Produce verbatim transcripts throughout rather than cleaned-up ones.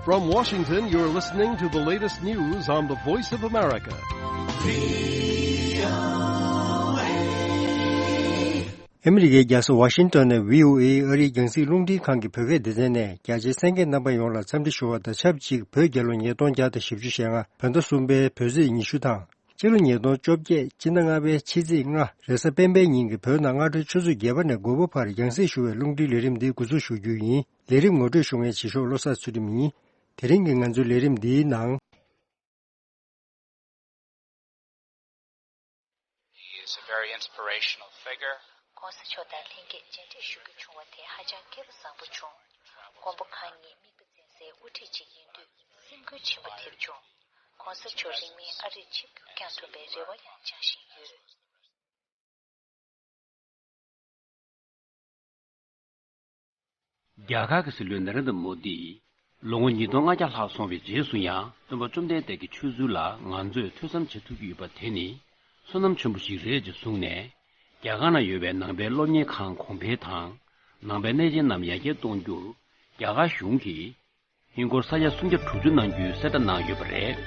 From Washington, you're listening to the latest news on the Voice of America. ཨ་མི་རི་ཀའི་རྒྱལ་ས་ཝ་ཤིང་ཏོན་ནས་བྷི་ཨོ་ཨེ་ཨ་རིའི་རྒྱང་སྲིང་རླུང་འཕྲིན་ཁང་གི་བོད་སྐད་སྡེ་ཚན་ནས་རྒྱ་ཆེའི་གསན་མཁན་རྣམ་པ་ཡོངས་ལ་འཚམས་འདྲི་ཞུ་བ་དང་ཆབས་ཅིག་བོད་རྒྱལ་ལོ་ཉིས་སྟོང་བརྒྱ་དང་བཞི་བཅུ་ཞེ་ལྔ་བོད་ཟླ་གསུམ་པའི་བོད་ཚེས་ཉི་ཤུ་དང་། སྤྱི་ལོ་ཉིས་སྟོང་བཅོ་བརྒྱད་སྤྱི་ཟླ་ལྔ་པའི་ཕྱི་ཚེས་ལྔ་རེས་གཟའ་སྤེན་པའི་ཉིན་གྱི་བོད་ནང་སྔ་དྲོའི་ཆུ་ཚོད་བརྒྱད་པ་ནས་དགུ་པ་བར་རྒྱང་སྲིང་ཞུ་བའི་རླུང་འཕྲིན་ལས་རིམ་འདི་འགོ་འཛུགས་ཞུ་རྒྱུ་ཡིན། ལས་རིམ་ངོ་སྤྲོད་ཞུ་མཁན་བྱེད་ཤོག་བློ་བཟང་ཚུལ་ཁྲིམས་ཡིན། དེ་རིང་གི་ང་ཚོའི་ལས་རིམ་འདིའི་ནང་། He is a very inspirational figure. ༸གོང་ས་མཆོག་དང་ལྷན་རྒྱས་མཇལ་འཕྲད་ཞུ་རྒྱུ་བྱུང་བ་དེ་ཧ་ཅང་སྐལ་བ་བཟང་པོ་བྱུང་། མགོན་པོ་གང་ཉིད་དམིགས་པ་འཛིན་སའི་དབུ་ཁྲིད་ཅིག་ཡིན་དུས་སེམས་འགུལ་ཆེན་པོ་ཐེབས་བྱུང་། ༸གོང་ས་མཆོག་རིང་མིན་ཨ་རིར་ཆིབས་བསྒྱུར་བསྐྱངས་ཐུབ་པའི་རེ་བ་ཡང་བཅངས་བཞིན་ཡོད། རྒྱ་གར་གྱི་སྲིད་བློན་ནཱ་རེན་དྲ་མོ་དིས་ལོ་ངོ་ཉིས་སྟོང་ལྔ་བརྒྱ་ལྷག་སོང་བའི་རྗེས་སུ་ཡང་སྟོན་པ་བཅོམ་ལྡན་འདས་ཀྱི་ཆོས་ཚུལ་ལ་ང་ཚོས་ཐོས་བསམ་བྱེད་ཐུབ་ཀྱི་ཡོད་པ་དེ་ནི་བསོད་ནམས་ཆེན་པོ་ཞིག་རེད་ཅེས་གསུངས་ནས། རྒྱ་གར་ནང་ཡོད་པའི་ནང་པའི་སློབ་གཉེར་ཁང་གོང་འཕེལ་དང་། ནང་པའི་གནས་ཆེན་རྣམས་ཡར་རྒྱས་གཏོང་རྒྱུར་རྒྱ་གར་གཞུང་གིས། ཧིན་སྒོར་ས་ཡ་སུམ་བརྒྱ་དྲུག་ཅུ་གནང་རྒྱུའི་གསལ་བསྒྲགས་གནང་ཡོད་པ་རེད།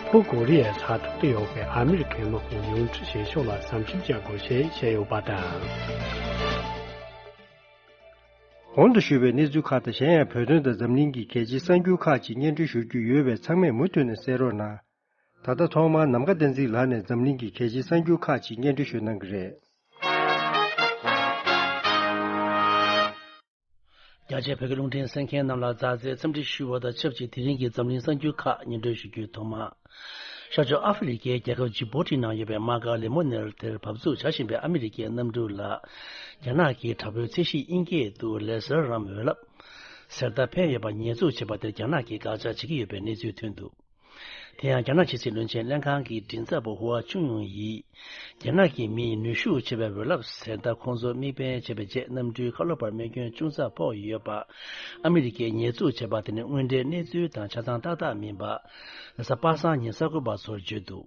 ལྷོ་ཀོ་རི་ཡའི་ས་ཐོག་ཏུ་ཡོད་པའི་ཨ་མི་རི་ཀའི་དམག་དཔུང་ཉུང་འཕྲི་བྱེད་ཕྱོགས་ལ་ཟམ་ཆེན་བཅག་དགོས་ཞེས་བཤད་ཡོད་པ་དང་། གོང་དུ་ཞུས་པའི་གནས་ཚུལ་ཁག་དང་གཞན་ཡང་བོད་དོན་དང་འཛམ་གླིང་གི་གལ་ཆེའི་གསར་འགྱུར་ཁག་ཅིག་སྙན་སྒྲོན་ཞུ་རྒྱུ་ཡོད་པས་ཚང་མས་མུ་མཐུད་ནས་གསན་རོགས་གནང་། ད་ལྟ་ཐོག་མར་ནམ་མཁའ་བསྟན་འཛིན་ལགས་ནས་འཛམ་གླིང་གི་གལ་ཆེའི་གསར་འགྱུར་ཁག་ཅིག་སྙན་སྒྲོན་ཞུ་གནང་གི་རེད། རྒྱ་ཆེའི་བོད་ཀྱི་རླུང་འཕྲིན་གསན་མཁན་རྣམས་ལ་མཛའ་བརྩེའི་འཚམས་འདྲི་ཞུ་བ་དང་ཆབས་ཅིག་དེ་རིང་གི་འཛམ་གླིང་གསར་འགྱུར་ཁག་སྙན་སྒྲོན་ཞུ་རྒྱུའི་ཐོག་མ། ཤར་ཕྱོགས་ཨ་ཧྥེ་རི་ཁའི་རྒྱལ་ཁབ་ཇི་བོ་ཊི་ནང་ཡོད་པའི་དམག་སྒར་ལེ་མོ་ནེར་དེར་བབས་ཚུགས་བྱ་བཞིན་པའི་ཨ་མི་རི་ཀའི་གནམ་གྲུ་ལ། རྒྱ་ནག་གིས་དྲག་པོའི་ཚད་གཞི་དབྱིན་སྐད་དུ་ལེ་སར་རམ་འོད་རླབས་ཟེར་ལྟ་འཕེན་ཡོད་པ་ཉེས་འཛུགས་བྱས་པ་དེར་རྒྱ་ནག་གིས་དགག་བྱ་བྱེད་ཀྱི་ཡོད་པའི་གནས་ཚུལ་ཐོན་འདུག་དེ་ཡང་རྒྱ་ནག་ཕྱི་སྲིད་བློན་ཆེན་ལྷན་ཁང་གི་མགྲིན་ཚབ་པ་ཧུའ་ཆུང་ཡུང་ཡིས། རྒྱ་ནག་གི་མིས་ནུས་ཤུགས་ཆེ་བའི་འོད་རླབས་ཟེར་ལྟ་ཁོང་ཚོར་དམིགས་འབེན་བྱས་པའི་རྗེས་གནམ་གྲུའི་ཁ་ལོ་བར་རྨས་སྐྱོན་ཅུང་ཙག་ཕོག་ཡོད་པ། ཨ་མི་རི་ཀས་ཉེས་འཛུགས་བྱས་པ་དེ་ནི་དངོས་འབྲེལ་གནས་ཚུལ་དང་ཆ་ཚང་ཏག་ཏག་མིན་པ། རེས་གཟའ་པ་སངས་ཉིན་གསར་འགོད་པ་ཚོར་བརྗོད་འདུག་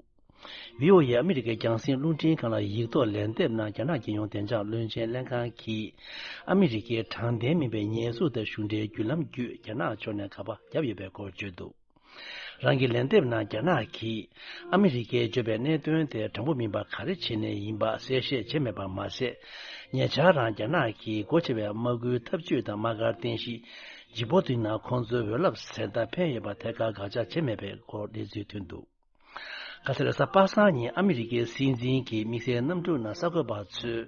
བྷི་ཨོ་ཨེ་ཨ་མི་རི་ཀའི་རྒྱང་སྲིང་རླུང་འཕྲིན་ཁང་ལ་ཡིག་ཐོག་ལན་འདེབས་ནང་རྒྱ་ནག་རྒྱལ་ཡོངས་བདེ་འཇགས་བློན་ཆེན་ལྷན་ཁང་གིས་ཨ་མི་རི་ཀའི་དྲང་བདེན་མིན་པའི་ཉེས་འཛུགས་དང་གཞུང་འབྲེལ་བརྒྱུད་ལམ་བརྒྱུད་རྒྱ་ནག་ཕྱོགས་ནས་དགག་པ་བརྒྱབ་ཡོད་པའི་སྐོར་བརྗོད་འདུག་རང་གི་ལན་འདེབས་ནང་རྒྱ་ནག་གིས་ཨ་མི་རི་ཀས་བརྗོད་པའི་གནད་དོན་དེ་དྲང་པོ་མིན་པ་ག་རེ་བྱས་ནས་ཡིན་པ་གསལ་བཤད་བྱས་མེད་པ་མ་ཟད། ཉེ་ཆར་རང་རྒྱ་ནག་གིས་སྒོ་ཕྱེ་བའི་དམག་ཁུལ་འཐབ་ཇུས་དང་དམག་སྒར་རྟེན་གཞི་ཇི་བོ་ཊི་ནང་ཁོང་ཚོའི་འོད་རླབས་ཟེར་ལྟ་འཕེན་ཡོད་པ་ཐད་ཀར་དགག་བྱ་བྱས་མེད་པའི་སྐོར་གནས་ཚུལ་ཐོན་འདུག་ཁ་སང་རེས་གཟའ་པ་སངས་ཉིན་ཨ་མི་རི་ཀའི་སྲིད་འཛིན་གྱི་དམིགས་བསལ་གནམ་གྲུ་ནང་གསར་འགོད་པ་ཚོས་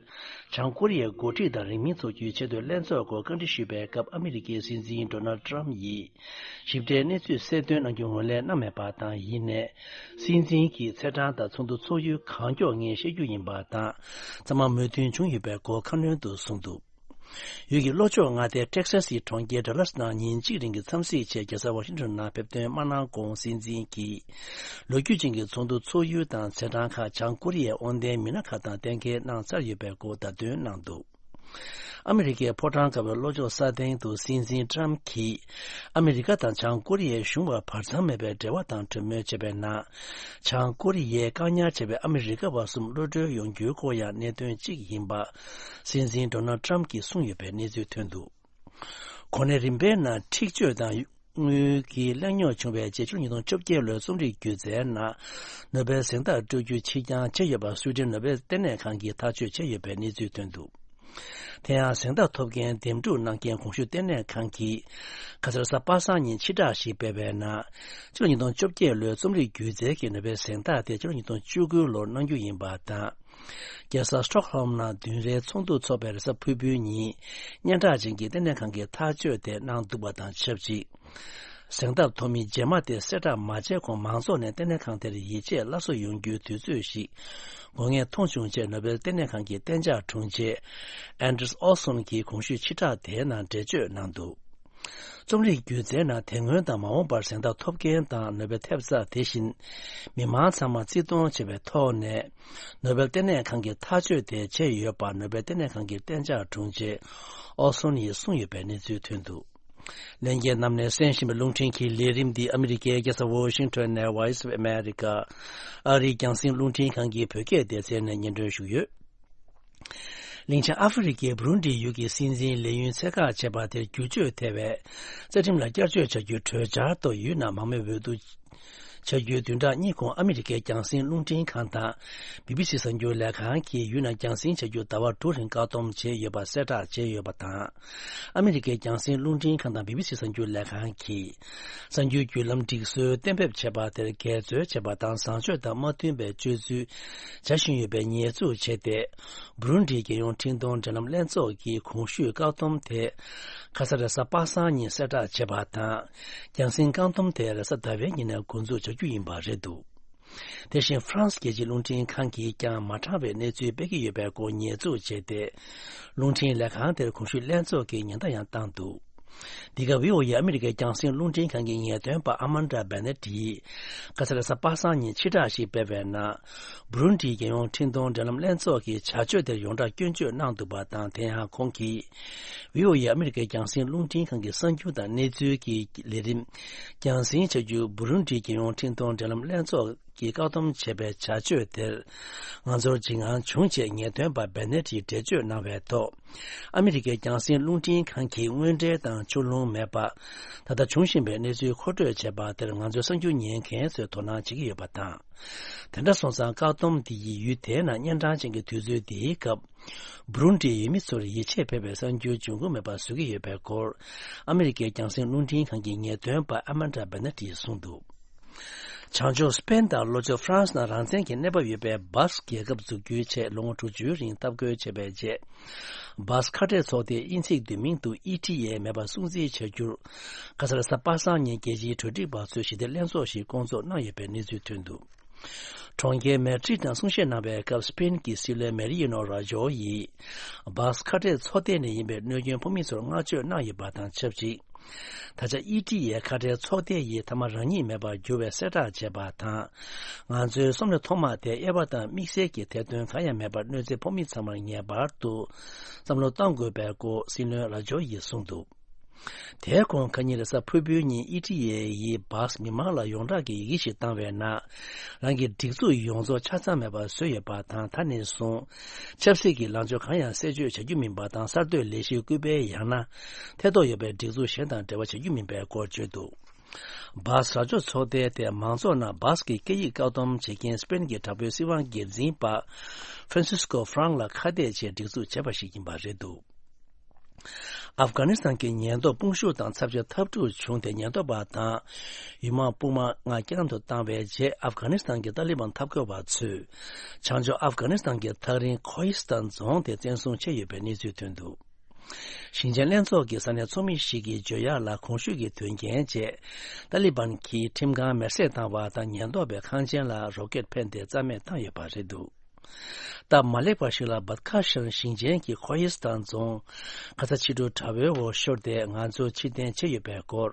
བྱང་ཀོ་རི་ཡའི་འགོ་ཁྲིད་དང་རིང་མིན་ཚོགས་རྒྱུའི་ཆེས་མཐོའི་ལྷན་ཚོགས་སྐོར་བཀའ་འདྲི་ཞུས་པའི་སྐབས་ཨ་མི་རི་ཀའི་སྲིད་འཛིན་ཌོ་ནལ་ཌི་ཊརམ་ཕི་ཡིས་ཞིབ་ཕྲའི་གནས་ཚུལ་གསལ་སྟོན་གནང་རྒྱུ་ངོས་ལེན་གནང་མེད་པ་དང་། ཡིན་ནའི་སྲིད་འཛིན་གྱིས་ཚེས་གྲངས་དང་ཚོགས་འདུ་འཚོགས་ཡུལ་གང་མགྱོགས་སྔོན་བཤད་རྒྱུ་ཡིན་པ་དང་། ཚང་མ་མོས་མཐུན་བྱུང་ཡོད་པའི་སྐོར་ཁ་སྣོན་དུ་གསུངས་འདུག་ཡུལ་གྱི་ལྷོ་ཕྱོགས་མངའ་སྡེ་ཊེག་ས་སིའི་གྲོང་ཁྱེར་ཌ་ལཱ་སི་ནང་ཉིན་གཅིག་རིང་གི་འཚམས་གཟིགས་ཆེད་རྒྱལ་ས་ཝ་ཤིང་ཊོན་ནང་ཕེབས་ཐོན་མ་གནང་གོང་སྲིད་འཛིན་གྱིས་ལོ་རྒྱུས་ཅན་གྱི་ཚོགས་འདུ་འཚོགས་ཡུལ་དང་ཚེས་གྲངས་ཁག་བྱང་ཀོ་རི་ཡའི་དབང་ལྡན་མི་སྣ་ཁག་དང་གཏན་འཁེལ་གནང་ཚར་ཡོད་པའི་སྐོར་བརྡ་སྟོན་གནང་འདུག་ཨ་མི་རི་ཀའི་ཕོ་བྲང་དཀར་པོའི་ལྷོ་ཕྱོགས་ས་སྟེང་དུ་སྲིད་འཛིན་ཊརམ་ཕི་གྱིས་ཨ་མི་རི་ཀ་དང་བྱང་ཀོ་རི་ཡའི་གཞུང་བར་བར་མཚམས་མེད་པའི་འབྲེལ་བ་དང་གྲོས་མོལ་བྱས་པའི་ནང་། བྱང་ཀོ་རི་ཡས་བཀག་ཉར་བྱས་པའི་ཨ་མི་རི་ཀ་བ་གསུམ་གློད་གྲོལ་ཡོང་རྒྱུའི་སྐོར་ཡང་གནད་དོན་གཅིག་ཡིན་པ། སྲིད་འཛིན་ཌོ་ནལ་ཊརམ་ཕི་གྱིས་གསུངས་ཡོད་པའི་གནས་ཚུལ་ཐོན་འདུག་གོ་གནས་རིམ་པའི་ནང་འཁྲིག་སྤྱོད་དང་དངུལ་གྱི་གླེང་རྙོག་བྱུང་བའི་རྗེས་ཕྱི་ལོ་ཉིས་སྟོང་བཅོ་བརྒྱད་ལོའི་རྩོམ་རིག་སྒྱུ་རྩལ་ནང་ནོ་བེལ་གཟེངས་རྟགས་སྤྲོད་རྒྱུ་ཕྱིར་འགྱངས་བྱས་ཡོད་པ་སུའི་ཌེན་ནོ་བེལ་ལྟེ་གནས་ཁང་གིས་ཐག་གཅོད་བྱས་ཡོད་པའི་གནས་ཚུལ་ཐོན་འདུག་དེ་ཡང་གཟེངས་རྟགས་ཐོབ་མཁན་འདེམས་སྒྲུག་གནང་མཁན་གོང་ཞུས་ལྟེ་གནས་ཁང་གིས་ཁ་སང་རེས་གཟའ་པ་སངས་ཉིན་ཕྱིར་བསྒྲགས་ཤིག་སྤེལ་བའི་ནང་། ཕྱི་ལོ་ཉིས་སྟོང་བཅོ་བརྒྱད་ལོའི་རྩོམ་རིག་སྒྱུ་རྩལ་གྱི་ནོ་བེལ་གཟེངས་རྟགས་དེ་ཕྱི་ལོ་ཉིས་སྟོང་བཅུ་དགུ་ལོར་གནང་རྒྱུ་ཡིན་པ་དང་། རྒྱལ་ས་སི་ཊོག་ཧོལམ་ནང་བདུན་རེའི་ཚོགས་འདུ་འཚོགས་པའི་རེས་གཟའ་ཕུར་བུའི་ཉིན། སྙན་གྲགས་ཅན་གྱི་ལྟེ་གནས་ཁང་གིས་ཐག་གཅོད་དེ་གནང་འདུག་པ་དང་ཆབས་ཅིག་གཟེངས་རྟགས་ཐོབ་མི་རྗེས་མ་དེ་གསལ་བསྒྲགས་མ་བྱས་གོང་མང་ཚོགས་ནས་ལྟེ་གནས་ཁང་དེར་ཡིད་ཆེས་སླར་གསོ་ཡོང་རྒྱུའི་དུས་ཚོད་ཞིག་དགོས་ངེས་མཐོང་བྱུང་ཅེས་ནོ་བེལ་ལྟེ་གནས་ཁང་གི་གཏན་འཇགས་དྲུང་ཆེ་ཨན་ཌི་རི་སི་ཨོ་སོན་གྱིས་གོང་ཞུས་ཕྱིར་བསྒྲགས་དེའི་ནང་འགྲེལ་བརྗོད་གནང་འདུག་རྩོམ་རིག་སྒྱུ་རྩལ་ནང་དེ་སྔོན་དང་མ་འོངས་པར་གཟེངས་རྟགས་ཐོབ་མཁན་དང་ནོ་བེལ་ཐེབས་རྩ་དེ་བཞིན་མི་མང་ཚང་མ་བརྩི་མཐོང་བྱེད་པའི་ཐོག་ནས་ནོ་བེལ་ལྟེ་གནས་ཁང་གིས་ཐག་གཅོད་དེ་བྱས་ཡོད་པ་ནོ་བེལ་ལྟེ་གནས་ཁང་གི་གཏན་འཇགས་དྲུང་ཆེ་ཨོ་སོན་ཡིས་གསུངས་ཡོད་པའི་གནས་ཚུལ་ཐོན་འདུག་ལྷན་རྒྱས་རྣམས་ནས་གསན་བཞིན་པའི་རླུང་འཕྲིན་གྱི་ལས་རིམ་འདི་ཨ་མི་རི་ཀའི་རྒྱལ་ས་ཝོ་ཤིང་ཊོན་ནས་Voice of America ཨ་རིའི་རྒྱང་སྲིང་རླུང་འཕྲིན་ཁང་གི་བོད་སྐད་སྡེ་ཚན་ནས་སྙན་སྒྲོན་ཞུས་ཡོད། གླིང་ཆེན་ཨ་ཧྥེ་རི་ཁའི་བྷུ་རུན་ཌི་ཡུལ་གྱི་སྲིད་འཛིན་ལས་ཡུན་ཚད་བཀག་བྱས་པ་དེར་བསྒྱུར་བཅོས་ཐེབས་པའི་རྩ་ཁྲིམས་ལ་བསྐྱར་བཅོས་བྱ་རྒྱུའི་གྲོས་འཆར་ཐོག་ཡུལ་ནང་མང་མོས་འོས་བསྡུ་བྱ་རྒྱུའི་བདུན་ཕྲག་གཉིས་གོང་ཨ་མི་རི་ཀའི་རྒྱང་སྲིང་རླུང་འཕྲིན་ཁང་དང་བི་བི་སི་གསར་འགྱུར་ལས་ཁང་གིས་ཡུལ་ནང་རྒྱང་སྲིང་བྱ་རྒྱུ་ཟླ་བ་དྲུག་རིང་བཀག་སྡོམ་བྱས་ཡོད་པ་གསལ་བསྒྲགས་བྱས་ཡོད་པ་དང་། ཨ་མི་རི་ཀའི་རྒྱང་སྲིང་རླུང་འཕྲིན་ཁང་དང་བི་བི་སི་གསར་འགྱུར་ལས་ཁང་གིས། གསར་འགྱུར་བརྒྱུད་ལམ་སྒྲིག་སྲོལ་གཏན་འབེབས་བྱས་པ་དེར་འགལ་འཛོལ་བྱས་པ་དང་བཟང་སྤྱོད་དང་མ་མཐུན་པའི་སྤྱོད་ཚུལ་བྱ་བཞིན་ཡོད་པའི་ཉེས་འཛུགས་བྱས་ཏེ། བྷུ་རུན་ཌིའི་རྒྱལ་ཡོངས་འཕྲིན་གཏོང་འབྲེལ་ལམ་ལྷན་ཚོགས་ཀྱིས་གོང་ཞུས་བཀག་སྡོམ་དེ་ཁ་ས་རེས་གཟའ་པ་སངས་ཉིན་གསལ་བསྒྲགས་བྱས་པ་དང་། རྒྱང་སྲིང་བཀག་སྡོམ་དེ་རེས་གཟའ་ཟླ་བའི་ཉིན་ནས་འགོ་འཛུགས་བྱ་རྒྱུ་ཡིན་པ་རེད་འདུག་དེ་བཞིན་ཧྥ་རན་སི་རྒྱལ་སྤྱིའི་རླུང་འཕྲིན་ཁང་གིས་ཀྱང་མ་དྲང་བའི་གནས་ཚུལ་སྤེལ་གྱི་ཡོད་པའི་སྐོར་ཉེས་འཛུགས་བྱས་ཏེ། རླུང་འཕྲིན་ལས་ཁང་དེར་གོང་ཞུས་ལྷན་ཚོགས་ཀྱིས་ཉེན་བརྡ་ཡང་བཏང་འདུག་འདི་ག་བྷི་ཨོ་ཨེ་ཨ་མི་རི་ཀའི་རྒྱང་སྲིང་རླུང་འཕྲིན་ཁང་གི་ངེས་སྟོན་པ་ཨ་མན་ཌ་བེ་ནེ་ཏིས་ཁ་ས་རེས་གཟའ་པ་སངས་ཉིན་ཕྱིར་བསྒྲགས་ཤིག་སྤེལ་བའི་ནང་། བྷུ་རུན་ཌིའི་རྒྱལ་ཡོངས་འཕྲིན་གཏོང་འབྲེལ་ལམ་ལྷན་ཚོགས་ཀྱིས་བྱ་སྤྱོད་དེར་ཡོངས་གྲགས་སྐྱོན་བརྗོད་གནང་འདུག་པ་དང་། དེ་ཡང་ཁོང་གིས་བྷི་ཨོ་ཨེ་ཨ་མི་རི་ཀའི་རྒྱང་སྲིང་རླུང་འཕྲིན་ཁང་གི་གསར་འགྱུར་དང་གནས་ཚུལ་གྱི་ལས་རིམ་རྒྱང་སྲིང་བྱ་རྒྱུ་བྷུ་རུན་ཌིའི་རྒྱལ་ཡོངས་འཕྲིན་གཏོང་འབྲེལ་ལམ་ལྷན་ཚོགས། ཀྱིས་བཀག་སྡོམ་བྱས་པའི་བྱ་སྤྱོད་དེར་ང་ཚོར་འཇིགས་སྣང་བྱུང་ཅེས་ངེས་སྟོན་པ་བེ་ནེ་ཏིས་འགྲེལ་བརྗོད་གནང་བའི་ཐོག་ཨ་མི་རི་ཀའི་རྒྱང་སྲིང་རླུང་འཕྲིན་ཁང་གིས་དངོས་འབྲེལ་དང་ཕྱོགས་ལྷུང་མེད་པ། ད་ལྟ་འབྱུང་བཞིན་པའི་གནས་ཚུལ་མཁོ་སྤྲོད་བྱས་པ་དེར་ང་ཚོའི་གསར་འགྱུར་ཉན་མཁན་ཚོས་དོ་སྣང་བྱེད་ཀྱི་ཡོད་པ་དང་། དེ་འདྲ་སོང་ཙང་བཀག་སྡོམ་འདི་ཡིས་ཡུལ་དེའི་ནང་གཉན་འཕྲང་ཅན་གྱི་དུས་ཚོད་འདིའི་སྐབས། བྷུ་རུན་ཌིའི་ཡུལ་མི་ཚོར་ཡིད་ཆེས་འཕེར་བའི་གསར་འགྱུར་འབྱུང་ཁུངས་མེད་པ་བཟོ་གི་ཡོད་པའི་སྐོར། ཨ་མི་རི་ཀའི་རྒྱང་སྲིང་རླུང་འཕྲིན་ཁང་གི་ངེས་སྟོན་པ་ཨ་མན་ཌ་བེ་ནེ་ཏིས་གསུངས་འདུག་བྱང་ཕྱོགས་སི་པེན་དང་ལྷོ་ཕྱོགས་ཧྥ་རན་སི་ནང་རང་བཙན་གྱི་གནས་བབ་ཡོད་པའི་སྦ་སི་རྒྱལ་ཁབ་འཛུགས་རྒྱུའི་ཆེད་ལོ་ངོ་དྲུག་ཅུའི་རིང་འཐབ་རྒོལ་བྱས་པའི་རྗེས། སྦ་སི་ཁ་བྲལ་ཚོགས་སྡེའི་དབྱིན་ཚིག་བསྡུས་མིང་དུ་ཨི་ཊི་ཨེ་མེད་པར་སྲུང་བརྩི་བྱ་རྒྱུར། ཁ་ས་རེས་གཟའ་པ་སངས་ཉིན་རྒྱལ་སྤྱིའི་གྲོས་སྒྲིག་པ་ཚོས་ཞི་བདེ་ལྷན་ཚོགས་ཤིག་བསྐོང་ཚོགས་གནང་ཡོད་པའི་གནས་ཚུལ་ཐོན་འདུག་གྲོང་ཁྱེར་མེ་ཌི་རིད་ནང་གསུང་བཤད་གནང་བའི་སྐབས་སི་པེན་གྱི་སྲིད་བློན་མེ་རི་ཡེ་ནོ་ར་ཇོ་ཡིས། སྦ་སི་ཁ་བྲལ་ཚོགས་སྡེ་ནས་ཡིན་པའི་གནོད་སྐྱོན་ཕོག་མི་ཚོར་བསྔགས་བརྗོད་གནང་ཡོད་པ་དང་ཆབས་ཅིག་ད་ཆ་ཨི་ཊི་ཨེ་ཁ་བྲལ་ཚོགས་སྡེ་ཡིས་མཐའ་མ་རང་ཉིད་མེད་པར་འགྱུར་བའི་གསལ་བསྒྲགས་བྱས་པ་དང་། ང་ཚོའི་སོམ་ཉི་ཐོག་མ་དེ་དབྱེ་བ་དང་དམིགས་བསལ་གྱི་ཐེར་འདོན་གང་ཡང་མེད་པར་གནོད་འཚེ་ཕོག་མི་ཚང་མར་ངེས་པར་དུ་བསམ་བློ་གཏོང་དགོས་པའི་སྐོར་སྲིད་བློན་ར་ཇོ་ཡིས་གསུངས་འདུག་དེའི་གོང་ཁ་ཉིན་རེས་གཟའ་ཕུར་བུའི་ཉིན་ཨི་ཊི་ཨེ་ཡིས་སྦ་སི་མི་མང་ལ་ཡོངས་གྲགས་ཀྱི་ཡི་གེ་ཞིག་བཏང་བའི་ནང་། རང་གི་སྒྲིག་འཛུགས་ཡོངས་རྫོགས་ཆ་ཚང་མེད་པར་བཟོས་ཡོད་པ་དང་། ད་ནས་བཟུང་ཆབ་སྲིད་ཀྱི་ལངས་ཕྱོགས་གང་ཡང་གསལ་བརྗོད་བྱ་རྒྱུ་མིན་པ་དང་། གསར་གཏོད་ལས་གཞིའི་སྐུལ་སྤེལ་ཡང་ན་ཐེ་གཏོགས་ཡོད་པའི་སྒྲིག་འཛུགས་གཞན་དང་འབྲེལ་བ་བྱ་རྒྱུ་མིན་པའི་སྐོར་བརྗོད་འདུག་སྦ་སི་ར་ཕྱོགས་ཚོགས་སྡེ་དེ་མང་ཚོགས་ནང་སྦ་སི་ཀྱི་སྐད་ཡིག་བཀག་སྡོམ་བྱེད་མཁན་སི་པེན་གྱི་དྲག་པོའི་སྲིད་དབང་སྒེར་འཛིན་པ་ཧྥ་རན་སིས་ཀོ་ཧྥ་རང་ལ་ཁ་གཏད་བྱས་སྒྲིག་འཛུགས་བྱས་པ་ཞིག་ཡིན་པ་རེད་འདུག་ཨབ་གྷ་ནི་སི་ཐན་གྱི་ཉེན་རྟོག་དཔུང་ཤུགས་དང་ཚབས་ཆེ་འཐབ་འཁྲུག་བྱུང་སྟེ། ཉེན་རྟོག་པ་དང་ཡུལ་དམག་དཔུང་དམག་ལྔ་བསྐྱར་དུ་བཏང་བའི་རྗེས། ཨབ་གྷ་ནི་སི་ཐན་གྱི་ཏཱ་ལི་བན་འཐབ་རྒོལ་བ་ཚོས་བྱང་ཕྱོགས་ཨབ་གྷ་ནི་སི་ཐན་གྱི་ཐག་རིང་ཁོ་ཡི་སི་ཐན་རྫོང་དེ་བཙན་བཟུང་བྱས་ཡོད་པའི་གནས་ཚུལ་ཐོན་འདུག་ཞིང་ཆེན་ལྷན་ཚོགས་ཀྱི་ས་གནས་ཚོགས་མི་ཞིག་གིས་བརྗོད་ཡག་ལ། གོང་ཞུས་ཀྱི་དོན་རྐྱེན་རྗེས། ཏཱ་ལི་བན་གྱིས་ཁྲིམས་ཁང་མེར་སྲེག་བཏང་བ་དང་། ཉེན་རྟོག་པའི་ཁང་ཆེན་ལ་རོ་ཀེད་འཕེན་ཏེ་རྩ་མེད་བཏང་ཡོད་པ་རེད་འདུག་སྟབས་མ་ལེགས་པ་ཞིག་ལ། བད་ཁ་ཤར་ཞིང་ཆེན་གྱི་ཁོ་ཡི་སི་ཐན་རྫོང་ཁ་ས་ཕྱི་དྲོ་དགྲ་བོའི་འོག་ཤོར་ཏེ། ང་ཚོ་ཕྱིར་འཐེན་བྱས་ཡོད་པའི་སྐོར།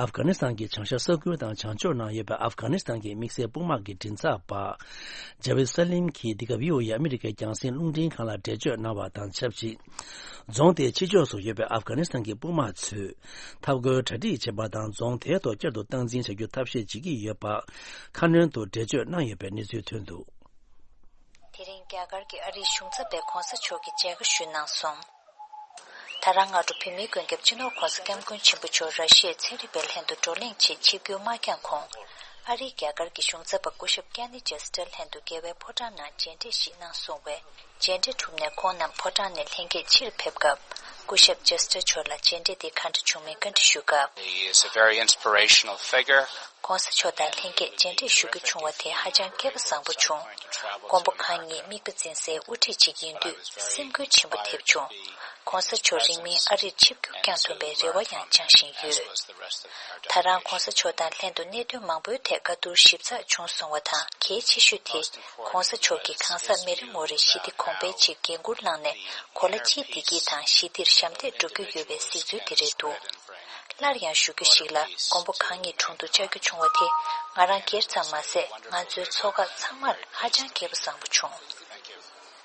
ཨབ་གྷ་ནི་སི་ཐན་གྱི་བྱང་ཤར་ས་ཁུལ་དང་བྱང་ཕྱོགས་ནང་ཡོད་པའི་ཨབ་གྷ་ནི་སི་ཐན་གྱི་དམིགས་བསལ་དཔུང་དམག་གི་མགྲིན་ཚབ་པ་ཇ་ཝིད་ས་ལིམ་གྱིས་འདི་ག་བྷི་ཨོ་ཨེ་ཨ་མི་རི་ཀའི་རྒྱང་སྲིང་རླུང་འཕྲིན་ཁང་ལ་འགྲེལ་བརྗོད་གནང་བ་དང་ཆབས་ཅིག་རྫོང་དེའི་ཕྱི་ཕྱོགས་སུ་ཡོད་པའི་ཨབ་གྷ་ནི་སི་ཐན་གྱི་དཔུང་དམག་ཚོས་འཐབ་རྒོལ་གྲ་སྒྲིག་བྱེད་པ་དང་། རྫོང་དེའི་ཐོག་བསྐྱར་དུ་སྟངས་འཛིན་བྱ་རྒྱུ་ཐབས་ཤེས་བྱེད་ཀྱི་ཡོད་པ་ཁ་སྣོན་དུ་འགྲེལ་བརྗོད་གནང་ཡོད་པའི་གནས་ཚུལ་ཐོན་འདུག་དེ་རིང་རྒྱ་གར་གྱི་ཨ་རིའི་གཞུང་ཚབ་པས་གོང་ས་མཆོག་གི་མཇལ་ཁ་ཞུས་གནང་སོང་། ད་རང་སྔ་དྲོ་བོད་མིའི་མགོན་སྐྱབས་སྤྱི་ནོར་༧གོང་ས་༧སྐྱབས་མགོན་ཆེན་པོ་མཆོག་ར་ཤི་ཡའི་ཚན་རིག་པའི་ལྷན་དུ་བགྲོ་གླེང་ཆེད་ཆིབས་བསྒྱུར་མ་བསྐྱངས་གོང་། ཨ་རིའི་རྒྱ་གར་གྱི་གཞུང་ཚབ་པ་སྐུ་ཞབས་ཀེ་ནི་ཇེ་སི་ཊར་ལྷན་དུ་རྒྱལ་བའི་ཕོ་བྲང་ནང་མཇལ་འཕྲད་ཞིག་གནང་སོང་བས། མཇལ་འཕྲད་གྲུབ་ནས་ཁོང་རྣམས་ཕོ་བྲང་ནས་ལྷན་རྒྱས་ཕྱིར་ཕེབས་སྐབས། སྐུ་ཞབས་ཇེ་སི་ཊར་མཆོག་ལ་མཇལ་འཕྲད་དེ་ག་འདྲ་བྱུང་མིན་བཀའ་འདྲི་ཞུས་སྐབས། He is a very inspirational figure. གོང་ས་མཆོག་དང་ལྷན་རྒྱས་མཇལ་འཕྲད་ཞུ་རྒྱུ་བྱུང་བ་དེ་ཧ་ཅང་སྐལ་པ་བཟང་པོ་བྱུང་། མགོན་པོ་གང་ཉིད་དམིགས་པ་འཛིན་སའི་དབུ་ཁྲིད་ཅིག་ཡིན་དུས་སེམས་འགུལ་ཆེན་པོ་ཐེབས་བྱུང་། གོང་ས་མཆོག་རིང་མིན་ཨ་རིར་ཆིབས་བསྒྱུར་བསྐྱངས་ཐུབ་པའི་རེ་བ་ཡང་བཅངས་བཞིན་ཡོད། ད་རང་གོང་ས་མཆོག་དང་ལྷན་དུ་གནད་དོན་མང་པོའི་ཐད་བཀའ་བསྡུར་ཞིབ་ཚགས་བྱུང་སོང་བ་དང་། གལ་ཆེ་ཤོས་དེ། གོང་ས་མཆོག་གིས་གང་ཟག་མི་རེ་ངོ་རེར་ཞི་བདེ་གོང་འཕེལ་ཆེད་འགན་འཁུར་བླངས་ནས། གོ་ལ་སྤྱིའི་བདེ་སྐྱིད་དང་ཞི་བདེར་ཞབས་འདེགས་སྒྲུབ་ཀྱི་ཡོད་པའི་གཟིགས་ཚུལ་དེ་རེད་འདུག་སླར་ཡང་ཞུ་རྒྱུ་ཞིག་ལ། མགོན་པོ་གང་ཉིད་དྲུང་དུ་བཅར་རྒྱུ་བྱུང་བ་དེ། ང་རང་སྒེར་ཙམ་མ་ཟད། ང་ཚོའི་ཚོགས་ཁག་ཚང་མར་ཧ་ཅང་སྐལ་པ་བཟང་པོ་བྱུང་།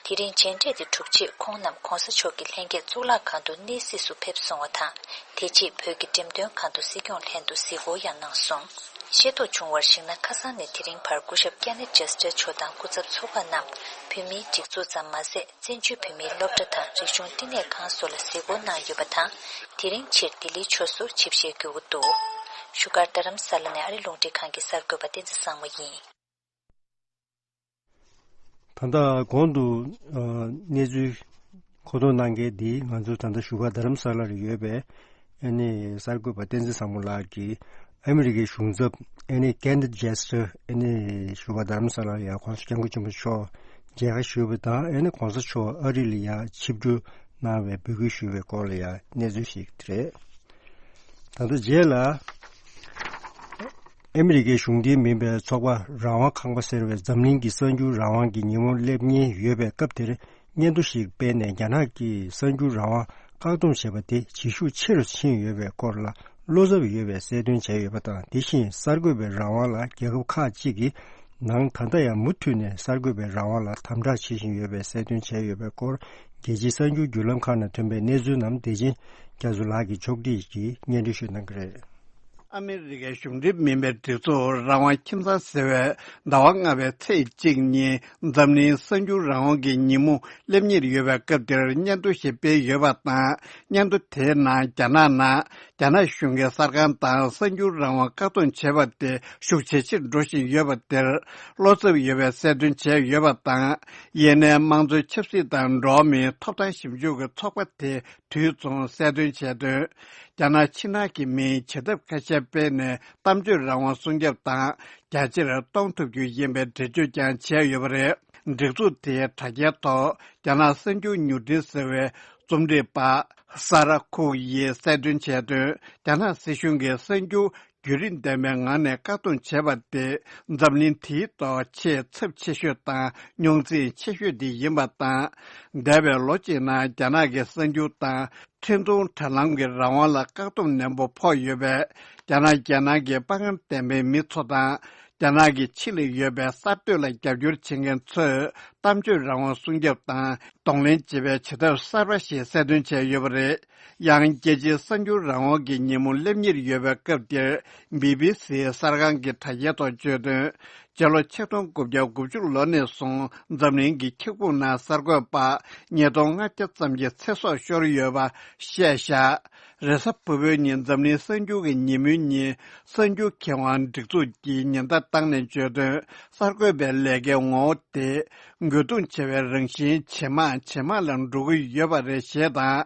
དེ་རིང་མཇལ་འཕྲད་དེ་གྲུབ་རྗེས། ཁོང་རྣམས་གོང་ས་མཆོག་གི་ལྷན་རྒྱས་གཙུག་ལག་ཁང་དུ་གནས་གཟིགས་སུ་ཕེབས་སོང་བ་དང་། དེ་རྗེས་བོད་ཀྱི་འགྲེམས་སྟོན་ཁང་དུ་སྲིད་སྐྱོང་ལྷན་དུ་གཟིགས་སྐོར་ཡང་གནང་སོང་། ཤེས་རྟོགས་བྱུང་བར་གཞིགས་ན། ཁ་སང་ནས་དེ་རིང་བར་སྐུ་ཞབས་ཀེ་ནེཐ་ཇེ་སི་ཊར་མཆོག་དང་སྐུ་ཚབ་ཚོགས་པ་རྣམས་བོད་མིའི་སྒྲིག་འཛུགས་ཙམ་མ་ཟད། བཙན་བྱོལ་བོད་མིའི་སློབ་གྲྭ་དང་རིག་གཞུང་བསྟི་གནས་ཁང་སོགས་ལ་གཟིགས་སྐོར་གནང་ཡོད་པ་དང་། དེ་རིང་ཕྱིར་ལྡི་ལིའི་ཕྱོགས་སུ་ཆིབས་ཞལ་བསྒྱུར་འདུག་བཞུགས་སྒར་རྡ་རམ་ས་ལ་ནས་ཨ་རི་རླུང་འཕྲིན་ཁང་གི་གསར་འགོད་པ་བསྟན་འཛིན་བཟང་མོ་ཡིན། ད་ལྟ་གོང་དུ་ཨ་གནས་ཚུལ་མཁོ་གཏོང་གནང་མཁན་འདི་ང་ཚོ་ད་ལྟ་བཞུགས་སྒར་རྡ་རམ་ས་ལ་རུ་ཡོད་པའི་ཨ་ནི་གསར་འགོད་པ་བསྟན་འཛིན་བཟང་མོ་ལགས་ཀྱིས་ཨ་མི་རི་ཀའི་གཞུང་ཚབ་ཨ་ནི་ཀེ་ནེཐ་ཇེ་སི་ཊར་ཨ་ནི་བཞུགས་སྒར་རྡ་རམ་ས་ལ་ཡ་གོང་ས་སྐྱབས་མགོན་ཆེན་པོ་མཆོག་མཇལ་ཁ་ཞུས་པ་དང་། ཨ་ནི་གོང་ས་མཆོག་ཨ་རི་ལ་ཡ་ཆིབས་བསྒྱུར་གནང་བའི་འབོད་སྐུལ་ཞུས་པའི་སྐོར་ལ་ཡ་གནས་ཚུལ་ཞིག་རེད། ད་ལྟ་རྗེས་ལ་ཨ་མི་རི་ཀའི་གཞུང་འབྲེལ་མིན་པའི་ཚོགས་པ་རང་དབང་ཁང་པ་ཟེར་བས་འཛམ་གླིང་གི་གསར་འགྱུར་རང་དབང་གི་ཉིན་མོ་སླེབས་ཉེན་ཡོད་པའི་སྐབས་དེར། སྙན་ཐོ་ཞིག་སྤེལ་ནས་རྒྱ་ནག་གིས་གསར་འགྱུར་རང་དབང་བཀག་སྡོམ་བྱས་པ་དེ་བྱེད་ཤུགས་ཆེ་རུ་ཕྱིན་ཡོད་པའི་སྐོར་ལ་བློ་འཚབ་ཡོད་པའི་གསལ་སྟོན་བྱས་ཡོད་པ་དང་། དེ་བཞིན་གསར་འགོད་པའི་རང་དབང་ལ་རྒྱལ་ཁབ་ཁག་ཅིག་གིས་ནང་ད་ལྟ་ཡང་མུ་མཐུད་ནས་གསར་འགོད་པའི་རང་དབང་ལ་དམ་དྲག་བྱེད་བཞིན་ཡོད་པའི་གསལ་སྟོན་བྱས་ཡོད་པའི་སྐོར། རྒྱལ་སྤྱིའི་གསར་འགྱུར་བརྒྱུད་ལམ་ཁག་ནང་ཐོན་པའི་གནས་ཚུལ་རྣམས་བདེ་ཆེན་རྒྱ་མཚོ་ལགས་ཀྱིས་ཕྱོགས་སྒྲིག་གིས་སྙན་སྒྲོན་ཞུ་གནང་གི་རེད། ཨ་མི་རི་ཀའི་གཞུང་འབྲེལ་མིན་པའི་སྒྲིག་འཛུགས་རང་དབང་ཁྱིམ་ཚང་ཟེར་བས་ཟླ་བ་ལྔ་པའི་ཚེས་གཅིག་ཉིན་འཛམ་གླིང་གསར་འགྱུར་རང་དབང་གི་ཉིན་མོ་སླེབས་ཉེར་ཡོད་པའི་སྐབས་དེར་སྙན་ཐོ་ཞིག་སྤེལ་ཡོད་པ་དང་། སྙན་ཐོ་དེའི་ནང་རྒྱ་ནག་ནང་རྒྱ་ནག་གཞུང་གིས་གསར་ཁང་དང་གསར་འགྱུར་རང་དབང་བཀག་སྡོམ་བྱས་པ་དེ་ཤུགས་ཇེ་ཆེར་འགྲོ་བཞིན་ཡོད་པ་དེར་བློ་འཚབ་ཡོད་པའི་གསལ་སྟོན་བྱས་ཡོད་པ་དང་། ཡེ་ནས་དམངས་གཙོའི་ཆབ་སྲིད་དང་འགྲོ་བ་མིའི་ཐོབ་ཐང་ཞིབ་འཇུག་གི་ཚོགས་པ་དེ་དུས་མཚུངས་གསལ་སྟོན་བྱས་དོན། རྒྱ་ནག་ཕྱི་ནང་གི་མིའི་བྱེད་ཐབས་ཁ་ཤས་སྤེལ་ནས་གཏམ་བརྗོད་རང་དབང་སྲུང་སྐྱོབ་དང་རྒྱ་ཆེར་གཏོང་ཐུབ་རྒྱུ་ཡིན་པའི་འགྲེལ་བརྗོད་ཀྱང་བྱས་ཡོད་པ་རེད། སྒྲིག་འཛུགས་དེའི་དྲ་རྒྱའི་ཐོག་རྒྱ་ནག་གསར་འགྱུར་མྱུར་འཕྲིན་ཟེར་བའི་རྩོམ་སྒྲིག་པ་ས་ར་ཁུག་ཡིས་གསལ་སྟོན་བྱས་དོན། རྒྱ་ནག་སྲིད་གཞུང་གིས་གསར་འགྱུར་བརྒྱུད་རིམ་ལྡན་པའི་ངང་ནས་བཀག་སྡོམ་བྱས་པ་དེ་འཛམ་གླིང་དེའི་ཐོག་ཆེས་ཚབས་ཆེ་ཤོས་དང་རྙོག་འཛིང་ཆེ་ཤོས་དེ་ཡིན་པ་དང་། འདས་པའི་ལོ་གཅིག་ནང་རྒྱ་ནག་གི་གསར་འགྱུར་དང་འཕྲིན་གཏོང་དྲ་ལམ་གྱི་རང་དབང་ལ་བཀག་སྡོམ་ནན་པོ་ཕོག་ཡོད་པས། རྒྱ་ནག་རྒྱལ་ནང་གི་དཔའ་ངར་ལྡན་པའི་མི་ཚོ་དང་། རྒྱ་ནག་གི་ཕྱི་ལ་ཡོད་པའི་གསར་གཏོད་ལ་རྒྱབ་སྐྱོར་བྱེད་མཁན་ཚོས་གཏམ་བརྗོད་རང་དབང་སྲུང་སྐྱོབ་དང་གདོང་ལེན་བྱེད་པའི་བྱེད་ཐབས་གསར་པ་ཞིག་གསལ་སྟོན་བྱས་ཡོད་པ་རེད། ཡང་རྒྱལ་སྤྱིའི་གསར་འགྱུར་རང་དབང་གི་ཉིན་མོ་སླེབས་ཉེར་ཡོད་པའི་སྐབས་དེར། བི་བི་སི་གསར་ཁང་གི་དྲ་རྒྱའི་ཐོག་བརྗོད་དོན། སྤྱི་ལོ་ཆིག་སྟོང་དགུ་བརྒྱ་དགུ་བཅུ་ལོ་ནས་བཟུང་འཛམ་གླིང་གི་ཁྱབ་ཁོངས་ནང་གསར་འགོད་པ་ཉིས་སྟོང་ལྔ་བརྒྱ་ཙམ་གྱི་ཚེ་སྲོག་ཤོར་ཡོད་པ་བཤད་བཞག་རེས་གཟའ་ཕུར་བུའི་ཉིན་འཛམ་གླིང་གསར་འགྱུར་གྱི་ཉིན་མོའི་ཉིན། གསར་འགྱུར་མཁས་དབང་སྒྲིག་འཛུགས་ཀྱིས་ཉེན་བརྡ་བཏང་ནས་བརྗོད་དོན། གསར་འགོད་པའི་ལས་ཀའི་ངོ་བོ་དེ་རྒོལ་རྡུང་བྱ་བའི་རང་བཞིན་ཇེ་མང་ཇེ་མང་ལ་འགྲོ་གི་ཡོད་པ་རེད་ཞེས་དང་།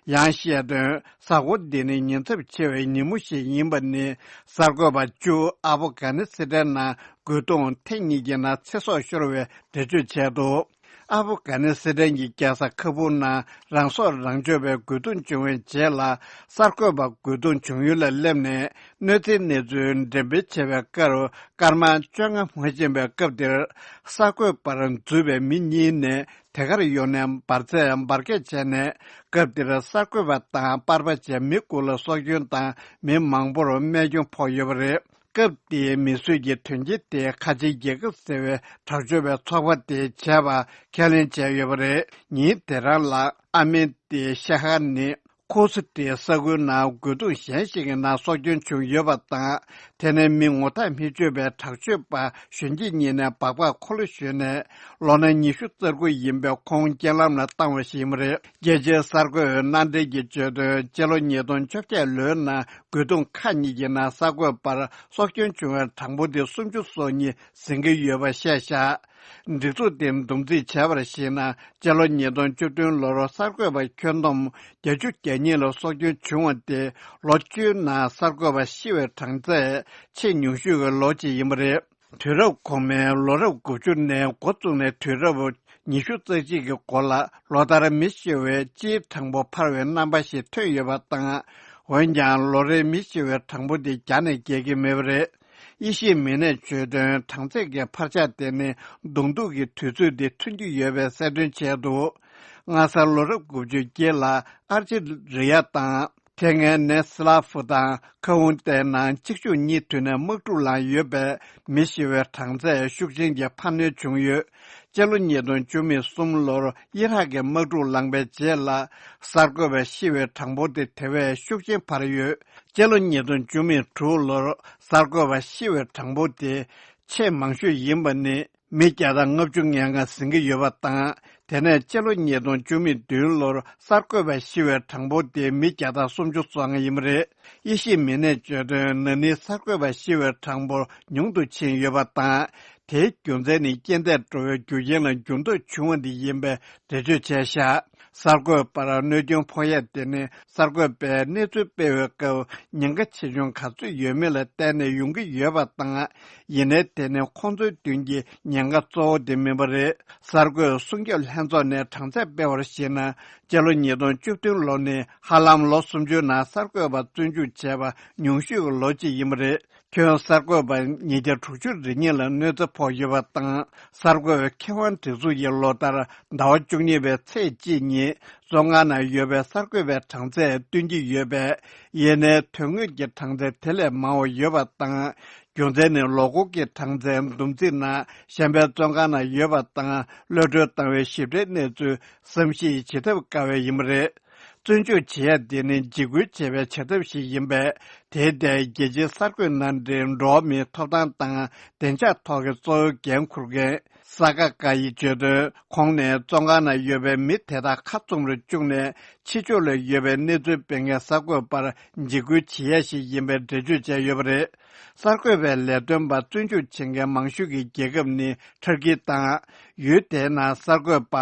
ཡང་བཤད་དོན། གཟའ་འཁོར་འདི་ནི་ཉེན་ཚབས་ཆེ་བའི་ཉིན་མོ་ཞིག་ཡིན་པ་ནི། གསར་འགོད་པ་བཅུ་ཨ་ཕོ་གྷ་ནི་སི་ཐན་ནང་རྒོལ་རྡུང་ཐེངས་གཉིས་ཀྱི་ནང་ཚེ་སྲོག་ཤོར་བའི་འགྲེལ་བརྗོད་བྱས་འདུག་ཨ་ཕོ་གྷ་ནི་སི་ཐན་གྱི་རྒྱལ་ས་ཁ་བུར་ནང་རང་སྲོག་རང་སྐྱོབ་པའི་རྒོལ་རྡུང་བྱུང་བའི་རྗེས་ལ། གསར་འགོད་པ་རྒོལ་རྡུང་བྱུང་ཡུལ་ལ་སླེབས་ནས་གནོད་འཚེའི་གནས་ཚུལ་འགྲེམས་སྤེལ་བྱས་པའི་སྐབས། སྐར་མ་བཅོ་ལྔ་མ་ཕྱིན་པའི་སྐབས་དེར། གསར་འགོད་པར་འཛུལ་བའི་མི་གཉིས་ནས་དེ་གར་ཡོང་ནས་འབར་རྫས་འབར་གས་བྱས་ནས། སྐབས་དེར་གསར་འགོད་པ་དང་པར་པ་བཅས་མི་དགུ་ལ་སྲོག་སྐྱོན་དང་མི་མང་པོར་རྨས་སྐྱོན་ཕོག་ཡོད་པ་རེད། སྐབས་དེའི་མི་གསོད་ཀྱི་དོན་རྐྱེན་དེ་ཁ་ཆེའི་རྒྱལ་ཁབ་ཟེར་བའི་དྲག་སྤྱོད་པའི་ཚོགས་པ་དེས་བྱས་པ་ཁས་ལེན་བྱས་ཡོད་པ་རེད། ཉིན་དེ་རང་ལ་ཨ་མེ་ཏི་ཤ་ཧར་ནི་ཁོ་སི་ཏི་ས་ཁུལ་ནང་རྒོལ་རྡུང་གཞན་ཞིག་གི་ནང་སྲོག་སྐྱོན་བྱུང་ཡོད་པ་དང་། དེ་ནས་མི་ངོ་ཐག་མི་ཆོད་པའི་དྲག་སྤྱོད་པ་གཞོན་སྐྱེས་གཉིས་ནས་སྦག་སྦག་འཁོར་ལོ་གཞོན་ནས་ལོ་ན་ཉི་ཤུ་རྩ་དགུ་ཡིན་པའི་ཁོང་རྐྱེན་ལམ་ལ་བཏང་བ་ཞིག་ཡིན་པ་རེད། རྒྱལ་སྤྱིའི་གསར་འགོད་མནའ་འབྲེལ་གྱིས་བརྗོད་དོན། སྤྱི་ལོ་ཉིས་སྟོང་བཅོ་བརྒྱད་ལོའི་ནང་རྒོལ་རྡུང་ཁག་གཉིས་ཀྱི་ནང་གསར་འགོད་པར་སྲོག་སྐྱོན་བྱུང་བའི་གྲངས་འབོར་དེ་སུམ་ཅུ་སོ་གཉིས་ཟིན་གྱི་ཡོད་པ་བཤད་བཞག་སྒྲིག་འཛུགས་དེས་བསྡོམས་རྩིས་བྱས་པར་གཞིགས་ན། སྤྱི་ལོ་ཉིས་སྟོང་བཅུ་བདུན་ལོར་གསར་འགོད་པ་ཁྱོན་བསྡོམས་བརྒྱད་ཅུ་གྱ་གཉིས་ལ་སྲོག་སྐྱོན་བྱུང་བ་སྟེ། ལོ་བཅུའི་ནང་གསར་འགོད་པ་ཤི་བའི་གྲངས་ཚད་ཆེས་ཉུང་ཤོས་ཀྱི་ལོ་གཅིག་ཡིན་པ་རེད། དུས་རབས་གོང་མའི་ལོ་རབས་དགུ་བཅུ་ནས་འགོ་བཙུགས་ནས་དུས་རབས་ཉི་ཤུ་རྩ་གཅིག་གི་འགོ་ལ་ལོ་ལྟར་མི་ཤི་བའི་སྤྱིའི་གྲངས་འབོར་འཕར་བའི་རྣམ་པ་ཞིག་ཐོན་ཡོད་པ་དང་། འོན་ཀྱང་ལོ་རེའི་མི་ཤི་བའི་གྲངས་འབོར་དེ་བརྒྱ་ནས་བརྒལ་གྱི་མེད་པ་རེད། དབྱེ་ཞིབ་མི་སྣས་བརྗོད་དོན། གྲངས་ཚད་ཀྱི་འཕར་ཆག་དེ་ནི་གདོང་ཐུག་གི་དུས་ཚོད་དེ་ཐོན་གྱི་ཡོད་པའི་གསལ་སྟོན་བྱས་འདུག་སྔ་སར་ལོ་རབས་དགུ་བཅུ་དཀྱིལ་ལ་ཨལ་ཇི་རི་ཡ་དང་ དེ་སྔའི་ནེ་སི་ལ་ཧྥུ་དང་ཁ་ཧུན་ཏའི་ནང་གཅིག་མཇུག་གཉིས་མཐུད་ནས་དམག་འཁྲུག་ལངས་ཡོད་པས། མི་ཤི་བའི་གྲངས་ཚད་ཤུགས་ཆེན་གྱིས་འཕར་སྣོན་བྱུང་ཡོད། སྤྱི་ལོ་ཉིས་སྟོང་བཅུ་མེད་གསུམ་ལོར་དབྱི་རག་གི་དམག་འཁྲུག་ལངས་པའི་རྗེས་ལ། གསར་འགོད་པ་ཤི་བའི་གྲངས་འབོར་དེ་དེ་བས་ཤུགས་ཆེན་འཕར་ཡོད། སྤྱི་ལོ་ཉིས་སྟོང་བཅུ་མེད་དྲུག་ལོར་གསར་འགོད་པ་ཤི་བའི་གྲངས་འབོར་དེ་ཆེས་མང་ཤོས་ཡིན་པ་ནི། མི་བརྒྱ་དང་ལྔ་བཅུ་ང་ལྔ་ཟིན་གྱི་ཡོད་པ་དང་། དེ་ནས་སྤྱི་ལོ་ཉིས་སྟོང་བཅུ་མེད་བདུན་ལོར་གསར་འགོད་པ་ཤི་བའི་གྲངས་འབོར་དེ་མི་བརྒྱ་དང་སུམ་ཅུ་སོ་ལྔ་ཡིན་པ་རེད། དབྱེ་ཞིབ་མི་སྣས་བརྗོད་དོན། ན་ནིང་གསར་འགོད་པ་ཤི་བའི་གྲངས་འབོར་ཉུང་དུ་ཕྱིན་ཡོད་པ་དང་། དེའི་རྒྱུ་མཚན་ནི་རྐྱེན་འདས་འགྲོ་བའི་རྒྱུ་རྐྱེན་ལ་འགྱུར་ལྡོག་བྱུང་བ་འདི་ཡིན་པའི་འགྲེལ་བརྗོད་བྱས་བཞག་གསར་འགོད་པར་གནོད་སྐྱོན་ཕོག་ཡ་དེ་ནི། གསར་འགོད་པས་གནས་ཚུལ་སྤེལ་བའི་སྐབས་ཉེན་ཁ་ཆེ་ཆུང་ག་ཚོད་ཡོད་མེད་ལ་བལྟས་ནས་ཡོང་གི་ཡོད་པ་དང་། ཡིན་ནའི་དེ་ནི་ཁོང་ཚོའི་མདུན་གྱི་ཉེན་ཁ་གཙོ་བོ་དེ་མིན་པ་རེད། གསར་འགོད་སྲུང་སྐྱོབ་ལྷན་ཚོགས་ནས་གྲངས་ཚད་སྤེལ་བར་གཞིགས་ན། སྤྱི་ལོ་ཉིས་སྟོང་བཅུ་བདུན་ལོ་ནི་ཧ་ལམ་ལོ་སུམ་ཅུའི་ནང་གསར་འགོད་པ་བཙོན་འཇུག་བྱས་པ་ཉུང་ཤོས་ཀྱི་ལོ་གཅིག་ཡིན་པ་རེད། ཁྱོན་གསར་འགོད་པ་ཉིས་བརྒྱ་དྲུག་ཅུ་རེ་གཉིས་ལ་གནོད་འཚེ་ཕོག་ཡོད་པ་དང་། གསར་འགོད་ཁེ་དབང་སྒྲིག་འཛུགས་ཀྱིས་ལོ་ལྟར་ཟླ་བ་བཅུ་གཉིས་པའི་ཚེས་གཅིག་ཉིན་བཙོན་ཁང་ནང་ཡོད་པའི་གསར་འགོད་པའི་གྲངས་ཚད་བསྟུན་གྱི་ཡོད་པས། ཡིན་ནའི་དོན་དངོས་ཀྱི་གྲངས་ཚད་དེ་ལས་མང་བ་ཡོད་པ་དང་། རྒྱུ་མཚན་ནི་ལོ་འཁོར་གྱི་གྲངས་ཚད་བསྡོམས་རྩིས་ནང་གཞན་པའི་བཙོན་ཁང་ནང་ཡོད་པ་དང་། གློད་གྲོལ་བཏང་བའི་ཞིབ་ཕྲའི་གནས་ཚུལ་བསམ་གཞིག་བྱེད་ཐབས་དཀའ་བས་ཡིན་པ་རེད། བཙོན་འཇུག་བྱེད་ཡ་དེ་ནི་འཇིགས་སྐུལ་བྱེད་པའི་བྱ་ཐབས་ཤིག་ཡིན་པས། དེའི་ཐད་རྒྱལ་སྤྱིའི་གསར་འགོད་མནའ་འབྲེལ་འགྲོ་བ་མིའི་ཐོབ་ཐང་དང་བདེ་འཇགས་ཐོག་གི་གཙོ་བོའི་འགན་འཁུར་མཁན་ས་ཀ་ཀ་ཡིས་བརྗོད་དོན། ཁོང་ནས་བཙོན་ཁང་ནང་ཡོད་པའི་མི་དེ་དག་ཁ་བཙུམ་རུ་བཅུག་ནས། ཕྱི་ཕྱོགས་ལ་ཡོད་པའི་གནས་ཚུལ་སྤེལ་མཁན་གསར་འགོད་པར་འཇིགས་སྐུལ་བྱེད་ཡ་ཞིག་ཡིན་པའི་འགྲེལ་བརྗོད་བྱས་ཡོད་པ་རེད། གསར་འགོད་པའི་ལས་དོན་པ་བཙོན་འཇུག་བྱེད་མཁན་མང་ཤོས་ཀྱི་རྒྱལ་ཁབ་ནི་ཊར་ཀི་དང་། ཡུལ་དེའི་ནང་གསར་འགོད་པ་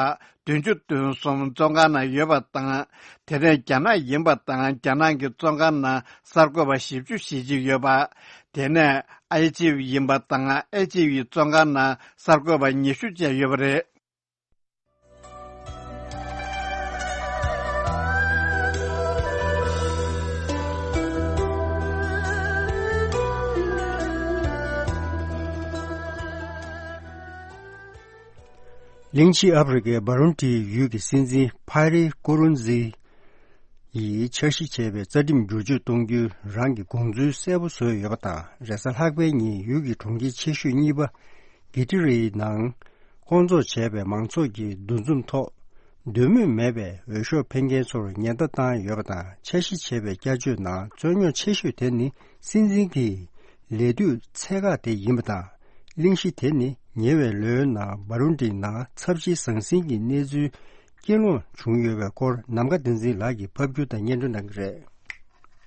བདུན་ཅུ་དོན་གསུམ་བཙོན་ཁང་ནང་ཡོད་པ་དང་། དེ་ནས་རྒྱ་ནག་ཡིན་པ་དང་། རྒྱ་ནག་གི་བཙོན་ཁང་ནང་གསར་འགོད་པ་བཞི་བཅུ་ཞེ་གཅིག་ཡོད་པ། དེ་ནས་ཨི་ཇིབ་ཡིན་པ་དང་། ཨི་ཇིབ་ཡི་བཙོན་ཁང་ནང་གསར་འགོད་པ་ཉི་ཤུ་བཅས་ཡོད་པ་རེད། གླིང་ཆེན་ཨ་ཧྥེ་རི་ཁའི་སྦ་རུན་ཏི་ཡུལ་གྱི་སྲིད་འཛིན་ཕ་རི་ཀུ་རུན་ཛི་ཡིས་འཆར་གཞི་བྱས་པའི་རྩ་ཁྲིམས་བསྒྱུར་བཅོས་གཏོང་རྒྱུའི་རང་གི་དགོངས་ཚུལ་གསལ་པོ་བཟོས་ཡོད་པ་དང་། རེས་གཟའ་ལྷག་པའི་ཉིན་ཡུལ་གྱི་གྲོང་ཁྱེར་ཆེ་ཤོས་གཉིས་པ་གྷི་ཏི་རིའི་ནང་སྐོང་ཚོགས་བྱས་པའི་མང་ཚོགས་ཀྱི་འདུ་འཛོམས་ཐོག་འདོད་མོས་མེད་པའི་འོས་ཤོག་འཕེན་མཁན་ཚོར་ཉེན་བརྡ་བཏང་ཡོད་པ་དང་། འཆར་གཞི་བྱས་པའི་བསྐྱར་བཅོས་ནང་རྩོད་རྙོག་ཆེ་ཤོས་དེ་ནི་སྲིད་འཛིན་གྱི་ལས་དུས་ཚད་བཀག་དེ་ཡིན་པ་དང་། གླེང་གཞི་དེ་ནི་ཉེ་བའི་ལོའི་ནང་སྦ་རུན་ཏིའི་ནང་ཚབས་ཆེའི་ཟང་ཟིང་གི་གནས་ཚུལ་རྐྱེན་སློང་བྱུང་ཡོད་པའི་སྐོར། ནམ་མཁའ་བསྟན་འཛིན་ལགས་ཀྱིས་ཕབ་སྒྱུར་དང་སྙན་སྒྲོན་གནང་གི་རེད།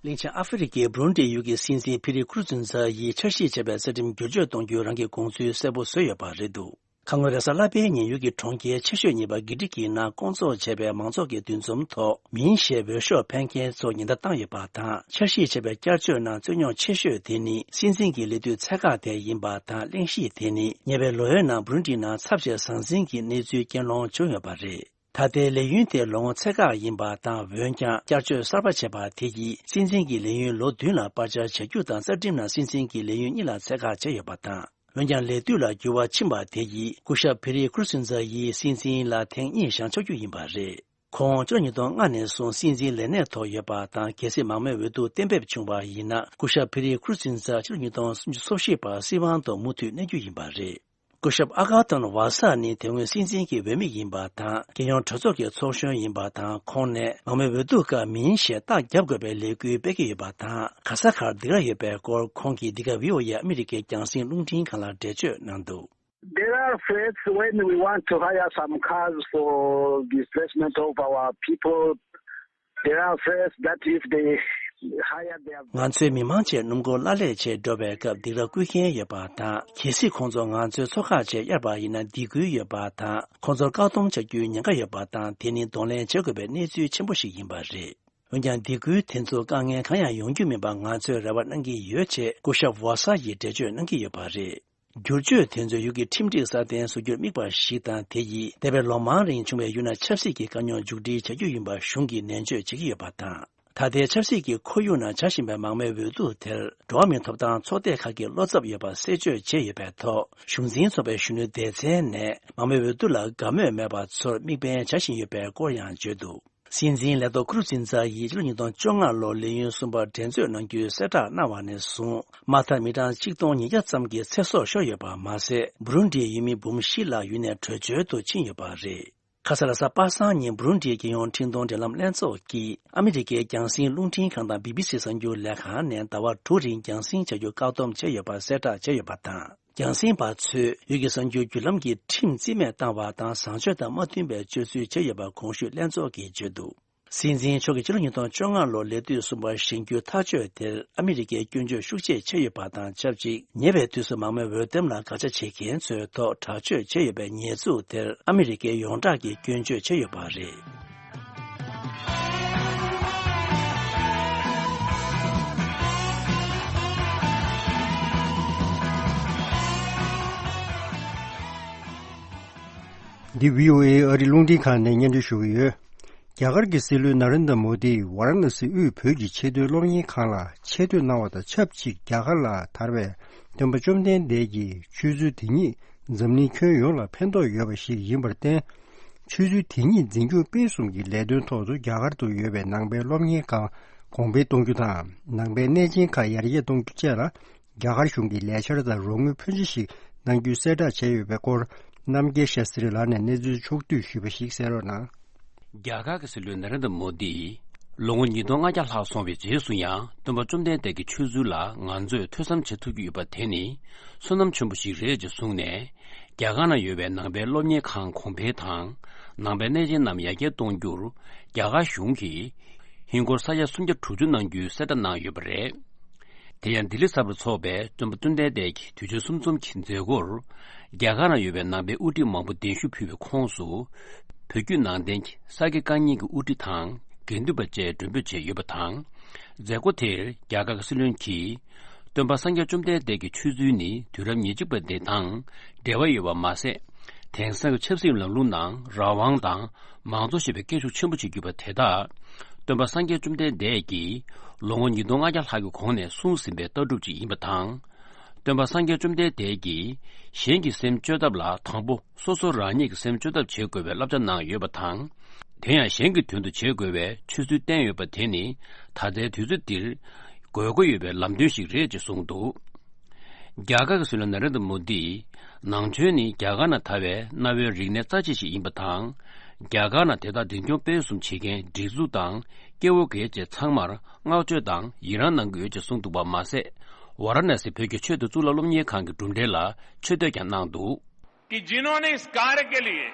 གླིང་ཆེན་ཨ་ཧྥེ་རི་ཁའི་སྦ་རུན་ཏི་ཡུལ་གྱི་སྲིད་འཛིན་ཕི་རི་ཁུར་ཛུན་ཛ་ཡིས་འཆར་གཞི་བྱས་པའི་རྩ་ཁྲིམས་བསྒྱུར་བཅོས་གཏོང་རྒྱུའི་རང་གི་དགོངས་ཚུལ་གསལ་པོ་བཟོས་ཡོད་པ་རེད་འདུག་ཁ་སྔོན་རེས་གཟའ་ལྷག་པའི་ཉིན་ཡུལ་གྱི་གྲོང་ཁྱེར་ཆེ་ཤོས་གཉིས་པ་གྷི་ཏི་རིའི་ནང་སྐོང་ཚོགས་བྱས་པའི་མང་ཚོགས་ཀྱི་འདུ་འཛོམས་ཐོག་མིན་ཞེས་འོས་ཤོག་འཕེན་མཁན་ཚོར་ཉེན་བརྡ་བཏང་ཡོད་པ་དང་། འཆར་གཞི་བྱས་པའི་བསྐྱར་བཅོས་ནང་རྩོད་རྙོག་ཆེ་ཤོས་དེ་ནི་སྲིད་འཛིན་གྱི་ལས་དུས་ཚད་བཀག་དེ་ཡིན་པ་དང་། གླེང་གཞི་དེ་ནི་ཉེ་བའི་ལོའི་ནང་སྦ་རུན་ཏིའི་ནང་ཚབས་ཆེའི་ཟང་ཟིང་གི་གནས་ཚུལ་རྐྱེན་སློང་བྱུང་ཡོད་པ་རེད། ད་ལྟའི་ལས་ཡུན་དེ་ལོ་ངོ་ཚད་བཀག་ཡིན་པ་དང་། འོན་ཀྱང་བསྐྱར་བཅོས་གསར་པ་བྱས་པ་དེ་ཡིས་སྲིད་འཛིན་གྱི་ལས་ཡུན་ལོ་བདུན་ལ་སྤར་ཆ་བྱ་རྒྱུ་དང་། རྩ་ཁྲིམས་ནང་སྲིད་འཛིན་གྱི་ལས་ཡུན་གཉིས་ལ་ཚད་བཀག་བྱས་ཡོད་པ་དང་། འོན་ཀྱང་ལས་དུས་ལ་འགྱུར་བ་ཕྱིན་པ་དེ་ཡིས་སྐུ་ཞབས་ཕི་རི་ཁུར་ཛུན་ཛ་ཡིས་སྲིད་འཛིན་ལ་ཐེངས་གཉིས་བཞེངས་ཆོག་རྒྱུ་ཡིན་པ་རེད། ཁོང་ཕྱི་ལོ་ཉིས་སྟོང་ལྔ་ནས་བཟུང་སྲིད་འཛིན་ལས་གནས་ཐོག་ཡོད་པ་དང་། གལ་སྲིད་མང་མོས་འོས་བསྡུ་གཏན་འབེབས་བྱུང་བ་ཡིན་ན། སྐུ་ཞབས་ཕི་རི་ཁུར་ཛུན་ཛ་ཕྱི་ལོ་ཉིས་སྟོང་སུམ་ཅུ་སོ་བཞི་བར་སྲིད་དབང་ཐོག་མུ་མཐུད་གནས་རྒྱུ་ཡིན་པ་རེད། སྐུ་ཞབས་ཨ་ཀ་ཏོན་ཝ་ས་ནི་དེ་སྔོན་སྲིད་འཛིན་གྱི་འོས་མི་ཡིན་པ་དང་། རྒྱལ་ཡོངས་གྲོས་ཚོགས་ཀྱི་ཚོགས་གཞོན་ཡིན་པ་དང་། ཁོང་ནས་མང་མོས་འོས་བསྡུ་སྐབས་མིན་ཞེས་རྟགས་བརྒྱབ་དགོས་པའི་ལས་འགུལ་སྤེལ་གྱི་ཡོད་པ་དང་། ག་ས་གར་སྡིགས་ར་ཡོད་པའི་སྐོར་ཁོང་གིས་འདི་ག་བྷི་ཨོ་ཨེ་ཨ་མི་རི་ཀའི་རྒྱང་སྲིང་རླུང་འཕྲིན་ཁང་ལ་འགྲེལ་བརྗོད་གནང་འདུག There are threats when we want to hire some cars for displacement of our people. There are threats that if they hire their ང་ཚོའི་མི་མང་ཆེད་སྣུམ་འཁོར་གླ་ལེན་བྱེད་འགྲོ་བའི་སྐབས་སྡིགས་ར་བསྐུལ་མཁན་ཡོད་པ་དང་། གལ་སྲིད་ཁོང་ཚོ་ང་ཚོའི་མཚོ་ཁ་ཆེད་གཡར་བ་ཡིན་ན་སྡིགས་སྐུལ་ཡོད་པ་དང་། ཁོང་ཚོར་བཀག་སྡོམ་བྱ་རྒྱུའི་ཉེན་ཁ་ཡོད་པ་དང་། དེ་ནི་གདོང་ལེན་བྱེད་དགོས་པའི་གནས་ཚུལ་ཆེན་པོ་ཞིག་ཡིན་པ་རེད། འོན་ཀྱང་སྡིགས་སྐུལ་དེ་ཚོ་དཀའ་ངལ་གང་ཡང་ཡོང་རྒྱུ་མིན་པ་ང་ཚོས་རེ་བ་གནང་གི་ཡོད་ཅེས་སྐུ་ཞབས་ཝ་ས་ཡིས་འགྲེལ་བརྗོད་གནང་གི་ཡོད་པ་རེད། བསྒྱུར་བཅོས་དེ་ཚོས་ཡུལ་གྱི་ཁྲིམས་སྒྲིག་སྲ་བརྟན་བཟོ་རྒྱུར་དམིགས་པ་ཞིག་དང་། དེ་ཡིས་འདས་པའི་ལོ་མང་རིང་བྱུང་བའི་ཡུལ་ནང་ཆབ་སྲིད་ཀྱི་དཀའ་རྙོག་མཇུག་སྒྲིལ་བྱ་རྒྱུ་ཡིན་པ་གཞུང་གིས་ནན་བརྗོད་བྱེད་ཀྱི་ཡོད་པ་དང་། ད་ལྟའི་ཆབ་སྲིད་ཀྱི་ཁོར་ཡུག་ནང་བྱ་བཞིན་པའི་མང་མོས་འོས་བསྡུ་དེར་འགྲོ་བ་མིའི་ཐོབ་ཐང་ཚོགས་སྡེ་ཁག་གིས་བློ་འཚབ་ཡོད་པ་གསལ་བརྗོད་བྱས་ཡོད་པའི་ཐོག་གཞུང་འཛིན་ཚོགས་པའི་གཞོན་ནུ་སྡེ་ཚན་ནས་མང་མོས་འོས་བསྡུ་ལ་དགའ་མོས་མེད་པ་ཚོར་དམིགས་འབེན་བྱ་བཞིན་ཡོད་པའི་སྐོར་ཡང་བརྗོད་འདུག་སྲིད་འཛིན་ལེ་ཏོ་ཀུ་རུ་ཛིན་ཛ་ཡིས་ཕྱི་ལོ་ཉིས་སྟོང་བཅོ་ལྔ་ལོར་ལས་ཡུན་གསུམ་པ་འགྲན་རྩོད་གནང་རྒྱུའི་གསལ་བསྒྲགས་གནང་བ་ནས་བཟུང་མ་མཐའ་མི་གྲངས་ཆིག་སྟོང་ཉིས་བརྒྱ་ཙམ་གྱི་ཚེ་སྲོག་ཤོར་ཡོད་པ་མ་ཟད། བུ་རུན་ཌིའི་ཡུལ་མི་འབུམ་བཞི་ལྷག་ཡུལ་ནས་བྲོས་བྱོལ་དུ་ཕྱིན་ཡོད་པ་རེད། ཁ་ས་ལ་གཟའ་པ་སངས་ཉིན་བུ་རུན་ཌིའི་རྒྱལ་ཡོངས་འཕྲིན་གཏོང་འབྲེལ་ལམ་ལྷན་ཚོགས་ཀྱིས་ཨ་མི་རི་ཀའི་རྒྱང་སྲིང་རླུང་འཕྲིན་ཁང་དང་བི་བི་སི་གསར་འགྱུར་ལས་ཁང་ནས་ཟླ་བ་དྲུག་རིང་རྒྱང་སྲིང་བྱ་རྒྱུ་བཀག་སྡོམ་བྱས་ཡོད་པ་གསལ་བསྒྲགས་བྱས་ཡོད་པ་དང་། རྒྱང་སྲིང་པ་ཚོས་ཡུལ་གྱི་གསར་འགྱུར་བརྒྱུད་ལམ་གྱི་ཁྲིམས་རྩིས་མེད་བཏང་བ་དང་བཟང་སྤྱོད་དང་མ་མཐུན་པའི་སྤྱོད་ཚུལ་བྱས་ཡོད་པ་གོང་ཞུས་ལྷན་ཚོགས་ཀྱིས་བརྗོད་འདུག། སྲིད་འཛིན་མཆོག་གིས་ཕྱི་ལོ་ཉིས་སྟོང་བཅོ་ལྔ་ལོར་ལས་དུས་གསུམ་པར་བཞེངས་རྒྱུའི་ཐག་གཅོད་དེར་ཨ་མི་རི་ཀས་སྐྱོན་བརྗོད་ཤུགས་ཆེ་བྱས་ཡོད་པ་དང་ཆབས་ཅིག་ཉེ་བའི་དུས་སུ་མང་མོས་འོས་འདེམས་ལ་དགག་བྱ་བྱེད་མཁན་ཚོའི་ཐོག་དྲག་སྤྱོད་བྱས་ཡོད་པའི་ཉེས་འཛུགས་དེར་ཨ་མི་རི་ཀས་ཡོངས་གྲགས་ཀྱིས་སྐྱོན་བརྗོད་བྱས་ཡོད་པ་རེད། འདི་བྷི་ཨོ་ཨེ་ཨ་རི་རླུང་འཕྲིན་ཁང་ནས་སྙན་སྒྲོན་ཞུ་གི་ཡོད། རྒྱ་གར་གྱི་སྲིད་བློན་ན་རེན་དྲ་མོ་དིས་ཝཱ་ར་ཎ་སི་དབུས་བོད་ཀྱི་ཆེས་མཐོའི་སློབ་གཉེར་ཁང་ལ་ཆེ་བསྟོད་གནང་བ་དང་ཆབས་ཅིག་རྒྱ་གར་ལ་དར་བའི་སྟོན་པ་བཅོམ་ལྡན་འདས་ཀྱི་ཆོས་ཚུལ་དེ་ཉིད་འཛམ་གླིང་ཁྱོན་ཡོངས་ལ་ཕན་ཐོགས་ཡོད་པ་ཞིག་ཡིན་པར་བརྟེན། ཆོས་ཚུལ་དེ་ཉིད་འཛིན་སྐྱོང་སྤེལ་གསུམ་གྱི་ལས་དོན་ཐོག་ཏུ་རྒྱ་གར་དུ་ཡོད་པའི་ནང་པའི་སློབ་གཉེར་ཁང་གོང་འཕེལ་གཏོང་རྒྱུ་དང་། ནང་པའི་གནས་ཆེན་ཁག་ཡར་རྒྱས་གཏོང་རྒྱུ་བཅས་ལ་རྒྱ་གར་གཞུང་གིས་ལས་འཆར་དང་རོགས་དངུལ་ཕོན་ཆེ་ཞིག་གནང་རྒྱུའི་གསལ་བསྒྲགས་བྱས་ཡོད་པའི་སྐོར། རྣམ་རྒྱལ་ཤཱ་སྟྲི་ལགས་ནས་གནས་ཚུལ་ཕྱོགས་བསྡུས་ཞུས་པ་ཞིག་གསན་རོགས་གནང་། རྒྱ་གར་གྱི་སྲིད་བློན་ན་རེན་དྲ་མོ་དིས་ལོ་ངོ་ཉིས་སྟོང་ལྔ་བརྒྱ་ལྷག་སོང་བའི་རྗེས་སུ་ཡང་སྟོན་པ་བཅོམ་ལྡན་འདས་ཀྱི་ཆོས་ཚུལ་ལ་ང་ཚོས་ཐོས་བསམ་བྱེད་ཐུབ་ཀྱི་ཡོད་པ་དེ་ནི་བསོད་ནམས་ཆེན་པོ་ཞིག་རེད་ཅེས་གསུངས་ནས། རྒྱ་གར་ནང་ཡོད་པའི་ནང་པའི་སློབ་གཉེར་ཁང་གོང་འཕེལ་དང་། ནང་པའི་གནས་ཆེན་རྣམས་ཡར་རྒྱས་གཏོང་རྒྱུར་རྒྱ་གར་གཞུང་གིས་ཧིན་སྒོར་ས་ཡ་སུམ་བརྒྱ་དྲུག་ཅུ་གནང་རྒྱུའི་གསལ་བསྒྲགས་གནང་ཡོད་པ་རེད། དེ་ཡང་ལྡི་ལི་གསར་པར་འཚོགས་པའི་སྟོན་པ་བཅོམ་ལྡན་འདས་ཀྱི་དུས་ཆེན་གསུམ་འཛོམས་ཀྱི་མཛད་སྒོར། རྒྱ་གར་ནང་ཡོད་པའི་ནང་པའི་དབུ་ཁྲིད་མང་པོ་གདན་ཞུ་ཕུལ་བའི་ཁོངས་སུ། བོད་བརྒྱུད་ནང་བསྟན་གྱི་ས་དགེ་བཀའ་རྙིང་གི་དབུ་ཁྲིད་དང་དགེ་འདུན་པ་བཅས་མགྲོན་འབོད་བྱས་ཡོད་པ་དང་། མཛད་སྒོ་དེར་རྒྱ་གར་གྱི་སྲིད་བློན་གྱིས། སྟོན་པ་སངས་རྒྱས་བཅོམ་ལྡན་འདས་ཀྱི་ཆོས་ཚུལ་ནི་དུས་རབས་ཉེར་གཅིག་པ་འདི་དང་འབྲེལ་བ་ཡོད་པ་མ་ཟད། དེང་སང་གི་ཆབ་སྲིད་ལམ་ལུགས་ནང་རང་དབང་དང་མང་གཙོ་ཞེས་པའི་སྐད་ཤུགས་ཆེན་པོ་ཅིག་གྱུར་པ་དེ་དག་སྟོན་པ་སངས་རྒྱས་བཅོམ་ལྡན་འདས་ཀྱིས་ལོ་ངོ་ཉིས་སྟོང་ལྔ་བརྒྱ་ལྷག་གི་གོང་ནས་གསུངས་ཟིན་པའི་ལྟ་གྲུབ་ཅིག་ཡིན་པ་དང་། སྟོན་པ་སངས་རྒྱས་བཅོམ་ལྡན་འདས་ཀྱིས་གཞན་གྱི་སེམས་བཅོས་ཐབས་ལ་དང་པོ་སོ་སོ་རང་ཉིད་ཀྱི་སེམས་བཅོས་ཐབས་བྱེད་དགོས་པའི་བསླབ་བྱ་གནང་ཡོད་པ་དང་། དེ་ཡང་གཞན་གྱི་དོན་དུ་བྱེད་དགོས་པའི་ཆོས་ཚུལ་བསྟན་ཡོད་པ་དེ་ནི་ད་ལྟའི་དུས་ཚོད་འདིར་དགོས་མཁོ་ཡོད་པའི་ལམ་སྟོན་ཞིག་རེད་ཅེས་གསུངས་འདུག། རྒྱ་གར་གྱི་སྲིད་བློན་ན་རེན་དྲ་མོ་དིས་ནང་ཆོས་ནི་རྒྱ་གར་ནང་དར་བའི་གནའ་བོའི་རིག་གནས་རྩ་ཆེ་ཞིག་ཡིན་པ་དང་། རྒྱ་གར་ནང་དེ་དག་འཛིན་སྐྱོང་སྤེལ་གསུམ་བྱེད་མཁན་སྒྲིག་འཛུགས་དང་སྐྱེ་བོ་སྒེར་བཅས་ཚང་མར་བསྔགས་བརྗོད་དང་ཡི་རངས་གནང་གི་ཡོད་ཅེས་གསུངས་འདུག་པ་མ་ཟད། ཝཱ་ར་ཎ་སི་བོད་ཀྱི་ཆོས་དང་གཙུག་ལག་སློབ་གཉེར་ཁང་གི་གྲུབ་འབྲས་ལ་ཆེ་བསྟོད་ཀྱང་གནང་འདུག། कि जिन्होंने इस कार्य के लिए,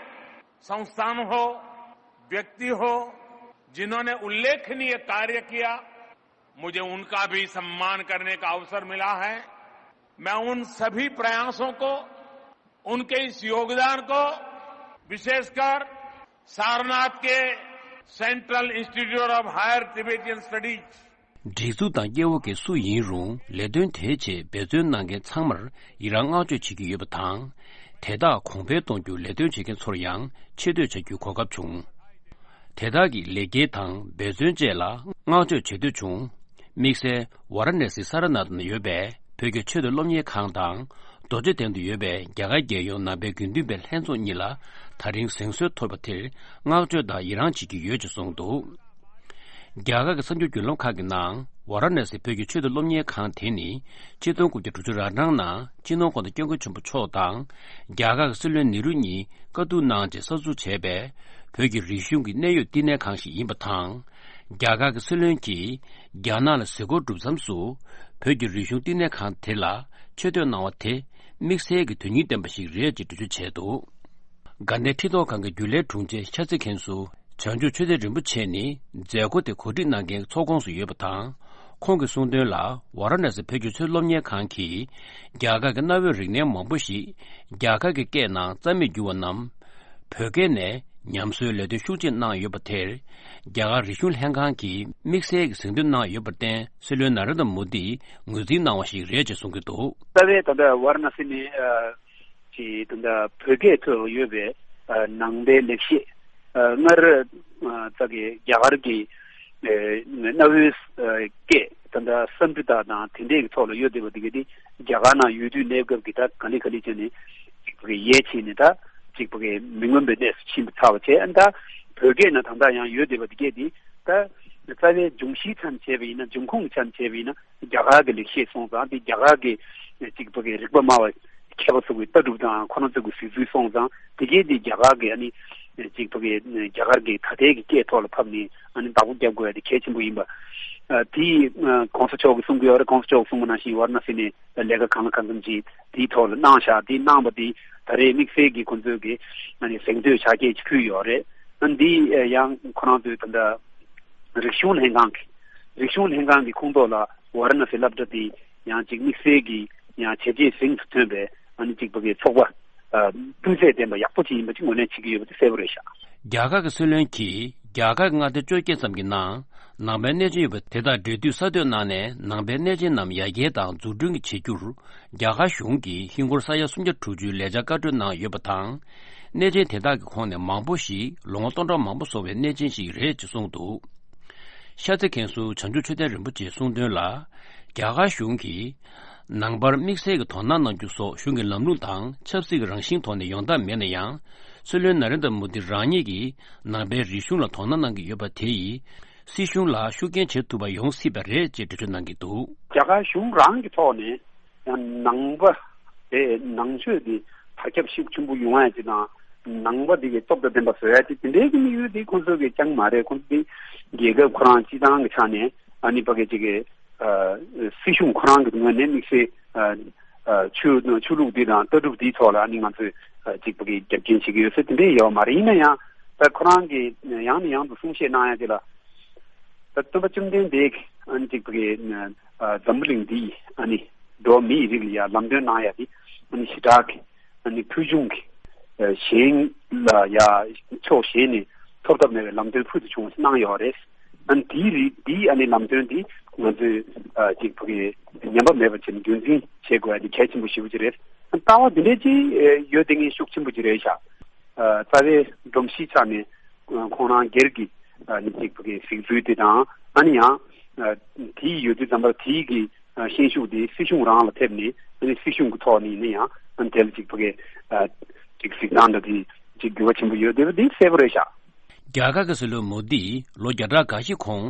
संस्थान हो, व्यक्ति हो, जिन्होंने उल्लेखनीय कार्य किया, मुझे उनका भी सम्मान करने का अवसर मिला है। मैं उन सभी प्रयासों को, उनके इस योगदान को, विशेषकर सारनाथ के Central Institute of Higher Tibetan Studies, སྒྲིག་འཛུགས་དང་སྐྱེ་བོ་སྒེར་སུ་ཡིན་རུང་ལས་དོན་དེའི་ཆེད་འབད་བརྩོན་གནང་མཁན་ཚང་མར་ཡི་རངས་བསྔགས་བརྗོད་བྱེད་ཀྱི་ཡོད་པ་དང་། དེ་དག་གོང་འཕེལ་གཏོང་རྒྱུར་ལས་དོན་བྱེད་མཁན་ཚོར་ཡང་ཆེ་བསྟོད་བྱ་རྒྱུའི་གོ་སྐབས་བྱུང་། དེ་དག་གི་ལེགས་སྐྱེས་དང་འབད་བརྩོན་བཅས་ལ་བསྔགས་བརྗོད་བྱེད་འདོད་བྱུང་། དམིགས་བསལ་ཝཱ་ར་ཎ་སི་ས་ར་ནཱཐ་ནང་ཡོད་པའི་བོད་ཀྱི་ཆོས་དང་སློབ་གཉེར་ཁང་དང་། རྡོ་རྗེ་གདན་དུ་ཡོད་པའི་རྒྱ་གར་རྒྱལ་ཡོངས་ནང་པའི་དགེ་འདུན་པའི་ལྷན་ཚོགས་གཉིས་ལ་ད་རིང་གཟེངས་གསོལ་ཐོབ་པ་དེར་བསྔགས་བརྗོད་དང་ཡི་རངས་བྱེད་ཀྱི་ཡོད་ཅེས་གསུངས་འདུག། རྒྱ་གར་གྱི་གསར་འགྱུར་བརྒྱུད་ལམ་ཁག་གི་ནང་ཝཱ་ར་ཎ་སི་བོད་ཀྱི་ཆོས་དང་སློབ་གཉེར་ཁང་དེ་ནི་ཆིག་སྟོང་དགུ་བརྒྱ་དྲུག་ཅུ་རེ་གྲངས་ནང་སྤྱི་ནོར་༸གོང་ས་༸སྐྱབས་མགོན་ཆེན་པོ་མཆོག་དང་རྒྱ་གར་གྱི་སྲིད་བློན་ནེ་རུ་གཉིས་བཀའ་བསྡུར་གནང་རྗེས་གསར་འཛུགས་བྱས་པའི་བོད་ཀྱི་རིག་གཞུང་གི་གནད་ཡོད་བསྟི་གནས་ཁང་ཞིག་ཡིན་པ་དང་། རྒྱ་གར་གྱི་སྲིད་བློན་གྱིས་རྒྱ་ནག་ལ་གཟིགས་སྐོར་གྲུབ་མཚམས་སུ་བོད་ཀྱི་རིག་གཞུང་བསྟི་གནས་ཁང་དེ་ལ་ཆེ་བསྟོད་གནང་བ་དེ་དམིགས་བསལ་གྱི་དོན་སྙིང་ལྡན་པ་ཞིག་རེད་ཅེས་འགྲེལ་བརྗོད་བྱས་འདུག། དགའ་ལྡན་ཁྲི་ཐོག་ཁང་གི་རྒྱུན་ལས་དྲུང་ཆེ་ཤཱ་ཙི་མཁན་ཟུར་བྱང་ཆུབ་ཆོས་སྡེ་རིན་པོ་ཆེ་ནི་མཛད་སྒོ་དེ་གོ་སྒྲིག་གནང་མཁན་ཚོགས་ཁོངས་སུ་ཡོད་པ་དང་། ཁོང་གིས་གསུངས་དོན་ལ་ཝཱ་ར་ཎ་སི་བོད་ཀྱི་ཆོས་སློབ་གཉེར་ཁང་གིས་རྒྱ་གར་གྱི་གནའ་བོའི་རིག་གནས་མང་པོ་ཞིག་རྒྱ་གར་གྱི་སྐད་ནང་རྩ་མེད་གྱུར་བ་རྣམས་བོད་སྐད་ནས་ཉམས་གསོའི་ལས་དོན་ཤུགས་ཆེ་གནང་ཡོད་པ་དེར་རྒྱ་གར་རིག་གཞུང་ལྷན་ཁང་གིས་དམིགས་བསལ་གྱི་གཟེངས་བསྟོད་གནང་ཡོད་པར་བརྟེན་སྲིད་བློན་ན་རེན་དྲ་མོ་དིས་ངོས་འཛིན་གནང་བ་ཞིག་རེད་ཅེས་གསུང་གི་འདུག། རྩ་བའི་ད་ལྟ་ཝཱ་ར་ཎ་སི་ནས་ཀྱི་ད་ལྟ་བོད་སྐད་ཐོག་ཡོད་པའི་ནང་པའི་ལེགས་བཤད་སྔར་ད་གི་རྒྱ་གར་གྱི་གནའ་བོའི་སྐད་ད་ལྟ་སཾ་སྐྲྀ་ཏ་དང་དེ་འདྲའི་གི་ཐོག་ལ་ཡོད་བསྡད་པ་དེ་ག་དེ་རྒྱ་གར་ནང་ཡོད་དུས་གནས་སྐབས་ཀྱི་ད་ག་ལེ་ག་ལེ་བྱས་ནས་གཅིག་པ་གི་ཡལ་ཕྱིན་ནས་ད་གཅིག་པ་གི་མི་མངོན་པའི་གནས་སུ་ཕྱིན་པ་ཚར་བ་བྱས། ཨ་ནི་ད་ བོད་སྐད་ནང་ད་ལྟ་ཡང་ཡོད་བསྡད་པ་དེ་གས་དེ་ད་རྩ་བའི་འབྱུང་གཞིའི་ཆ་ནས་བྱས་པ་ཡིན་ན། འབྱུང་ཁུངས་ཀྱི་ཆ་ནས་བྱས་པ་ཡིན་ན། རྒྱ་གར་གྱི་ལེགས་བཤད་སོང་ཙང་། དེ་རྒྱ་གར་གྱི་གཅིག་པ་གི་རིག་པ་སྨྲ་བ་མཁས་པ་ཚོ་གི་ལྟ་གྲུབ་དང་ཁོ་རང་ཚོ་གི་གཟིགས་ཚུལ་སོང་ཙང་། དེ་གས་དེ་རྒྱ་གར་གྱི་ཨ་ནི་གཅིག་པ་གི་རྒྱ་གར་གྱི་ད་ལྟའི་གི་སྐད་ཐོག་ལ་ཕབ་ནས་ཨ་ནི་བདག་པོ་རྒྱབ་དགོས་ཡ་དེ་གལ་ཆེན་པོ་ཡིན་པ། ཨ་དེ་ཨ་གོང་ས་མཆོག་གིས་གསུང་གི་ཡོད་རེད། གོང་ས་མཆོག་གིས་གསུངས་པ་ནང་བཞིན་ཝཱ་ར་ཎ་སི་ནས་ལས་ཀ་གང་ལ་གང་འཚམ་ཅིག་དེའི་ཐོག་ལ་གནང་བཞག་དེ་གནང་བ་དེ་ད་རེས་དམིགས་བསལ་གྱི་ཁོང་ཚོས་གི་ཨ་ནི་གཟེངས་བསྟོད་ཕྱག་འཁྱེར་ཅིག་ཕུལ་ཡོད་རེད། ཨ་འདི་ཨ་ཡང་ཁོ་རང་ཚོའི་ད་ལྟ་རིག་གཞུང་ལྷན་ཁང་གི་རིག་གཞུང་ལྷན་ཁང་གི་ཁོངས་གཏོགས་ལ་ཝཱ་ར་ཎ་སི་སློབ་གྲྭ་དེ་ཡང་ཅིག་དམིགས་བསལ་གྱི་ཡང་བྱས་རྗེས་གཟེངས་སུ་ཐོན་པའི་ཨ་ནི་གཅིག་པ་གི་ཚོགས་པ་ཨ་སྤུས་ཚད་ལྡན་པ་ཡག་པོ་ཅིག་ཡིན་པ་ཅིག་ངོས་ལེན་བྱེད་ཀྱི་ཡོད་པ་དེ་གསལ་པོ་རེད་ཤག་རྒྱ་གར་གྱི་སྲིད་བློན་གྱིས་རྒྱ་གར་གྱི་མངའ་སྡེ་བཅོ་བརྒྱད་ཙམ་གྱི་ནང་ནང་པའི་གནས་ཆེན་ཡོད་པ་དེ་དག་འབྲེལ་མཐུད་གསར་གཏོད་གནང་ནས། ནང་པའི་གནས་ཆེན་རྣམས་ཡར་རྒྱས་དང་འཛུགས་སྐྲུན་གྱི་བྱེད་རྒྱུར་རྒྱ་གར་གཞུང་གིས་ཧིན་སྒོར་ས་ཡ་སུམ་བརྒྱ་དྲུག་ཅུའི་ལས་འཆར་བཀའ་འཁྲོལ་གནང་ཡོད་པ་དང་། གནས་ཆེན་དེ་དག་གི་ཁོངས་ནས་མང་པོ་ཞིག་ལོ་ངོ་སྟོང་ཕྲག་མང་པོ་སོང་བའི་གནས་ཆེན་ཞིག་རེད་ཅེས་གསུངས་འདུག་ཤར་རྩེ་མཁན་ཟུར་བྱང་ཆུབ་ཆོས་ལྡན་རིན་པོ་ཆེས་གསུངས་དོན་ལ། རྒྱ་གར་གཞུང་གིས་ནང་པར་དམིགས་བསལ་གྱི་དོ་སྣང་གནང་རྒྱུ་སོགས་གཞུང་གི་ལམ་ལུགས་དང་ཆབ་སྲིད་ཀྱི་རང་བཞིན་ཐོག་ནས་ཡོང་ཐབས་མེད་ན་ཡང་། སྲིད་བློན་ན་རེན་དྲ་མོ་དི་རང་ཉིད་ཀྱིས་ནང་པའི་རིག་གཞུང་ལ་དོ་སྣང་གནང་གི་ཡོད་པ་དེ་ཡིས་སྲིད་གཞུང་ལ་ཤུགས་རྐྱེན་བྱེད་ཐུབ་པ་ཡོང་སྲིད་པ་རེད་ཅེས་འགྲེལ་བརྗོད་གནང་གི་འདུག་རྒྱ་གར་གཞུང་རང་གི་ཐོག་ནས་ཡང་ནང་པ་དེ་ནང་ཆོས་དེ་དར་ཁྱབ་ཤུགས་ཆེན་པོ་ཡོང་ཡ་ཅིག་དང་། ནང་པ་དེ་གི་སྟོབས་དང་ལྡན་པ་བཟོ་ཡ་ཅིག་དེ་འདྲའི་གི་དམིགས་ཡུལ་དེ་ཁོང་ཚོ་གི་ཅང་མ་རེད། ཁོང་ཚོ་དེ་རྒྱལ་ཁབ་ཁོ་རང་སྤྱི་བཏང་གི་ཆ་ནས་ཨ་ནི་ཕ་གི་ཅིག་གི་ཨ་སྲིད་གཞུང་ཁོ་རང་གི་ངོས་ནས་དམིགས་བསལ་ཨ་ཨ་ཆོས་ཆོས་ལུགས་འདི་དང་ལྟ་གྲུབ་འདིའི་ཐོག་ལ་ཨ་ནི་ང་ཚོས་ཨ་གཅིག་པ་གི་རྒྱབ་སྐྱོར་བྱེད་ཀྱི་ཡོད་ཟེར་དེ་འདྲའི་ཡོད་མ་རེད། ཡིན་ན་ཡང་ད་ཁོ་རང་གིས་ཡང་ནས་ཡང་དུ་གསུང་བཤད་གནང་ཡ་དེ་ལ། ད་སྟོན་པ་བཅོམ་ལྡན་འདས་ཀྱིས་ཨ་ནི་གཅིག་པ་གི་ཨ་འཛམ་བུ་གླིང་འདིའི་ཨ་ནི་འགྲོ་བ་མིའི་རིགས་ལ་ཡ་ལམ་སྟོན་གནང་ཡ་དེ་ཨ་ནི་ཞེ་དྲག་གི་ཨ་ནི་ཕུལ་བྱུང་གི་ཨ་གཞན་ལ་ཡ་ཕྱོགས་གཞན་ནས་ཐོབ་ཐབས་མེད་པའི་ལམ་སྟོན་ཕུལ་དུ་བྱུང་བ་ཞིག་གནང་ཡོད་རེད། ཨ་ནི་དེའི་རིགས་དེའི་ཨ་ནི་ལམ་སྟོན་དེ་ང་ཚོས་ཨ་གཅིག་པ་གི་ཉམས་པ་མེད་པ་བྱས་ནས་རྒྱུན་འཛིན་བྱེད་དགོས་ཡ་དེ་གལ་ཆེན་པོ་ཞེ་པོ་ཅིག་རེད། ཨ་ལྟ་བ་དེ་འདྲའི་ཅིག་ཨ་ཡོད་དེ་ངས་ཤུགས་ཆེན་པོ་ཅིག་རེད་ཤག་ཨ་རྩ་བའི་སྒྲོམ་གཞིའི་ཆ་ནས་ཁོང་རང་སྒེར་གྱི་ཨ་ནི་གཅིག་པ་གི་གཟིགས་ཚུལ་དེ་དང་། ཨ་ནི་ཡང་ཨ་དེའི་ཡོད་དུས་ཙམ་པར་དེའི་གི་ཨ་ཤན་ཤུགས་དེ་སྲིད་གཞུང་རང་ལ་ཐེབས་ནས། ཨ་ནི་སྲིད་གཞུང་གི་ཐོག་ནས་ཡིན་ན་ཡང་ཨ་ནི་དེ་ལ་གཅིག་པ་གི་ཨ་གཅིག་གཟིགས་སྟངས་འདྲ་དེ་གཅིག་འགྱུར་བ་ཆེན་པོ་ཡོད་བསྡད་པ་དེ་གསལ་པོ་རེད་ཤག་རྒྱ་གར་གྱི་སྲིད་བློན་མོ་དིས་ལོ་བརྒྱ་ཕྲག་འགའ་ཞིག་གོང་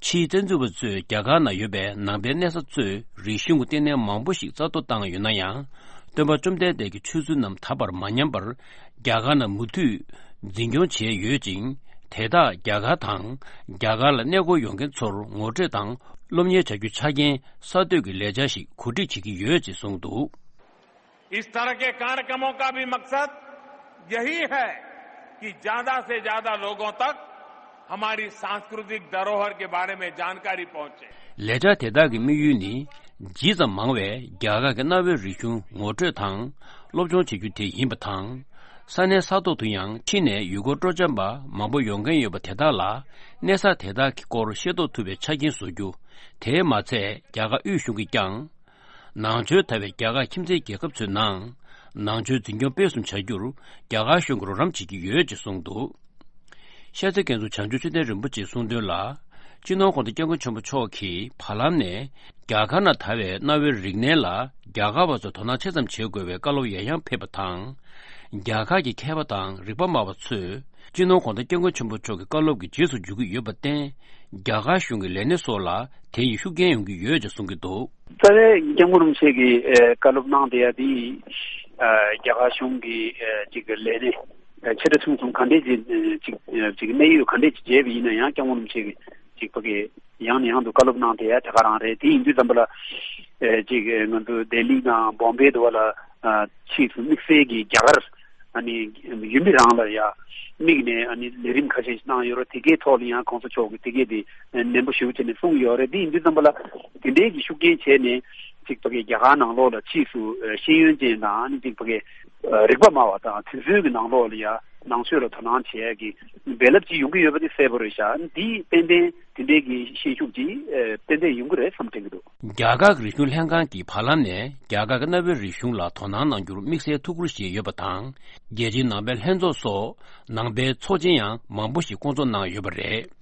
ཕྱིའི་བཙན་འཛུལ་བ་ཚོས་རྒྱ་གར་ནང་ཡོད་པའི་ནང་པའི་གནས་ས་གཙོས་རིག་གཞུང་གི་བསྟི་གནས་མང་པོ་ཞིག་རྩ་གཏོར་བཏང་ཡོད་ན་ཡང་། སྟོན་པ་བཅོམ་ལྡན་འདས་ཀྱི་ཆོས་ཚུལ་རྣམས་ད་བར་མ་ཉམས་པར་རྒྱ་གར་ནང་མུ་མཐུད་འཛིན་སྐྱོང་བྱས་ཡོད་ཅིང་། དེ་དག་རྒྱ་གར་དང་རྒྱ་གར་ལ་གནས་སྐོར་ཡོང་མཁན་ཚོར་ངོ་སྤྲོད་དང་སློབ་གཉེར་བྱ་རྒྱུའི་ཆ་རྐྱེན་གསར་གཏོད་ཀྱི་ལས་འཆར་ཞིག་གོ་སྒྲིག་བྱེད་ཀྱི་ཡོད་ཅེས་གསུངས་འདུག། इस तरह के कार्यक्रमों का भी मकसद यही है कि ज्यादा से ज्यादा लोगों तक हमारी सांस्कृतिक धरोहर के बारे में जानकारी पहुंचे। ལས་འཆར་དེ་དག་གི་དམིགས་ཡུལ་ནི། ཇི་ཙམ་མང་བས་རྒྱ་གར་གྱི་གནའ་བོའི་རིག་གཞུང་ངོ་སྤྲོད་དང་སློབ་སྦྱོང་བྱེད་རྒྱུ་དེ་ཡིན་པ་དང་། ས་གནས་ས་ཐོག་ཏུ་ཡང་ཕྱི་ནས་ཡུལ་སྐོར་སྤྲོ་འཆམ་པ་མང་པོ་ཡོང་མཁན་ཡོད་པ་དེ་དག་ལ་གནས་ས་དེ་དག་གི་སྐོར་ཤེས་རྟོགས་ཐུབ་པའི་ཆ་རྐྱེན་བཟོ་རྒྱུ། དེས་མ་ཚད་རྒྱ་གར་དབུས་གཞུང་གིས་ཀྱང་། ནང་ཆོས་དར་བའི་རྒྱ་གར་ཁྱིམ་མཚེས་རྒྱལ་ཁབ་ཚོའི་ནང་ནང་ཆོས་འཛིན་སྐྱོང་སྤེལ་གསུམ་བྱ་རྒྱུར་རྒྱ་གར་གཞུང་གིས་རོགས་རམ་བྱེད་ཀྱི་ཡོད་ཅེས་གསུངས་འདུག། ཤར་རྩེ་མཁན་ཟུར་བྱང་ཆུབ་ཆོས་ལྡན་རིན་པོ་ཆེས་གསུངས་དོན་ལ། སྤྱི་ནོར་༸གོང་ས་༸སྐྱབས་མགོན་ཆེན་པོ་མཆོག་གིས་བར་ལམ་ནས་རྒྱ་གར་ནང་དར་བའི་གནའ་བོའི་རིག་གནས་ལ་རྒྱ་གར་བ་ཚོས་དོ་སྣང་ཆེ་ཙམ་བྱེད་དགོས་པའི་བཀའ་སློབ་ཡང་ཡང་ཕེབས་པ་དང་། རྒྱ་གར་གྱི་མཁས་པ་དང་རིག་པ་སྨྲ་བ་ཚོས། སྤྱི་ནོར་༸གོང་ས་༸སྐྱབས་མགོན་ཆེན་པོ་མཆོག་གི་བཀའ་སློབ་ཀྱི་རྗེས་སུ་འཇུག་གི་ཡོད་པར་བརྟེན། རྒྱ་གར་གཞུང་གི་ལས་སྣེ་སོགས་ལ་དེ་ཡིས་ཤུགས་རྐྱེན་ཡོང་གི་ཡོད་ཅེས་གསུང་གི་འདུག། རྩ་བའི་༸སྐྱབས་མགོན་རིན་པོ་ཆེ་གིས་ཨ་བཀའ་སློབ་གནང་བསྡད་ཡ་དེ་ཨ་རྒྱ་གར་གཞུང་གི་ཨ་ཅིག་ལས་སྣེ་ཨ་ཆེ་ཕྲ་ཆུང་གསུམ་ག་འདྲས་ཅིག་ཨ་ཅིག་ཨ་ཅིག་གནད་ཡོད་ག་འདྲས་ཅིག་བྱས་པ་ཡིན་ན་ཡང་༸སྐྱབས་མགོན་རིན་པོ་ཆེ་གིས་ཅིག་ཕ་གི་ཡང་ནས་ཡང་དུ་བཀའ་སློབ་གནང་བསྡད་ཡ་དེ་ག་རང་རེད། དེ་ཡིན་དུས་ཙམ་པ་ལ་ཨ་ཅིག་ཨ་ང་ཚོ་ལྡི་ལི་དང་བོམ་བེ་དུ་བ་ལ་ཨ་ཕྱིས་སུ་དམིགས་བསལ་གྱི་རྒྱ་གར་ཨ་ནི་ཡུལ་མི་རང་ལ་ཡ་དམིགས་ནས་ཨ་ནི་ལས་རིམ་ཁ་ཤས་ཤིག་གནང་ཡོད་རེད། དེ་གའི་ཐོག་ལ་ཡང་༸གོང་ས་མཆོག་གིས་དེ་གའི་དེ་ནན་པོ་ཞེ་པོ་བྱས་ནས་གསུངས་ཡོད་རེད། དེ་ཡིན་དུས་ཙམ་པ་ལ་དེ་འདྲའི་གི་ཤུགས་རྐྱེན་བྱས་ནས་ཅིག་ཕ་གི་རྒྱ་གར་ནང་ལོགས་ལ་ཕྱིས་སུ་ཤེས་ཡོན་ཅན་དང་ཨ་ནི་ཅིག་ཕ་གི་རིག་པ་སྨྲ་བ་དང་དེ་ཚོའི་གི་ནང་ལོགས་ལ་ཡ་ནང་ཆོས་ལ་དོ་སྣང་བྱེད་ཡ་གི་འབད་རླབས་ཅིག་ཡོང་གི་ཡོད་པ་དེ་གསལ་པོ་རེད་ཤག། འདི་ཏན་ཏན་དེ་འདྲའི་གི་ཤན་ཤུགས་ཀྱིས་ཨེ་ཏན་ཏན་ཡོང་གི་རེད་བསམ་དྲན་གྱི་འདུག། རྒྱ་གར་གྱི་རིག་གཞུང་ལྷན་ཁང་གིས་བར་ལམ་ནས་རྒྱ་གར་གྱི་གནའ་བོའི་རིག་གཞུང་ལ་དོ་སྣང་གནང་རྒྱུར་དམིགས་བསལ་ཐུགས་ཁུར་བཞེས་ཡོད་པ་དང་། རྒྱལ་སྤྱིའི་ནང་པའི་ལྷན་ཚོགས་སོགས་ནང་པའི་ཚོགས་ཆེན་ཡང་མང་པོ་ཞིག་བསྐོང་ཚོགས་གནང་ཡོད་པ་རེད།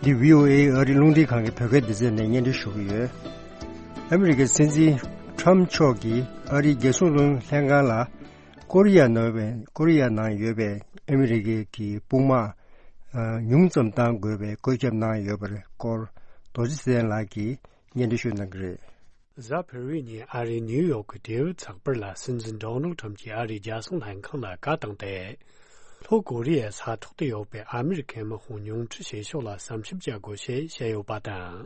འདི་བྷི་ཨོ་ཨེ་ཨ་རིའི་རླུང་འཕྲིན་ཁང་གི་བོད་སྐད་སྡེ་ཚན་ནས་སྙན་སྒྲོན་ཞུ་གི་ཡོད། ཨ་མི་རི་ཀའི་སྲིད་འཛིན་ཁྲམ་མཆོག་གིས་ཨ་རིའི་རྒྱལ་སྲུང་བློན་ལྷན་ཁང་ལ་ཀོ་རི་ཡ་ནང་བའི་ཀོ་རི་ཡ་ནང་ཡོད་པའི་ཨ་མི་རི་ཀའི་གི་དཔུང་དམག་ཉུང་ཙམ་གཏང་དགོས་པའི་བཀོད་ཁྱབ་གནང་ཡོད་པའི་སྐོར་རྡོ་རྗེ་ཚེ་བརྟན་ལགས་ཀྱིས་སྙན་སྒྲོན་ཞུ་གནང་གི་རེད། གཟའ་ཕུར་བུའི་ཉིན་ཨ་རིའི་ནིའུ་ཡོག་གི་དེའུ་ཚགས་པར་ལ་སྲིད་འཛིན་ཌོ་ནལ་ཁྲམ་གྱིས་ཨ་རིའི་རྒྱལ་སྲུང་ལྷན་ཁང་ལ་བཀའ་བཏང་སྟེ། ལྷོ་ཀོ་རི་ཡའི་ས་ཐོག་ཏུ་ཡོད་པའི་ཨ་མི་རི་ཁའི་དམག་དཔུང་ཉུང་འཕྲི་བྱེད་ཕྱོགས་ལ་བསམ་ཞིབ་བྱ་དགོས་ཞེས་བཤད་ཡོད་པ་དང་།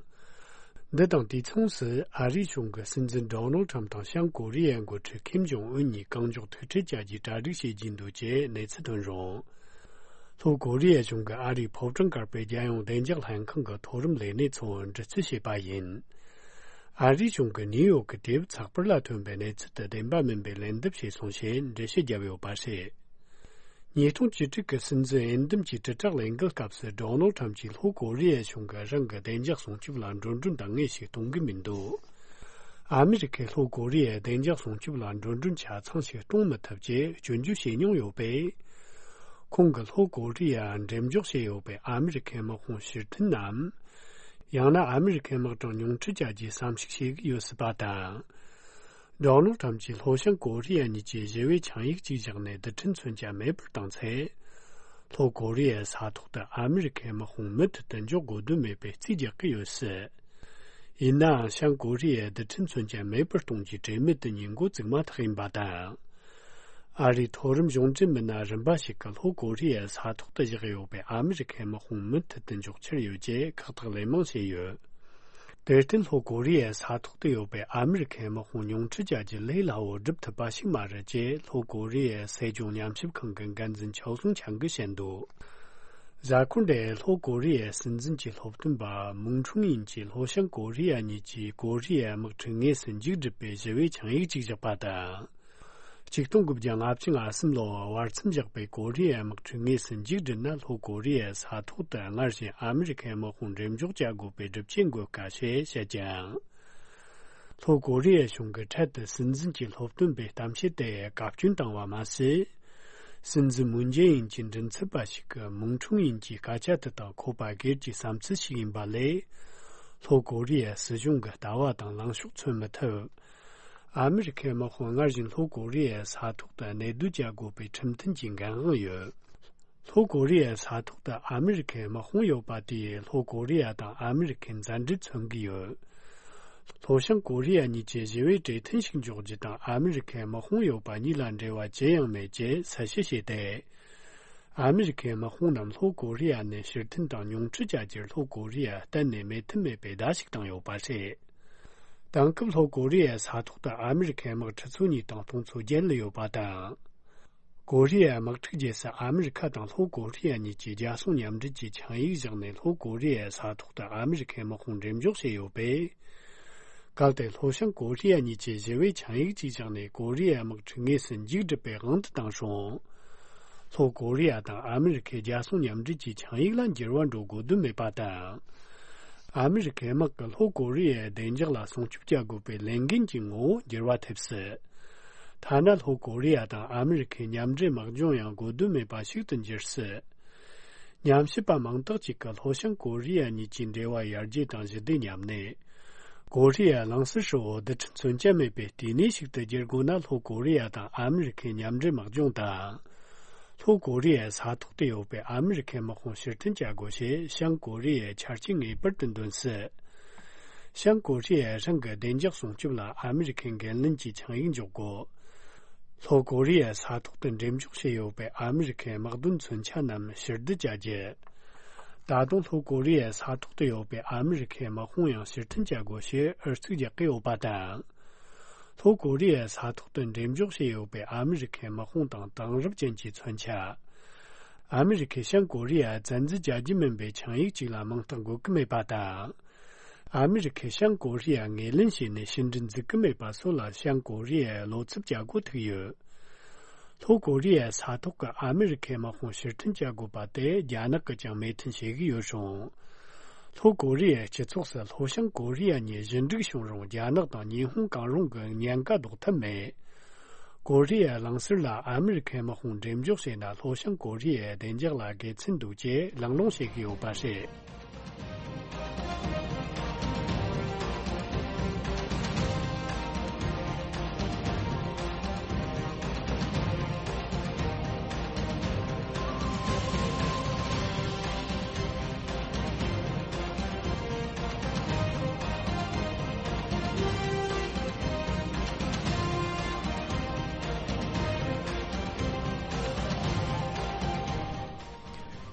འདི་དང་དུས་མཚུངས་སུ་ཨ་རིའི་གཞུང་གིས་སྲིད་འཛིན་ཌོ་ནལ་ཁྲམ་དང་བྱང་ཀོ་རི་ཡའི་འགོ་ཁྲིད་ཁིམ་ཇོང་ཨུན་གཉིས་གང་མགྱོགས་ཐུག་འཕྲད་བྱ་རྒྱུའི་གྲ་སྒྲིག་བྱེད་ཀྱིན་འདུག་ཅེས་གནས་ཚུལ་ཐོན་རུང་། ལྷོ་ཀོ་རི་ཡའི་གཞུང་གིས་ཨ་རིའི་ཕོ་བྲང་དཀར་པོའི་རྒྱལ་ཡོངས་བདེ་འཇགས་ལྷན་ཁང་གི་མཐོ་རིམ་ལས་སྣེ་ཚོར་འདྲི་རྩད་བྱས་པ་ཡིན། ཨ་རིའི་གཞུང་གིས་ནིའུ་ཡོག་གི་དེའུ་ཚགས་པར་ལ་ཐོན་པའི་གནས་ཚུལ་དེ་བདེན་པ་མིན་པའི་ལན་འདེབས་བྱས་སོང་ཞེས་འགྲེལ་བཤད་བརྒྱབ་ཡོད་པ་རེད། ཉིས་སྟོང་བཅུ་དྲུག་གི་སྲིད་འཛིན་འོས་འདེམས་ཀྱི་དྲིལ་བསྒྲགས་ལས་འགུལ་སྐབས་སུ་ཌོ་ནལ་ཁྲམ་གྱིས་ལྷོ་ཀོ་རི་ཡའི་གཞུང་གིས་རང་གི་བདེ་འཇགས་སྲུང་སྐྱོབ་ལ་འགྲོ་གྲོན་འདང་ངེས་ཤིག་གཏོང་གི་མི་འདུག་ཨ་མི་རི་ཀས་ལྷོ་ཀོ་རི་ཡའི་བདེ་འཇགས་སྲུང་སྐྱོབ་ལ་འགྲོ་གྲོན་ཆ་ཚང་ཞིག་གཏོང་མི་ཐུབ་ཅེས་སྐྱོན་བརྗོད་བྱས་མྱོང་ཡོད་པས། ཁོང་གིས་ལྷོ་ཀོ་རི་ཡར་འགྲེམས་འཇོག་བྱས་ཡོད་པའི་ཨ་མི་རི་ཁའི་དམག་དཔུང་ཕྱིར་འཐེན་ནམ། ཡང་ན་ཨ་མི་རི་ཁའི་དམག་གྲངས་ཉུང་འཕྲི་བྱ་རྒྱུའི་བསམ་གཞིག་བྱེད་ཀྱི་ཡོད་སྲིད་པ་དང་། ཌོ་ནལ་ཁྲམ་གྱིས་ལྷོ་བྱང་ཀོ་རི་ཡ་གཉིས་ཀྱི་ཞི་བའི་ཆིངས་ཡིག་ཅིག་བཞག་ནས་རྡུལ་ཕྲན་མཚོན་ཆ་མེད་པར་བཏང་ཚེ། ལྷོ་ཀོ་རི་ཡའི་ས་ཐོག་ཏུ་ཨ་མི་རི་ཁའི་དམག་དཔུང་མུ་མཐུད་དུ་འཇོག་དགོས་དོན་མེད་པའི་རྩིས་རྒྱག་གི་ཡོད་སྲིད། ཡིན་ནའང་བྱང་ཀོ་རི་ཡས་རྡུལ་ཕྲན་མཚོན་ཆ་མེད་པར་གཏོང་རྒྱུའི་གྲོས་མོལ་དེ་ཉིན་འགོ་བཙུགས་མ་ཐག་ཡིན་པ་དང་། ཨ་རིའི་མཐོ་རིམ་གཞུང་འབྲེལ་མི་སྣ་རིམ་པ་ཞིག་གིས་ལྷོ་ཀོ་རི་ཡའི་ས་ཐོག་ཏུ་བཞག་ཡོད་པའི་ཨ་མི་རི་ཁའི་དམག་དཔུང་མུ་མཐུད་དུ་འཇོག་འཆར་ཡོད་ཅེས་ཁག་ཐེག་ལན་མང་བྱས་ཡོད། དེར་བརྟེན་ལྷོ་ཀོ་རི་ཡའི་ས་ཐོག་ཏུ་ཡོད་པའི་ཨ་མི་རི་ཁའི་དམག་དཔུང་ཉུང་འཕྲི་བྱ་རྒྱུ་ལས་སླ་བོར་སྒྲུབ་ཐུབ་པ་ཞིག་མ་རེད་ཅེས་ལྷོ་ཀོ་རི་ཡའི་སྲིད་སྐྱོང་ཉམས་ཞིབ་ཁང་གི་འགན་འཛིན་ཆའོ་སུང་ཆན་གྱིས་བཤད་འདུག་གཟའ་འཁོར་འདིར་ལྷོ་ཀོ་རི་ཡའི་སྲིད་འཛིན་གྱི་སློབ་སྟོན་པ་མུང་ཁྲུང་ཡིན་གྱིས་ལྷོ་བྱང་ཀོ་རི་ཡ་གཉིས་ཀྱིས་ཀོ་རི་ཡའི་དམག་འཁྲུག་དངོས་སུ་མཇུག་སྒྲིལ་བའི་ཞི་བའི་ཆིངས་ཡིག་ཅིག་བཞག་པ་དང་། ཆིག་སྟོང་དགུ་བརྒྱ་ལྔ་བཅུ་ང་གསུམ་ལོར་བར་མཚམས་བཞག་པའི་ཀོ་རི་ཡའི་དམག་འཁྲུག་དངོས་སུ་མཇུག་སྒྲིལ་ན་ལྷོ་ཀོ་རི་ཡའི་ས་ཐོག་ཏུ་སྔར་བཞིན་ཨ་མི་རི་ཁའི་དམག་དཔུང་འགྲེམས་འཇོག་བྱ་དགོས་པའི་སྒྲུབ་བྱེད་འགོད་དཀའ་ཞེས་བཤད་ཀྱང་། ལྷོ་ཀོ་རི་ཡའི་གཞུང་གིས་འཕྲལ་དུ་སྲིད་འཛིན་གྱི་སློབ་སྟོན་པའི་གཏམ་བཤད་དེ་བཀའ་བཀྱོན་བཏང་བ་མ་ཟད། སྲིད་འཛིན་མུན་ཇེ་ཨིན་གྱི་མགྲིན་ཚབ་པ་ཞིག་གིས་མུང་ཁྲུང་ཡིན་གྱི་སྐད་ཆ་དེ་དག་ཁོ་པ་སྒེར་གྱི་བསམ་ཚུལ་ཞིག་ཡིན་པ་ལས། ལྷོ་ཀོ་རི་ཡའི་སྲིད་གཞུང་གི་ལྟ་བ་དང་ལངས་ཕྱོགས་མཚོན་མི་ཐུབ། ཨ་མི་རི་ཁའི་དམག་དཔུང་སྔར་བཞིན་ལྷོ་ཀོ་རི་ཡའི་ས་ཐོག་ཏུ་གནས་སྡོད་བྱ་དགོས་པའི་ཁྲིམས་མཐུན་གྱི་འགན་དབང་ཡོད། ལྷོ་ཀོ་རི་ཡའི་ས་ཐོག་ཏུ་ཨ་མི་རི་ཁའི་དམག་དཔུང་ཡོད་པ་དེས་ལྷོ་ཀོ་རི་ཡ་དང་ཨ་མི་རི་ཁའི་མཛའ་འབྲེལ་མཚོན་གྱི་ཡོད། ལྷོ་བྱང་ཀོ་རི་ཡ་གཉིས་ཀྱི་ཞི་བའི་གྲོས་མཐུན་ཞིག་འཇོག་རྒྱུ་དང་ཨ་མི་རི་ཁའི་དམག་དཔུང་ཡོད་པ་གཉིས་ལ་འབྲེལ་བ་ཅི་ཡང་མེད་ཅེས་གསལ་བཤད་བྱས་ཏེ། ཨ་མི་རི་ཁའི་དམག་དཔུང་རྣམས་ལྷོ་ཀོ་རི་ཡ་ནས་ཕྱིར་འཐེན་དང་ཉུང་འཕྲི་བྱ་རྒྱུར་ལྷོ་ཀོ་རི་ཡ་གཏན་ནས་མོས་མཐུན་མེད་པའི་བརྡ་ཞིག་བཏང་ཡོད་པ་རེད། དེང་སྐབས་ལྷོ་ཀོ་རི་ཡའི་ས་ཐོག་ཏུ་ཨ་མི་རི་ཁའི་དམག་ཁྲི་ཚོ་གཉིས་དང་སྟོང་ཚོ་བརྒྱད་ལ་ཡོད་པ་དང་། ཀོ་རི་ཡའི་དམག་འཁྲུག་རྗེས་སུ་ཨ་མི་རི་ཁ་དང་ལྷོ་ཀོ་རི་ཡ་གཉིས་ཀྱིས་རྒྱལ་སྲུང་མཉམ་འབྲེལ་གྱི་ཆིངས་ཡིག་བཞག་ནས་ལྷོ་ཀོ་རི་ཡའི་ས་ཐོག་ཏུ་ཨ་མི་རི་ཁའི་དམག་དཔུང་འགྲེམས་འཇོག་བྱས་ཡོད་པས། གལ་ཏེ་ལྷོ་བྱང་ཀོ་རི་ཡ་གཉིས་ཀྱིས་ཞི་བའི་ཆིངས་ཡིག་ཅིག་བཞག་ནས་ཀོ་རི་ཡའི་དམག་འཁྲུག་དངོས་སུ་མཇུག་སྒྲིལ་བའི་དབང་དུ་བཏང་རུང་། ལྷོ་ཀོ་རི་ཡ་དང་ཨ་མི་རི་ཁའི་རྒྱལ་སྲུང་མཉམ་འབྲེལ་གྱི་ཆིངས་ཡིག་ལ་འགྱུར་བ་འགྲོ་དགོས་དོན་མེད་པ་དང་། ཨ་མི་རི་ཁའི་དམག་གིས་ལྷོ་ཀོ་རི་ཡའི་བདེ་འཇགས་ལ་སྲུང་སྐྱོབ་བྱ་དགོས་པའི་ལས་འགན་གྱི་ངོ་བོ་འགྱུར་བ་ཐེབས་སྲིད། ཐ་ན་ལྷོ་ཀོ་རི་ཡ་དང་ཨ་མི་རི་ཁའི་མཉམ་འབྲེལ་དམག་སྦྱོང་ཡང་དགོས་དོན་མེད་པ་ཞིག་ཏུ་འགྱུར་སྲིད། ཉམས་ཞིབ་པ་མང་དག་ཅིག་གིས་ལྷོ་བྱང་ཀོ་རི་ཡ་གཉིས་ཀྱི་འབྲེལ་བ་ཡར་རྒྱས་དང་ཞི་བདེ་ཉམས་ནས། ཀོ་རི་ཡ་གླིང་ཟུར་ཧྲིལ་བོར་རྡུལ་ཕྲན་མཚོན་ཆ་མེད་པའི་ལྟེ་གནས་ཤིག་ཏུ་བསྒྱུར་དགོས་ན་ལྷོ་ཀོ་རི་ཡ་དང་ཨ་མི་རི་ཁའི་མཉམ་འབྲེལ་དམག་སྦྱོང་དང་། ལྷོ་ཀོ་རི་ཡའི་ས་ཐོག་ཏུ་ཡོད་པའི་ཨ་མི་རི་ཁའི་དམག་དཔུང་ཕྱིར་འཐེན་བྱ་དགོས་ཞེས་བྱང་ཀོ་རི་ཡས་འཆར་གཞི་ངེས་པར་དུ་འདོན་སྲིད། བྱང་ཀོ་རི་ཡས་རང་གི་བདེ་འཇགས་སྲུང་སྐྱོབ་ལ་ཨ་མི་རི་ཁའི་འགན་ལེན་གྱི་ཆིངས་ཡིག་འཇོག་དགོས། ལྷོ་ཀོ་རི་ཡའི་ས་ཐོག་ཏུ་འགྲེམས་འཇོག་བྱས་ཡོད་པའི་ཨ་མི་རི་ཁའི་དམག་དོན་མཚོན་ཆ་རྣམས་ཕྱིར་བསྡུ་བྱ་རྒྱུ། ད་དུང་ལྷོ་ཀོ་རི་ཡའི་ས་ཐོག་ཏུ་ཡོད་པའི་ཨ་མི་རི་ཁའི་དམག་དཔུང་ཡང་ཕྱིར་འཐེན་བྱ་དགོས་ཞེས་ཨུ་ཚུགས་རྒྱག་གི་ཡོད་པ་དང་། ལྷོ་ཀོ་རི་ཡའི་ས་ཐོག་ཏུ་འགྲེམས་འཇོག་བྱས་ཡོད་པའི་ཨ་མི་རི་ཁའི་དམག་དཔུང་དང་དེང་རབས་ཅན་གྱི་མཚོན་ཆ། ཨ་མི་རི་ཁས་བྱང་ཀོ་རི་ཡར་བཙན་འཛུལ་བྱ་རྒྱུ་མིན་པའི་ཆིངས་ཡིག་ཅིག་ལ་མིང་རྟགས་འགོད་ཀྱི་མེད་པ་དང་། ཨ་མི་རི་ཁས་བྱང་ཀོ་རི་ཡར་ངོས་ལེན་བྱས་ནས་ཕྱི་འབྲེལ་འཛུགས་ཀྱི་མེད་པ་སོགས་ལ་བྱང་ཀོ་རི་ཡས་བློ་འཚབ་བྱ་དགོས་ཐུག་ཡོད། ལྷོ་ཀོ་རི་ཡའི་ས་ཐོག་གི་ཨ་མི་རི་ཁའི་དམག་དཔུང་ཕྱིར་འཐེན་བྱ་དགོས་པ་དེ་རྒྱ་ནག་གིས་ཀྱང་མོས་མཐུན་བྱེད་ཀྱི་ཡོད་རུང་། ལྷོ་ཀོ་རི་ཡའི་སྤྱི་ཚོགས་སུ་ལྷོ་བྱང་ཀོ་རི་ཡ་གཉིས་ཞི་འགྲིག་བྱུང་རུང་རྒྱ་ནག་དང་ཉི་ཧོང་གང་རུང་གི་ཉེན་ཁ་ཟློག་ཐབས་མེད། ཀོ་རི་ཡའི་གླིང་ཟུར་ལ་ཨ་མི་རི་ཁའི་དམག་དཔུང་འགྲེམས་འཇོག་བྱས་ན་ལྷོ་བྱང་ཀོ་རི་ཡའི་བདེ་འཇགས་ལ་དགེ་མཚན་འདུག་ཅེས་གླེང་སློང་བྱེད་ཀྱི་ཡོད་པ་རེད།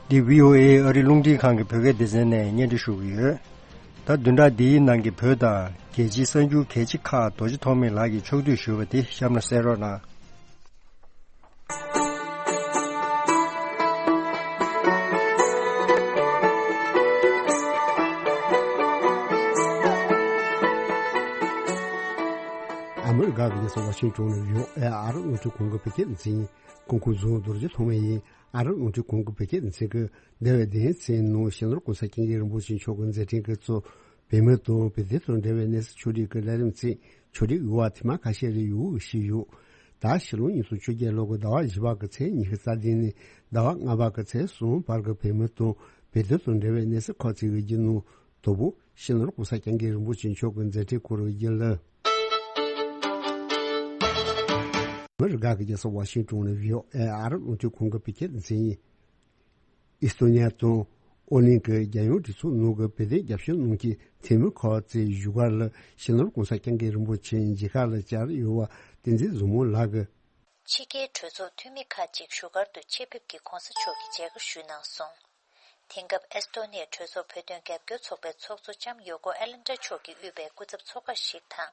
འདི་བྷི་ཨོ་ཨེ་ཨ་རི་རླུང་འཕྲིན་ཁང་གི་བོད་སྐད་སྡེ་ཚན་ནས་སྙན་སྒྲོན་ཞུ་གི་ཡོད། ད་བདུན་ཕྲག་འདིའི་ནང་གི་བོད་དང་རྒྱལ་སྤྱིའི་གསར་འགྱུར་གལ་ཆེ་ཁག་རྡོ་རྗེ་ཐོགས་མེད་ལགས་ཀྱིས་ཕྱོགས་བསྡུས་ཞུས་པ་དེ་གཤམ་ལ་གསན་རོགས་གནང་། ཨ་མི་རི་ཀ་གི་རྒྱལ་ས་ཝ་ཤིང་ཏོན་ནས་བྷི་ཨོ་ཨེ་ཨ་རི་རླུང་འཕྲིན་ཁང་གི་བོད་སྐད་སྡེ་ཚན་ཡིན། སྐུ་ཁམས་བཟང་། རྡོ་རྗེ་ཐོགས་མེད་ཡིན། ཨ་རི་རླུང་འཕྲིན་ཁང་གི་བོད་སྐད་སྡེ་ཚན་གྱིས་འདས་པའི་བདུན་ཕྲག་ནང་སྤྱི་ནོར་༸གོང་ས་༸སྐྱབས་མགོན་རིན་པོ་ཆེ་མཆོག་གི་མཛད་འཕྲིན་གྱི་གཙོ་བོད་མི་དང་བོད་དོན་དང་འབྲེལ་བའི་གནས་ཚུལ་ཕྱོགས་སྒྲིག་གི་ལས་རིམ་བརྩིས། ཕྱོགས་སྒྲིག་ཡོད་པ་དེ་མ་ཁ་ཤས་རེ་ཡོད་ཞུས་ཡོད། ད་ཕྱི་ལོ་ཉིས་སྟོང་བཅོ་བརྒྱད་ལོ་གི་ཟླ་བ་བཞི་པ་གི་ཚེས་ཉི་ཤུ་རྩ་བདུན་ནས་ཟླ་བ་ལྔ་པ་གི་ཚེས་གསུམ་བར་གྱི་བོད་མི་དང་བོད་དོན་དང་འབྲེལ་བའི་གནས་ཚུལ་ཁག་ཅིག་གི་རྒྱུན་ནང་དང་པོ་སྤྱི་ནོར་༸གོང་ས་༸སྐྱབས་མགོན་རིན་པོ་ཆེ་མཆོག་གི་མཛད་འཕྲིན་སྐོར་བའི་རྒྱུན་ལ། ཨ་མི་རི་ཀ་གི་རྒྱལ་ས་ཝ་ཤིང་ཏོན་ནས་བྷི་ཨོ་ཨེ་ཨ་རི་རླུང་འཕྲིན་ཁང་གི་བོད་སྐད་སྡེ་ཚན་ཡིན། ཨེ་སི་ཏོ་ནི་ཡ་དང་ཨོ་གླིང་གི་རྒྱལ་ཡོངས་སྒྲིག་འཛུགས་ནང་གི་བོད་དོན་རྒྱབ་སྐྱོར་གནང་མཁན་འཐུས་མི་ཁག་ཅིག་བཞུགས་སྒར་ལ་སྤྱི་ནོར་༸གོང་ས་༸སྐྱབས་མགོན་རིན་པོ་ཆེ་མཇལ་ཁ་ལ་བཅར་ཡོད་པ་བསྟན་འཛིན་བཟང་མོ་ལགས་ཀྱིས། ཕྱི་རྒྱལ་གྲོས་ཚོགས་འཐུས་མི་ཁག་ཅིག་བཞུགས་སྒར་དུ་ཆེད་ཕེབས་ཀྱིས་༸གོང་ས་མཆོག་གི་མཇལ་ཁ་ཞུས་གནང་སོང་། དེང་སྐབས་ཨེ་སི་ཏོ་ནི་ཡའི་གྲོས་ཚོགས་བོད་དོན་རྒྱབ་སྐྱོར་ཚོགས་པའི་ཚོགས་གཙོ་ལྕམ་ཡོ་ཀོ་ཨེ་ལན་ཏྲ་མཆོག་གིས་དབུས་པའི་སྐུ་ཚབ་ཚོགས་ཁག་ཞིག་དང་།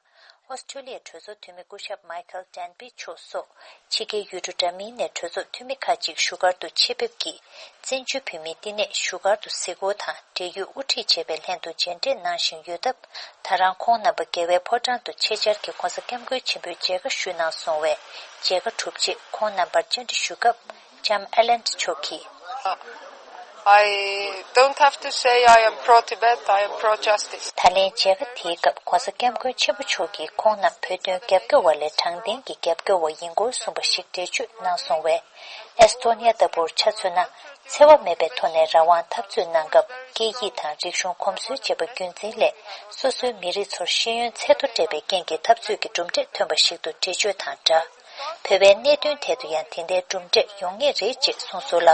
ཨོ་སི་ཀྲོ་ལི་ཡའི་གྲོས་ཚོགས་འཐུས་མི་སྐུ་ཞབས་མའི་ཁལ་ཏན་བི་མཆོག་སོགས་ཕྱི་རྒྱལ་ཡུལ་གྲུ་འདྲ་མིན་ནས་གྲོས་ཚོགས་འཐུས་མི་ཁག་ཅིག་བཞུགས་སྒར་དུ་ཆེད་ཕེབས་ཀྱིས། བཙན་བྱོལ་བོད་མིའི་བསྟི་གནས་བཞུགས་སྒར་དུ་གཟིགས་སྐོར་དང་འབྲེལ་ཡོད་དབུ་ཁྲིད་བཅས་པའི་ལྷན་དུ་མཇལ་འཕྲད་གནང་བཞིན་ཡོད་སྟབས། ད་རང་ཁོང་རྣམ་པ་རྒྱལ་བའི་ཕོ་བྲང་དུ་ཆེད་བཅར་གྱིས་༸གོང་ས་༸སྐྱབས་མགོན་ཆེན་པོའི་མཇལ་ཁ་ཞུས་གནང་སོང་བས། མཇལ་ཁ་གྲུབ་རྗེས་ཁོང་རྣམ་པར་བཅར་འདྲི་ཞུ་སྐབས། ལྕམ་ཨེ་ལན་མཆོག་གིས། I don't have to say I am pro-Tibet, I am pro-justice. ད་ལན་མཇལ་ཁ་དེའི་སྐབས་༸གོང་ས་༸སྐྱབས་མགོན་ཆེན་པོ་མཆོག་གིས་ཁོང་རྣམས་བོད་དོན་རྒྱབ་སྐྱོར་བ་ལས་དྲང་བདེན་གྱི་རྒྱབ་སྐྱོར་བ་ཡིན་སྐོར་གསུངས་པ་ཞིག་འགྲེལ་བརྗོད་གནང་སོང་བས། ཨེ་སི་ཏོ་ནི་ཡ་ལྟ་བུར་ཆ་མཚོན་ན། འཚེ་བ་མེད་པའི་ཐོག་ནས་རང་དབང་འཐབ་རྩོད་གནང་སྐབས། སྐད་ཡིག་དང་རིག་གཞུང་གོམས་སྲོལ་བཅས་པ་རྒྱུན་འཛིན་ལས། སོ་སོའི་མི་རིགས་ཚོར་ཤེས་ཡོན་ཚད་མཐོ་སྤྲད་པའི་རྐྱེན་གྱིས་འཐབ་རྩོད་ཀྱི་གྲུབ་འབྲས་ཐོན་པ་ཞིག་ཏུ་འགྲེལ་བརྗོད་དང་སྦྲགས། བོད་པའི་གནད་དོན་ཐད་དུ་ཡང་དེ་འདྲའི་གྲུབ་འབྲས་ཡོང་ངེས་རེད་ཅེས་གསུངས་སོང་ལ།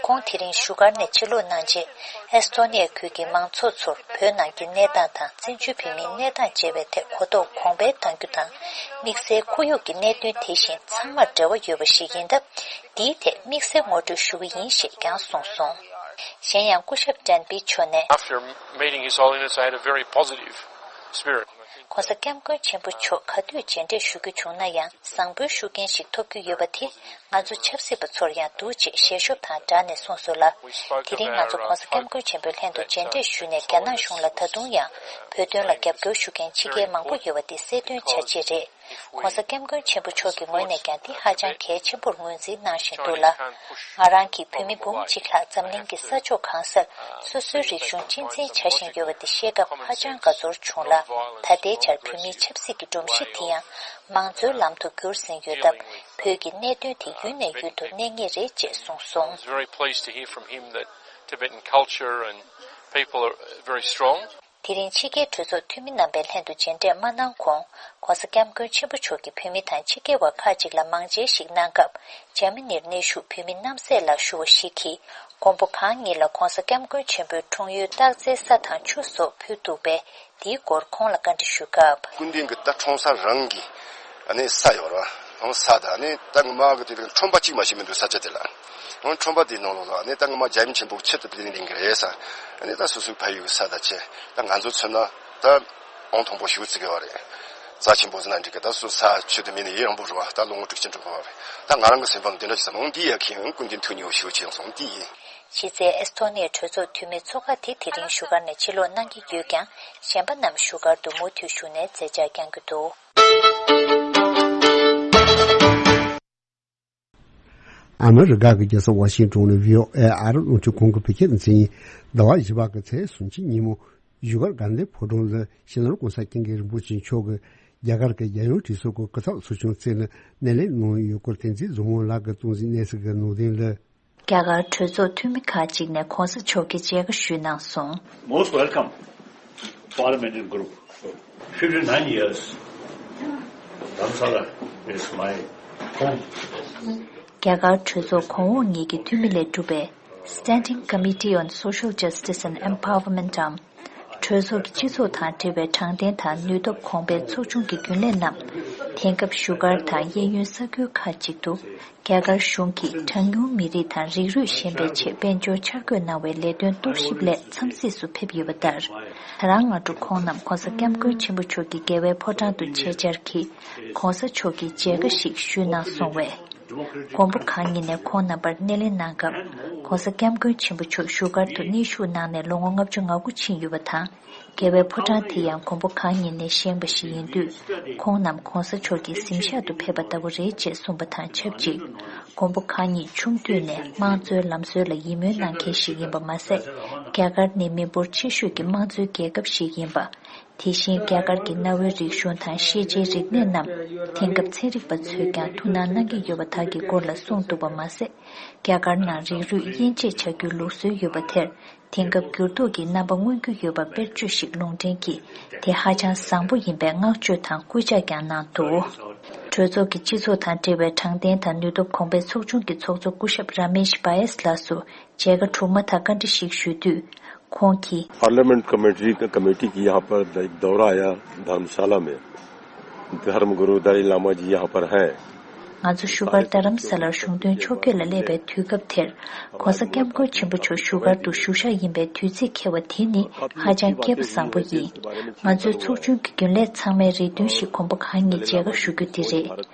ཁོང་དེ་རིང་བཞུགས་སྒར་ནས་ཕྱིར་ལོག་གནང་རྗེས། ཨེ་སི་ཏོ་ནི་ཡ་ཁུལ་གྱི་མང་ཚོགས་ཚོར་བོད་ནང་གི་གནས་སྟངས་དང་བཙན་བྱོལ་བོད་མིའི་གནས་སྟངས་བཅས་པའི་ཐད་གོ་རྟོགས་གོང་འཕེལ་གཏང་རྒྱུ་དང་། དམིགས་བསལ་ཁོར་ཡུག་གི་གནད་དོན་དེ་བཞིན་ཚང་མར་འབྲེལ་བ་ཡོད་པ་ཞིག་ཡིན་སྟབས། འདིའི་ཐད་དམིགས་བསལ་ངོ་སྤྲོད་ཞུ་གི་ཡིན་ཞེས་ཀྱང་གསུངས་སོང་། གཞན་ཡང་སྐུ་ཞབས་ཏན་བི་མཆོག་ནས། After meeting His Holiness, I had a very positive spirit. ༸གོང་ས་༸སྐྱབས་མགོན་ཆེན་པོ་མཆོག་ག་དུས་མཇལ་འཕྲད་ཞུ་རྒྱུ་བྱུང་ན་ཡང་བཟང་པོའི་ཤུགས་རྐྱེན་ཞིག་ཐོབ་རྒྱུ་ཡོད་པ་དེ་ང་ཚོ་ཆབ་སྲིད་པ་ཚོར་ཡང་འདུག་ཅེས་ཞལ་ཤོབ་དང་སྦྲགས་ནས་གསུངས་སོང་ལ། དེ་རིང་ང་ཚོ་༸གོང་ས་༸སྐྱབས་མགོན་ཆེན་པོའི་ལྷན་དུ་མཇལ་འཕྲད་ཞུས་ནས་རྒྱ་ནག་གཞུང་ལ་ད་དུང་ཡང་བོད་དོན་ལ་རྒྱབ་སྐྱོར་ཞུ་མཁན་ཕྱི་རྒྱལ་མང་པོ་ཡོད་པ་དེ་གསལ་སྟོན་བྱ་ཆེད་རེད། ༸གོང་ས་༸སྐྱབས་མགོན་ཆེན་པོ་མཆོག་གི་ངོས་ནས་ཀྱང་འདི་ཧ་ཅང་གལ་ཆེན་པོར་ངོས་འཛིན་གནང་བཞིན་འདུག་ལ། ང་རང་གིས་བོད་མི་འབུམ་གཅིག་ལྷག་འཛམ་གླིང་གི་ས་ཕྱོགས་གང་སར་སོ་སོའི་རིག་གཞུང་གཅེས་འཛིན་བྱ་བཞིན་ཡོད་པ་དེ་ཤེས་སྐབས་ཧ་ཅང་དགའ་ཚོར་བྱུང་ལ། ད་ལྟའི་ཆར་བོད་མིའི་ཆབ་སྲིད་ཀྱི་སྒྲོམ་གཞི་དེ་ཡང་མང་གཙོའི་ལམ་དུ་བསྒྱུར་ཟིན་ཡོད་སྟབས། བོད་ཀྱི་གནད་དོན་དེ་ཡུན་ནས་ཡུན་དུ་གནས་ངེས་རེད་ཅེས་གསུངས་སོང་། I was very pleased to hear from him that Tibetan culture and people are very strong. དེ་རིང་ཕྱི་རྒྱལ་གྲོས་ཚོགས་འཐུས་མི་རྣམ་པའི་ལྷན་དུ་མཇལ་འཕྲད་མ་གནང་གོང་༸གོང་ས་༸སྐྱབས་མགོན་ཆེན་པོ་མཆོག་གིས་བོད་མི་དང་ཕྱི་རྒྱལ་བ་ཁག་ཅིག་ལ་མང་མཇལ་ཞིག་གནང་སྐབས། འཇར་མ་ནིར་གནས་བཞུགས་བོད་མི་རྣམ་སྲས་ལ་ཞུ་བ་ཞིག་གིས། མགོན་པོ་གང་ཉིད་ལ་༸གོང་ས་༸སྐྱབས་མགོན་ཆེན་པོའི་འཁྲུངས་ཡུལ་སྟག་རྩེའི་ས་དང་ཆུ་སོགས་ཕུལ་འདུག་པས། དེའི་སྐོར་ཁོང་ལ་བཀའ་འདྲི་ཞུས་སྐབས། སྐུ་མདུན་གྱི་ད་འཁྲུངས་ས་རང་གི་ཨ་ནི་ས་ཡོད་ར། ཨང་ས་དང་ཨ་ནི་ད་ངོ་མ་གི་དེ་ཁྲོམ་པ་གཅིག་མ་ཞིག་མི་འདུག་ས་ཆ་དེ་ལ། ཨང་ཁྲོམ་པ་དེའི་ནང་ལོགས་ལ་ཨ་ནི་ད་ངོ་མ་རྒྱལ་ཡུམ་ཆེན་པོ་ཆེད་དུ་དེ་ནི་ལིང་གི་རེད་ས། ཨ་ནི་ད་སོ་སོའི་ཕ་ཡུལ་གྱི་ས་དང་བཅས་ད་ང་ཚོ་མཚོན་ན་ད་ཨང་དང་པོ་ཞུ་ཚིག་གི་བ་རེད། རྩ་ཆེན་པོ་ཟེར་ན་འགྲིག་གི་ད་སོ་ས་ཆུ་དུ་མི་ནི་ཡི་རང་པོ་རུ་བ་ད་ལོ་ངོ་དྲུག་ཅུ་འགྲོ་གི་བ་རེད། ད་ང་རང་གི་སེམས་པ་ལ་དེ་འདྲ་ཞིག་བསམ་འོང་འདི་ཡ་ཁྱེད་ཡང་སྐུ་མདུན་ཐུགས་ཉེ་བོ་ཞུ་ཆེ་ཡང་སོང་འདི་ཡིན། གཞི་རྩའི་ཨེ་སི་ཐོ་ནི་ཡའི་གྲོས་ཚོགས་འཐུས་མི་ཚོ་ཁག་དེ་དེ་རིང་བཞུགས་སྒར་ནས་ཕྱིར་ལོག་གནང་གི་ཡོད་ཀྱང་། གཞན་པ་རྣམས་བཞུགས་སྒར་དུ་མུ་མཐུད་བཞུགས་ནས་མཛད་འཆར་བསྐྱང་རྒྱུ་འདུག་ཨ་མི་རི་ཀ་གི་རྒྱལ་ས་ཝ་ཤིང་ཏོན་ནས་བྷི་ཨོ་ཨེ་ཨ་རི་རླུང་འཕྲིན་ཁང་གི་བོད་སྐད་སྡེ་ཚན་ཡིན། ཟླ་བ་བཞི་པ་གི་ཚེས་སུམ་ཅུ་ཉིན་མོ་བཞུགས་སྒར་གྷན་དྷི་ཕོ་བྲང་ལ་སྤྱི་ནོར་༸གོང་ས་༸སྐྱབས་མགོན་རིན་པོ་ཆེ་མཆོག་གིས་རྒྱ་གར་གྱི་རྒྱལ་ཡོངས་སྒྲིག་འཛུགས་ཀྱི་སྐུ་ཚབ་ཚོགས་ཆུང་བཙུགས་ནས་སྣེ་ལེན་གནང་ཡོད་སྐོར་བསྟན་འཛིན་བཟང་མོ་ལགས་ཀྱིས་གཏོང་ཟིན་གནས་ཚུལ་གྱི་ནང་དོན་ལ། རྒྱ་གར་གྲོས་ཚོགས་འཐུས་མི་ཁག་ཅིག་ནས་གོང་ས་མཆོག་གི་མཇལ་ཁ་ཞུས་གནང་སོང་། Most welcome, parliamentary group. Fifty-nine years, Dharamsala is my home. རྒྱ་གར་གྲོས་ཚོགས་གོང་འོག་གཉིས་ཀྱི་འཐུས་མི་ལས་གྲུབ་པའི་Standing Committee on Social Justice and Empowerment འམ། གྲོས་ཚོགས་ཀྱི་སྤྱི་ཚོགས་དང་འབྲེལ་བའི་དྲང་བདེན་དང་ནུས་སྟོབས་གོང་འཕེལ་ཚོགས་ཆུང་གི་རྒྱུན་ལས་རྣམས། དེང་སྐབས་བཞུགས་སྒར་དང་གཡས་གཡོན་ས་ཁུལ་ཁག་ཅིག་ཏུ། རྒྱ་གར་གཞུང་གིས་གྲངས་ཉུང་མི་རིགས་དང་རིགས་རུས་གཞན་པའི་ཆེད་དཔལ་འབྱོར་འཆར་འགོད་གནང་བའི་ལས་དོན་རྟོག་ཞིབ་སླད་འཚམས་གཟིགས་སུ་ཕེབས་ཡོད་པ་ལྟར། ད་རང་སྔ་དྲོ་ཁོང་རྣམས་༧གོང་ས་༧སྐྱབས་མགོན་ཆེན་པོ་མཆོག་གི་རྒྱལ་བའི་ཕོ་བྲང་དུ་ཆེད་བཅར་གྱིས། ༧གོང་ས་མཆོག་གིས་མཇལ་ཁ་ཞིག་ཞུས་གནང་སོང་བས། མགོན་པོ་གང་ཉིད་ནས་ཁོང་རྣམ་པར་སྣེ་ལེན་གནང་སྐབས། ༧གོང་ས་༧སྐྱབས་མགོན་ཆེན་པོ་མཆོག་བཞུགས་སྒར་དུ་གནས་བཞུགས་གནང་ནས་ལོ་ངོ་ལྔ་བཅུ་ང་དགུ་ཕྱིན་ཡོད་པ་དང་། རྒྱལ་བའི་ཕོ་བྲང་དེ་ཡང་མགོན་པོ་གང་ཉིད་ནས་བཞེངས་པ་ཞིག་ཡིན་དུས། ཁོང་རྣམས་༧གོང་ས་མཆོག་གི་གཟིམ་ཤག་ཏུ་ཕེབས་པ་ལྟ་བུ་རེད་ཅེས་གསུངས་པ་དང་ཆབས་ཅིག་མགོན་པོ་གང་ཉིད་ཆུང་དུས་ནས་དམངས་གཙོའི་ལམ་སྲོལ་ལ་ཡིད་སྨོན་གནང་མཁན་ཞིག་ཡིན་པ་མ་ཟད། རྒྱ་གར་ནི་མི་འབོར་ཆེ་ཤོས་ཀྱི་དམངས་གཙོའི་རྒྱལ་ཁབ་ཞིག་ཡིན་པ། དེ་བཞིན་རྒྱ་གར་གྱི་གནའ་བོའི་རིག་གཞུང་དང་ཤེས་བྱའི་རིག་གནས་རྣམས་དེང་སྐབས་ཚན་རིག་པ་ཚོས་ཀྱང་ཐུགས་སྣང་གནང་གི་ཡོད་པ་དག་གི་སྐོར་ལ་གསུངས་འདུག་པ་མ་ཟད། རྒྱ་གར་ནང་རིགས་རུས་དབྱེ་འབྱེད་བྱ་རྒྱུའི་ལུགས་སྲོལ་ཡོད་པ་དེར་དེང་སྐབས་འགྱུར་ལྡོག་གི་རྣམ་པ་མངོན་རྒྱུ་ཡོད་པ་དཔེར་བརྗོད་ཞིག་ལུང་འདྲེན་གྱིས་དེ་ཧ་ཅང་བཟང་པོ་ཡིན་པའི་བསྔགས་བརྗོད་དང་སྐུལ་ལྕག་ཀྱང་གནང་འདུག་གྲོས་ཚོགས་ཀྱི་སྤྱི་ཚོགས་དང་འབྲེལ་བའི་དྲང་བདེན་དང་ནུས་སྟོབས་གོང་འཕེལ་ཚོགས་ཆུང་གི་ཚོགས་གཙོ་སྐུ་ཞབས་ར་མེཤ་བྷ་ཡེས་ལགས་སུ། མཇལ་ཁ་གྲུབ་མ་ཐག་བཀའ་འདྲི་ཞིག་ཞུས་དུས། ཁོང་གིས། parliament committee committee की यहाँ पर एक दौरा आया, धर्मशाला में धर्म गुरु दलाई लामा जी यहाँ पर हैं। ང་ཚོ་བཞུགས་སྒར་རྡ་རམ་ས་ལར་གཞུང་དོན་ཕྱོགས་བསྐྱོད་ལ་སླེབས་པའི་དུས་སྐབས་དེར། ༸གོང་ས་༸སྐྱབས་མགོན་ཆེན་པོ་མཆོག་བཞུགས་སྒར་དུ་བཞུགས་ཤག་ཡིན་པའི་དུས་ཚིགས་འཁེལ་བ་དེ་ནི་ཧ་ཅང་སྐལ་པ་བཟང་པོ་ཡིན། ང་ཚོའི་ཚོགས་ཆུང་གི་རྒྱུན་ལས་ཚང་མའི་རེ་འདུན་ཞིག་མགོན་པོ་གང་ཉིད་མཇལ་ཁ་ཞུ་རྒྱུ་དེ་རེད།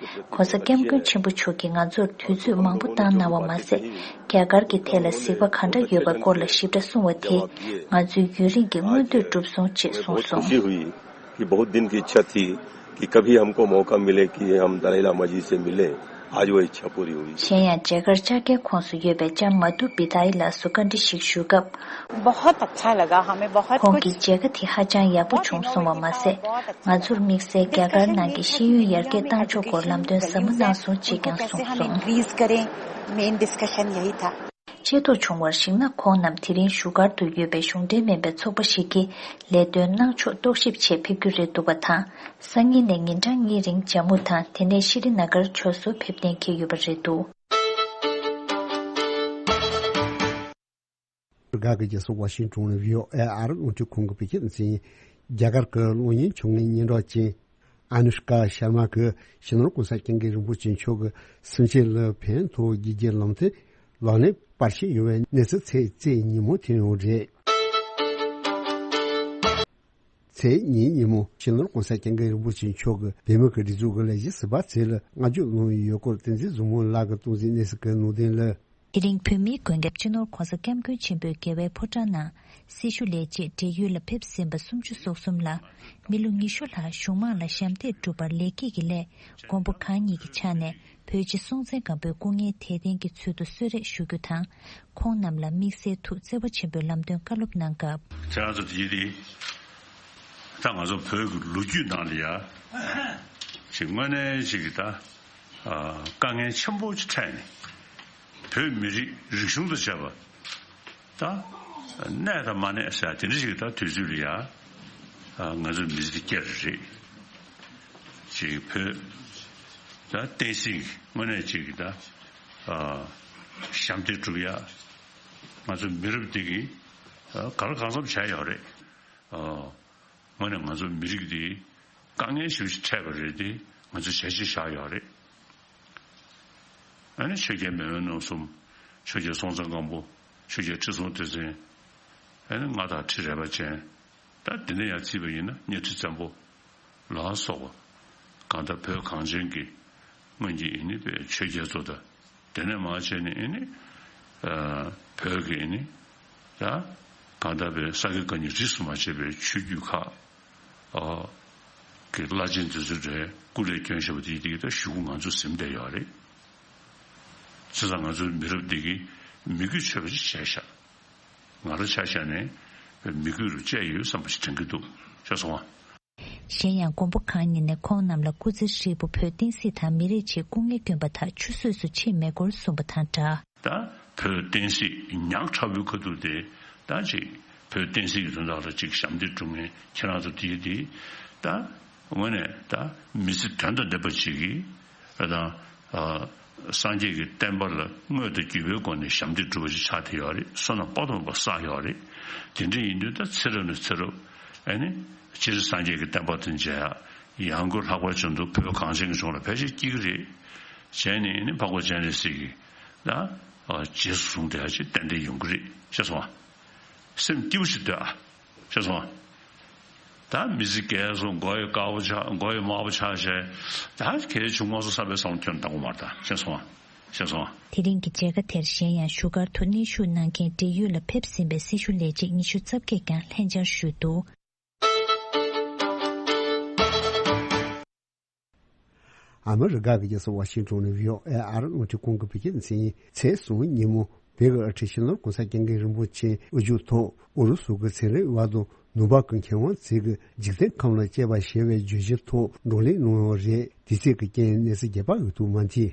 ༸གོང་ས་༸སྐྱབས་མགོན་ཆེན་པོ་མཆོག་གིས་ང་ཚོར་དུས་ཚོད་མང་པོ་བཏང་གནང་བ་མ་ཟད། རྒྱ་གར་གྱི་ཐད་ལ་གཟིགས་པ་ག་འདྲ་ཡོད་པའི་སྐོར་ལ་ཞིབ་ཕྲ་གསུང་བ་དེས་ང་ཚོའི་ཡུན་རིང་གི་མངོན་འདོད་གྲུབ་སོང་ཅེས་གསུངས་སོང་། बहुत खुशी हुई कि बहुत दिन की इच्छा थी कि कभी हमको मौका मिले कि हम दलाई लामा जी से मिलें। आज वो इच्छा पूरी हुई। གཞན་ཡང་མཇལ་ཁར་བཅར་མཁན་ཁོངས་སུ་ཡོད་པའི་ལྕམ་མ་དྷུ་བི་དྷ་ཡི་ལགས་སུ་བཀའ་འདྲི་ཞིག་ཞུས་སྐབས། बहुत अच्छा लगा हमें, बहुत ཁོང་གིས་མཇལ་ཁ་དེ་ཧ་ཅང་ཡག་པོ་བྱུང་སོང་བ་མ་ཟད། ང་ཚོར་དམིགས་བསལ་རྒྱ་གར་ནང་གི་ཤེས་ཡོན་ཡར་རྒྱས་གཏང་ཕྱོགས་སྐོར་ལམ་སྟོན་ཟབ་མོ་གནང་སོང་ཅེས་ཀྱང་གསུངས་སོང་། ཤེས་རྟོགས་བྱུང་བར་གཞིགས་ན། ཁོང་རྣམས་དེ་རིང་བཞུགས་སྒར་དུ་ཡོད་པའི་གཞུང་འབྲེལ་མིན་པའི་ཚོགས་པ་ཞིག་གི་ལས་དོན་གནང་ཕྱོགས་རྟོག་ཞིབ་ཆེད་ཕེབས་རྒྱུ་རེད་འདུག་པ་དང་། སང་ཉིན་ནས་ཉིན་གྲངས་གཉིས་རིང་ཇམ་མུ་དང་དེ་ནས་ཤྲི་ན་གར་བྱོལ་སོང་ཕེབས་གཏན་འཁེལ་ཡོད་པ་རེད་འདུག་ཨ་མི་རི་ཀ་གི་རྒྱལ་ས་ཝ་ཤིང་ཊོན་ནས་བྷི་ཨོ་ཨེ་ཨ་རི་རླུང་འཕྲིན་ཁང་གི་བོད་སྐད་སྡེ་ཚན་ཡིན། རྒྱ་གར་གྱི་གློག་བརྙན་བྱུང་ངན་སྙན་གྲགས་ཅན། ཨ་ནུ་ཤ་ཀ་ཤར་མ་གིས་སྤྱི་ནོར་༸གོང་ས་༸སྐྱབས་མགོན་རིན་པོ་ཆེ་མཆོག་གི་སེམས་ཅན་ལ་ཕན་ཐོགས་རྒྱུ་གྱི་ལམ་སྟོན་ལག་ལེན་པར་བཞེངས་ཡོང་བའི་གནས་ཚུལ་ཚེས་བཅུའི་ཉིན་མོ་ཐོན་ཡོད་རེད། ཚེས་གཉིས་ཉིན་མོ་སྤྱི་ནོར་༸གོང་ས་༸སྐྱབས་མགོན་རིན་པོ་ཆེ་མཆོག་གིས་བོད་མི་གི་སྒྲིག་འཛུགས་ཀྱི་ལས་གཞི་ཟིན་པ་ཚོ་ལ་བསྔགས་བརྗོད་གནང་ཡོད་སྐོར་བསྟན་འཛིན་བཟང་མོ་ལགས་ཀྱིས་གཏོང་ཟིན་གནས་ཚུལ་གྱི་ནང་དོན་ལ། དེ་རིང་བོད་མིའི་མགོན་སྐྱབས་སྤྱི་ནོར་༸གོང་ས་༸སྐྱབས་མགོན་ཆེན་པོས་རྒྱལ་བའི་ཕོ་བྲང་ནང་སྲི་ཞུ་ལས་བྱེད་བགྲེས་ཡོལ་ལ་ཕེབས་ཟིན་པ་སུམ་ཅུ་སོ་གསུམ་ལ། མི་ལོ་ཉི་ཤུ་ལྷག་གཞུང་མང་ལ་ཞབས་འདེགས་བསྒྲུབས་པར་ལེགས་སྐྱེས་ཀྱི་སླད། མགོན་པོ་གང་ཉིད་ཀྱི་ཕྱག་ནས་བོད་རྗེ་སྲོང་བཙན་སྒམ་པོའི་སྐུ་ངལ་དལ་རྟེན་གྱི་ཚུལ་དུ་གསོལ་རས་ཞུ་རྒྱུ་དང་། ཁོང་རྣམས་ལ་དམིགས་བསལ་ཐུགས་བརྩེ་བ་ཆེན་པོས་ལམ་སྟོན་བཀའ་སློབ་གནང་སྐབས། ཁྱེད་རང་ཚོ་དེ་ཡིན་དེ། ད་ང་ཚོ་བོད་ཀྱི་ལོ་རྒྱུས་ནང་ལ་ཡ། ཅིག་དངོས་གནས་ཅིག་གི་ད། དཀའ་ངལ་ཆེན་པོ་ཅིག་འཕྲད་ནས། བོད་མི་རིགས་རིག་གཞུང་དང་བཅས་པ། ད། གནས་དང་མ་གནས་ཟེར་དེ་འདྲ་ཞིག་ད་དུས་ཚོད་ལ་ཡ། ང་ཚོ་མི་ཚེ་སྐྱེལ་རེད། ཅིག་བོད། ད་བསྟན་སྲིད་དངོས་གནས་ཅིག་གི་ད། ཞབས་འདེགས་སྒྲུབ་ཡ། ང་ཚོ་མི་རབས་འདི་གིས་ག་ལ་གང་འཚམ་བྱས་ཡོད་རེད། དངོས་གནས་ང་ཚོ་མི་རིགས་འདི་དཀའ་ངལ་ཞེ་པོ་ཅིག་འཕྲད་པ་རེད་དེ། ང་ཚོ་བྱས་རྗེས་བཞག་ཡོད་རེད། ཨ་ནི་ཆོས་རྒྱལ་མེས་དབོན་རྣམ་གསུམ། ཆོས་རྒྱལ་སྲོང་བཙན་སྒམ་པོ། ཆོས་རྒྱལ་ཁྲི་སྲོང་ལྡེ་བཙན། ཨ་ནི་མངའ་བདག་ཁྲི་རལ་པ་ཅན། ད་དེ་ནས་ཡར་བརྩིས་པ་ཡིན་ན་གཉའ་ཁྲི་བཙན་པོ་ལ་སོགས་པ། གང་ལྟར་བོད་གངས་ཅན་གྱི་སྔོན་གྱི་ཨེ་ནི་པའི་ཆོས་རྒྱལ་ཚོ་དང་། དེ་ནས་མར་བྱས་ནས་ཨེ་ནི། བོད་ཀྱི་ཨེ་ནི། ད་གང་ལྟར་པའི་ས་དགེ་བཀའ་རྙིང་རིས་སུ་མ་ཆད་པའི་ཆོས་བརྒྱུད་ཁག་གི་བླ་ཆེན་དེ་ཚོ་རེ་སྐུ་ལས་བསྐྱོན་བཞག་པ་དེ་དེ་གི་ད་གཞུག་གུ་ང་ཚོ་ཟིན་བསྡད་ཡོད་རེད། བྱས་ཙང་ང་ཚོའི་མི་རབས་འདི་གིས་མི་གུས་ཆོད་པ་ཞིག་བྱས་ཤག་ང་རང་ཆ་བཞག་ནས་མི་གུས་རུ་བཅད་ཡོད་བསམ་པ་ཞིག་དྲན་གྱི་འདུག་ཤེས་སོང་ང་། གཞན་ཡང་མགོན་པོ་གང་ཉིད་ནས་ཁོང་རྣམས་ལ་སྐུ་ཚེ་ཧྲིལ་པོ་བོད་བསྟན་སྲིད་དང་མི་རིགས་ཆེད་སྐུ་ངལ་བསྐྱོན་པ་དག་ཆུད་ཟོས་སུ་ཕྱིན་མེད་སྐོར་གསུངས་པ་དང་སྦྲགས། ད་བོད་བསྟན་སྲིད་ཉག་ཕྲ་བོའི་ཁ་ཐུག་དེ་ད་ཅིག་བོད་བསྟན་སྲིད་ཀྱི་དོན་དག་ལ་ཅིག་ཞབས་འདེགས་སྒྲུབ་མཁན་ཁྱེད་རང་ཚོ་དེ་དེ་ད་དངོས་གནས་ད་མི་ཚེ་དོན་དང་ལྡན་པ་ཅིག་གིས་ད་སངས་རྒྱས་ཀྱི་བསྟན་པ་ལ་དངོས་དང་བརྒྱུད་པའི་སྒོ་ནས་ཞབས་འདེགས་སྒྲུབ་པ་ཅིག་ཆགས་བསྡད་ཡོད་རེད། བསོད་ནམས་དཔག་ཏུ་མེད་པ་བསགས་ཡོད་རེད། དེ་འདྲ་ཡིན་དུས་ད་ཚེ་རབས་ནས་ཚེ་རབས་ ཨ་ནི་སྤྱིར་སངས་རྒྱས་ཀྱི་བསྟན་པ་དེ་མཇལ་ཡག་ཡང་སྒོས་ལྷག་པར་དུ་བོད་གངས་ཅན་གྱི་ལྗོངས་ལ་ཕལ་ཆེར་སྐྱེ་གི་རེད། བྱས་ནས་ཨ་ནི་འཕགས་པ་སྤྱན་རས་གཟིགས་ཀྱིས་ད་རྗེས་སུ་བཟུང་བསྡད་ཡག་ཅིག་ཏན་ཏན་ཡོང་གི་རེད། ཤེས་སོང་ཨ། སེམས་སྐྱིད་པོ་ཞིག་སྡོད་ཨ། ཤེས་སོང་ཨ། ད་མི་ཚེ་རྒས་སོང་། མགོ་ཡི་དཀར་པོ་ཆགས། མགོ་ཡི་དམར་པོ་ཆགས་བྱས། ད་གལ་ཆུང་མ་སོང་བསམ་པའི་བསམ་བློ་ཁྱོན་བཏང་དགོས་མ་རེད་ད། ཤེས་སོང་ཨ། ཤེས་སོང་ཨ། དེ་རིང་གི་མཇལ་ཁ་དེར་གཞན་ཡང་བཞུགས་སྒར་དུ་གནས་བཞུགས་གནང་མཁན་འབྲེལ་ཡོད་ལ་ཕེབས་ཟིན་པའི་སྲི་ཞུ་ལས་བྱེད་ཉི་ཤུ་རྩ་བརྒྱད་ཀྱང་ལྷན་བཅར་ཞུས་འདུག། ཨ་མི་རི་ཀ་གི་རྒྱལ་ས་ཝ་ཤིང་ཊོན་ནས་བྷི་ཨོ་ཨེ་ཨ་རི་རླུང་འཕྲིན་ཁང་གི་བོད་སྐད་སྡེ་ཚན་ཡིན། ཚེས་གསུམ་ཉིན་མོ་བོད་ཀྱི་དབུ་ཁྲིད་སྤྱི་ནོར་གོང་ས་སྐྱབས་མགོན་རིན་པོ་ཆེ་དབུ་བཞུགས་ཐོག་ཨུ་རུ་སུ་གི་ཚན་རིག་དབར་དུ་ནུབ་ཕྱོགས་ཀྱི་མཁས་དབང་ཚོས་ཀྱི་འཇིག་རྟེན་ཁམས་ལ་དཔྱད་པ་ཞེས་པའི་བརྗོད་གཞིའི་ཐོག་བགྲོ་གླེང་གནང་ཡོད་རེད། དུས་ཚོད་ཀྱི་རྐྱེན་གནས་ཚུལ་རྒྱས་པ་འོས་ཐུག་མ་མཐིལ།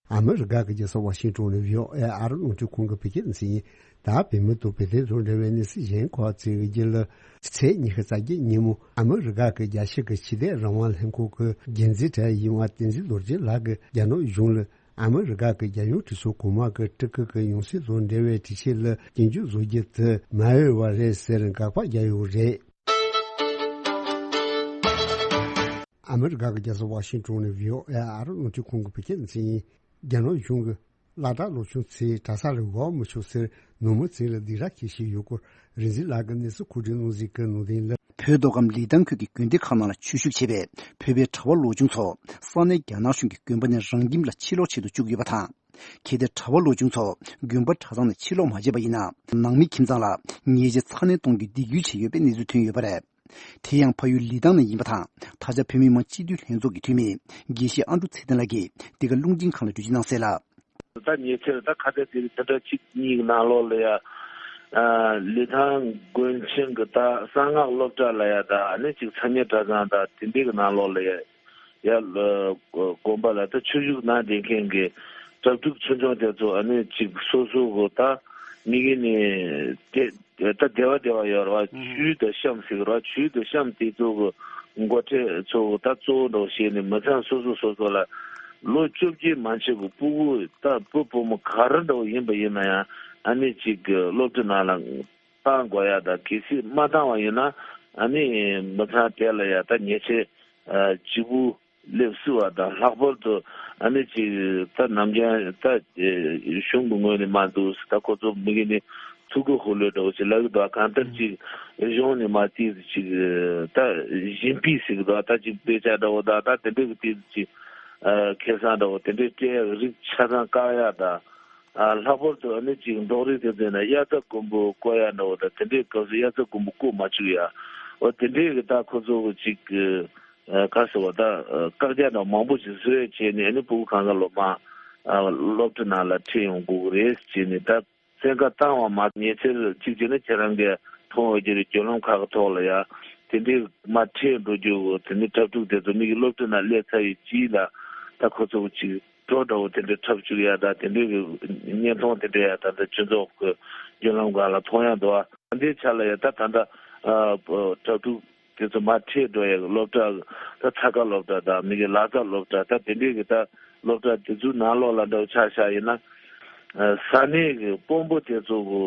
ཨ་མི་རི་ཀ་གི་རྒྱལ་ས་ཝ་ཤིང་ཊོན་ནས་བྷི་ཨོ་ཨེ་ཨ་རི་རླུང་འཕྲིན་ཁང་གི་བོད་སྐད་སྡེ་ཚན་ཡིན། ད་བོད་མི་དང་བོད་དོན་དང་འབྲེལ་བའི་གནས་ཚུལ་གཞན་ཁག་ཅིག་གི་རྒྱུད་ལ། ཚེས་ཉི་ཤུ་རྩ་བརྒྱད་ཉིན་མོ་ཨ་མི་རི་ཀ་གི་རྒྱལ་སྤྱི་གི་ཕྱི་དོན་རང་དབང་ལྷན་ཁང་གི་འགན་འཛིན་གྲས་ཡིན་པ་བསྟན་འཛིན་རྡོ་རྗེ་ལགས་ཀྱིས་རྒྱ་ནག་གཞུང་ལ་ཨ་མི་རི་ཀ་གི་རྒྱལ་ཡོངས་གྲོས་ཚོགས་གོང་མ་གི་སྤྲུལ་སྐུ་གི་ཡང་སྲིད་དང་འབྲེལ་བའི་དྲི་ཆད་ལ་སྐྱོན་བརྗོད་བཟོ་རྒྱུ་དེ་མ་འོས་པ་རེད་ཟེར་དགག་པ་བརྒྱབ་ཡོད་རེད། ཨ་མི་རི་ཀ་གི་རྒྱལ་ས་ཝ་ཤིང་ཊོན་ནས་བྷི་ཨོ་ཨེ་ཨ་རི་རླུང་འཕྲིན་ཁང་གི་བོད་སྐད་སྡེ་ཚན་ཡིན། རྒྱ་ནག་གཞུང་གིས་སློབ་གྲྭ་སློབ་ཆུང་ཚོས་གྲྭ་ས་ལ་འགྲོ་མི་ཆོག་ཟེར་ནུ་མོ་ཚོ་ལ་སྡིགས་ར་སྐྱེལ་བཞིན་ཡོད་སྐོར་རིག་འཛིན་ལགས་ཀྱིས་གནས་ཚུལ་མཁོ་སྒྲུབ་གནང་གཟིགས་ཀྱི་ནང་དོན་ལ། བོད་མདོ་ཁམས་ལི་ཐང་ཁུལ་གྱི་དགོན་སྡེ་ཁག་ནང་ལ་ཆོས་ཞུགས་བྱས་པའི་བོད་པའི་གྲྭ་པ་སློབ་ཆུང་ཚོ་ས་གནས་རྒྱ་ནག་གཞུང་གི་དགོན་པ་ནས་རང་ཁྱིམ་ལ་ཕྱིར་ལོག་བྱེད་དུ་བཅུག་ཡོད་པ་དང་། གལ་ཏེ་གྲྭ་པ་སློབ་ཆུང་ཚོ་དགོན་པ་གྲྭ་ཚང་ནས་ཕྱིར་ལོག་མ་བྱས་པ་ཡིན་ན། ནང་མི་ཁྱིམ་ཚང་ལ་ཉེས་ཆད་ཚ་ནན་གཏོང་རྒྱུའི་སྡིགས་སྐུལ་བྱས་ཡོད་པའི་གནས་ཚུལ་ཐོན་ཡོད་པ་རེད། དེ་ཡང་ཕ་ཡུལ་ལི་ཐང་ནས་ཡིན་པ་དང་། ད་ཆ་བོད་མི་མང་སྤྱི་འཐུས་ལྷན་ཚོགས་ཀྱི་འཐུས་མི་དགེ་བཤེས་ཨ་འབྲུག་ཚེ་བརྟན་ལགས་ཀྱིས་འདི་ག་རླུང་འཕྲིན་ཁང་ལ་འགྲེལ་བརྗོད་གནང་གསལ་ལ། ད་ཉེ་ཆར་ད་ཁ་གཏད་དེ་ད་ལྟ་གཅིག་གཉིས་ཀྱི་ནང་ལོགས་ལ་ཡ། ཨ། ལི་ཐང་དགོན་ཆེན་གྱི་ད་གསང་སྔགས་སློབ་གྲྭ་ལ་ཡ། ད་ཨ་ནི་གཅིག་ཚ་ཉེ་གྲྭ་ཚང་ད་དེ་འདྲའི་གི་ནང་ལོགས་ལ་ཡ། ཡ། ཨ། དགོན་པ་ལ་ད་ཆོས་ཞུགས་གནང་བསྡད་མཁན་གྱི་གྲྭ་ཕྲུག་ཆུང་ཆུང་དེ་ཚོ་ཨ་ནི་གཅིག་སོ་སོ་གི་ད་མི་གི་ནི་དེ། ད་སྡེ་བ་སྡེ་བ་ཡོད་རེད་བ། ཨུ་ཧུ། ཆོས་དང་གཤམ་ཟེར་གི་རེད་བ། ཆོས་དང་གཤམ་དེ་ཚོ་གི་འགོ་ཁྲིད་ཚོ་ད་གཙོ་བོ་འདྲ་བོ་བྱས་ནས་མི་ཚང་སོ་སོ་སོ་སོ་ལ་ལོ་བཅོ་བརྒྱད་མ་ཆགས་གི་སྤུ་གུ་ད་བུ་བུ་མོ་ག་རེ་འདྲ་བོ་ཡིན་པ་ཡིན་ན་ཡང་ཨ་ནི་གཅིག་གི་སློབ་གྲྭ་ནང་ལ་བཏང་དགོས་ཡ། ད་གལ་སྲིད་མ་བཏང་བ་ཡིན་ན་ཨ་ནི་མི་ཚང་དེ་ལ་ཡ་ད་ཉེས་ཆད་ཨ་ལྗིད་པོ་སླེབས་སྲིད་པ་དང་། ལྷག་པར་དུ་ཨ་ནི་ཅིག་ད་ནམ་རྒྱུན་ད་གཞུང་གི་ངོས་ནས་མ་འདུག་ཟེར། ད་ཁོ་ཚོ་མི་གི་ནི་ཐུགས་ཁུར་ལོས་འདྲ་བོ་ཅིག་ལབ་ཀྱི་འདུག། གང་ལྟར་ཅིག་གཞུང་ནས་མ་དེ་ཅིག་ད་བཞིན་པའི་ཟེར་གི་འདུག། ད་ཅིག་དཔེ་ཆ་འདྲ་བོ་ད་ད་དེ་འདྲའི་གི་དེ་ཅིག་ཨ་ཁེ་བཟང་འདྲ་བོ་དེ་འདྲའི་སྤྲད་ཡག་རིགས་ཆ་ཚང་བཀག་ཡག་དང་། ཨ་ལྷག་པར་དུ་ཨ་ནི་ཅིག་འབྲོག་རིགས་དེ་ཚོ་ན་དབྱར་རྩྭ་དགུན་འབུ་བརྐོ་ཡག་འདྲ་བོ་དང་། དེ་འདྲའི་སྐབས་སུ་དབྱར་རྩྭ་དགུན་འབུ་བརྐོ་མ་བཅུག་ཡ། འོ་དེ་འདྲའི་གི་ད་ཁོ་ཚོ་གི་ཅིག་ག་ཟེར་བ་ད་བཀག་རྒྱ་དང་མང་པོ་ཞིག་བཟོས་བྱས་ནས་ཨ་ནི་སྤུ་གུ་གང་ག་ལོ་མ་སློབ་གྲྭ་ནང་ལ་ཁྲིད་ཡོང་དགོས་ཀྱི་རེད་ཟེར་ནས། ད་བཙན་བཀའ་བཏང་བ་མ་ཉེ་ཆར་གཅིག་བྱས་ན་ཁྱེད་རང་གིས་མཐོང་འོས་ཀྱི་རེད། བརྒྱུད་ལམ་ཁག་གི་ཐོག་ལ་ཡ་དེ་འདྲའི་མ་ཁྲིད་འགྲོ་རྒྱུ། དེ་ནི་གྲྭ་ཕྲུག་དེ་ཚོ་མི་གི་སློབ་གྲྭ་ནང་སླེབས་ཚར་བའི་རྗེས་ལ་ད་ཁོ་ཚོ་གི་ཅིག་གྲོགས་འདྲ་བོ་དེ་འདྲའི་འཁྲབ་བཅུག་ཡ་ད་དེ་འདྲའི་གི་བརྙན་ཐུང་དེ་འདྲ་ཡ་ད་ལྟ་སྤྱི་ཚོགས་ཀྱི་བརྒྱུད་ལམ་སྒང་ལ་མཐོང་ཡ་འདུག་ཨ། ད་འདིའི་ཆ་ལ་ཡ་ད་ད་ལྟ་ཨ་གྲྭ་ཕྲུག་དེ་ཚོ་མར་ཁྲིད་འགྲོ་ཡ་གི་སློབ་གྲྭ་ད་ཚ་ཁ་སློབ་གྲྭ་དང་མི་གི་ལག་རྩལ་སློབ་གྲྭ་ད་དེ་འདྲའི་གི་ད་སློབ་གྲྭ་དེ་ཚོའི་ནང་ལོགས་ལ་འདྲ་བོ་ཆ་བཞག་ཡིན་ན། ཨ་ས་གནས་གི་དཔོན་པོ་དེ་ཚོ་གི་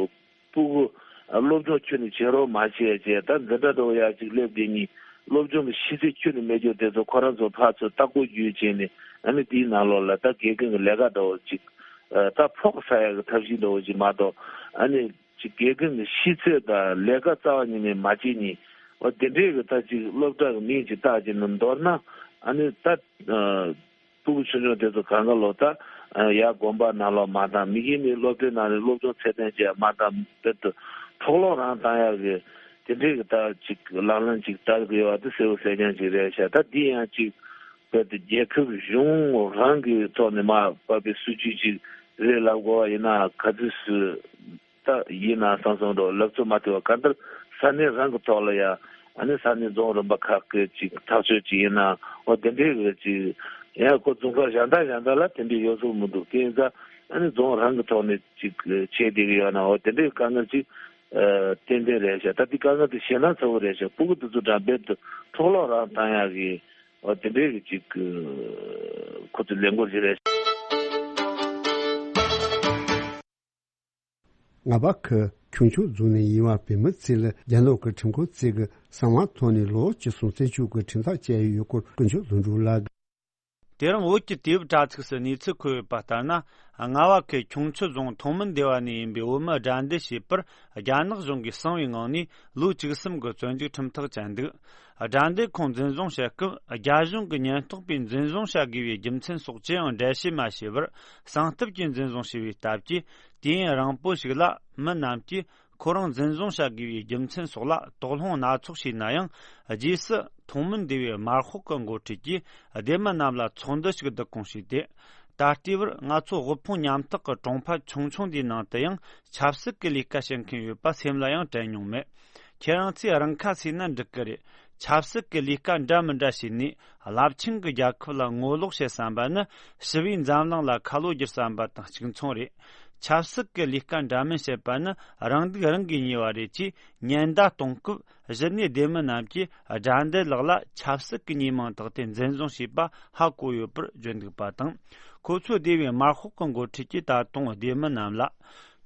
སྤུ་གུ་སློབ་སྦྱོང་ཁྱོན་ནས་བྱེད་རོགས་མ་བྱས་བྱས་ད་འཛིན་གྲྭ་འགྲོ་ཡག་ཅིག་སླེབས་དེ་ཉིད་སློབ་སྦྱོང་གི་ཤེས་ཚད་ཁྱོན་ནས་མེད་རྒྱུ་དེ་ཚོ་ཁོ་རང་ཚོ་ཕར་ཚུར་ལྟ་སྐོར་བརྒྱུད་བྱས་ནས་ཨ་ནི་དེའི་ནང་ལོགས་ལ་ད་དགེ་རྒན་གྱི་ལས་ཀ་འདྲ་བོ་ཅིག་ཨ་ད་ཕོགས་ཟ་ཡག་གི་ཐབས་ཤེས་འདྲ་བོ་ཅིག་མ་གཏོགས་ཨ་ནི་ཅིག་དགེ་རྒན་གྱི་ཤེས་ཚད་དང་ལས་ཀ་རྩ་བ་ཉིད་ནས་མ་བྱེད་ཉིད། འོ་དེ་འདྲའི་གི་ད་ཅིག་སློབ་གྲྭ་གི་མིང་ཅིག་བཏགས་བྱས་ནས་མདོར་ན་ཨ་ནི་ད་ཨ། སྤུ་གུ་ཆུང་ཆུང་དེ་ཚོ་གང་ག་ལོ་ད་ཡར་དགོན་པ་ནང་ལོགས་མར་བཏང་། མི་གི་ནི་སློབ་གྲྭའི་ནང་ནས་སློབ་སྦྱོང་ཚད་ལྡན་ཅིག་མར་བཏང་། དཔེར་ན་འཕྲོ་བརླག་རང་བཏང་ཡག་གི་དེ་འདྲའི་གི་ད་ཅིག་ལག་ལེན་ཅིག་བསྟར་གི་ཡོད་པ་དེ་གསལ་པོ་གསལ་རྐྱང་ཅིག་རེད་ཤག། ད་འདི་ཡང་ཅིག་དཔེར་ན་རྒྱལ་ཁབ་གཞུང་རང་གི་ཐོག་ནས་མར་བབས་པའི་སྲིད་ཇུས་ཅིག་རེད་ལབ་དགོས་པ་ཡིན་ན་ག་ཚོད་སུ། ད་ཡིན་ན་བསམ་བསམ་འགྲོ་ལབ་ཚོད་མ་ཐུབ་པ། གང་ལྟར་ས་གནས་རང་གི་ཐོག་ལ་ཡ་ཨ་ནི་ས་གནས་རྫོང་རིམ་པ་ཁག་གི་ཅིག་ཐག་གཅོད་ཅིག་ཡིན་ན་འོ་དེ་འདྲའི་གི་ཅིག་ཡང་ཁོ་རྫོང་ཁག་གཞན་དག་གཞན་དག་ལ་དེ་འདྲའི་ཡོད་ཚོད་མི་འདུག། དེ་ཡིན་ཙང་ཨ་ནི་རྫོང་རང་གི་ཐོག་ནས་ཅིག་བྱེད་བསྡད་ཀྱི་ཡོད་ན་འོ་དེ་འདྲའི་དཀའ་ངལ་ཅིག་ཏན་ཏན་རེད་ཤག། ད་དེ་དཀའ་ངལ་དེ་ཞེད་སྣང་ཚ་པོ་རེད་ཤག། སྤུ་གུ་དེ་ཚོ་འདྲ་རྦད་དེ་འཕྲོ་བརླག་རང་བཏང་ཡག་གི་འོ་དེ་འདྲའི་གི་ཅིག་ཁོ་ཚོ་ལས་འགུལ་ཞིག་རེད། རྔ་བ་ཁུལ་ ཁྱུང་མཆོག་རྫོང་ནས་ཡིན་པ་བོད་མི་ཚོས་ལ་རྒྱ་ནག་གི་ཁྲིམས་ཁང་གཅིག་གི་གསང་བ་ཐོག་ནས་ལོ་བཅུ་གསུམ་བཙོན་འཇུག་གི་ཁྲིམས་ཐག་བཅད་ཡོད་སྐོར་དཀོན་མཆོག་ལྷུན་གྲུབ་ལགས། དེ་རིང་བོད་ཀྱི་དུས་བབ་དྲ་ཚིགས་སུ་གནས་ཚུལ་འཁོད་ཡོད་པ་ལྟར་ན། རྔ་བ་ཁུལ་ཁྱུང་མཆོག་རྫོང་ཐོང་མིན་སྡེ་བ་ནས་ཡིན་པའི་བོད་མི་དགྲ་འདུལ་བྱས་པར་རྒྱ་ནག་གཞུང་གིས་གསང་བའི་ངང་ནས་ལོ་བཅུ་གསུམ་གྱི་བཙོན་འཇུག་ཁྲིམས་ཐག་བཅད་འདུག་དགྲ་འདུལ་ཁོང་འཛིན་བཟུང་བྱེད་སྐབས་རྒྱ་གཞུང་གི་ཉེན་རྟོག་པས་འཛིན་བཟུང་བྱ་དགོས་པའི་རྒྱུ་མཚན་སོགས་ཅི་ཡང་འགྲེལ་བཤད་མ་བྱས་པར་གསང་ཐབས་ཀྱིས་འཛིན་བཟུང་བྱས་པའི་སྟབས་ཀྱིས། དུས་ཡུན་རིང་པོ་ཞིག་ལ་མི་རྣམས་ཀྱིས་ཁོ་རང་འཛིན་བཟུང་བྱ་དགོས་པའི་རྒྱུ་མཚན་སོགས་ལ་དོགས་སློང་སྣ་ཚོགས་བྱས་ན་ཡང་། རྗེས་སུ་ཐོང་མིན་སྡེ་བའི་དམར་ཤོག་གི་འགོ་ཁྲིད་ཀྱིས་སྡེ་མི་རྣམས་ལ་ཚོགས་འདུ་ཞིག་བསྡུ་སྐོང་བྱས་ཏེ། ད་ལྟའི་བར་ང་ཚོ་དབུལ་ཕོངས་ཉམ་ཐག་གི་གྲོང་པ་ཆུང་ཆུང་འདིའི་ནང་དུ་ཡང་ཆབ་སྲིད་ཀྱི་ལས་ཀ་བྱེད་མཁན་ཡོད་པ་སེམས་ལ་ཡང་དྲན་མྱོང་མེད། ཁྱེད་རང་ཚོས་རང་ཁ་གསོས་ན་འགྲིག་གི་རེད། ཆབ་སྲིད་ཀྱི་ལས་ཀ་འདྲ་མི་འདྲ་བྱས་ནས་རླབས་ཆེན་གྱི་རྒྱལ་ཁབ་ལ་ངོ་ལོག་བྱེད་བསམ་པ་ནི་ཞི་བའི་འཛམ་གླིང་ལ་ཁ་ལོ་བསྒྱུར་བསམ་པ་དང་གཅིག་མཚུངས་རེད། ཆབ་སྲིད་ཀྱི་ལས་ཀ་འདྲ་མིན་བྱེད་པ་ནི་རང་སྡུག་རང་གིས་ཉོས་པ་རེད་ཅེས་ཉེན་བརྡ་གཏོང་སྐབས། གཞི་ནས་སྡེ་མི་རྣམས་ཀྱིས་དགྲ་འདུལ་ལགས་ལ་ཆབ་སྲིད་ཀྱི་ཉེས་མིང་བཏགས་ཏེ་འཛིན་བཟུང་བྱས་པ་ཧ་གོ་ཡོད་པར་བརྗོད་འདུག་པ་དང་། ཁོ་ཚོའི་སྡེ་བའི་དམར་ཤོག་གི་འགོ་ཁྲིད་ཀྱིས་ད་དུང་སྡེ་མི་རྣམས་ལ།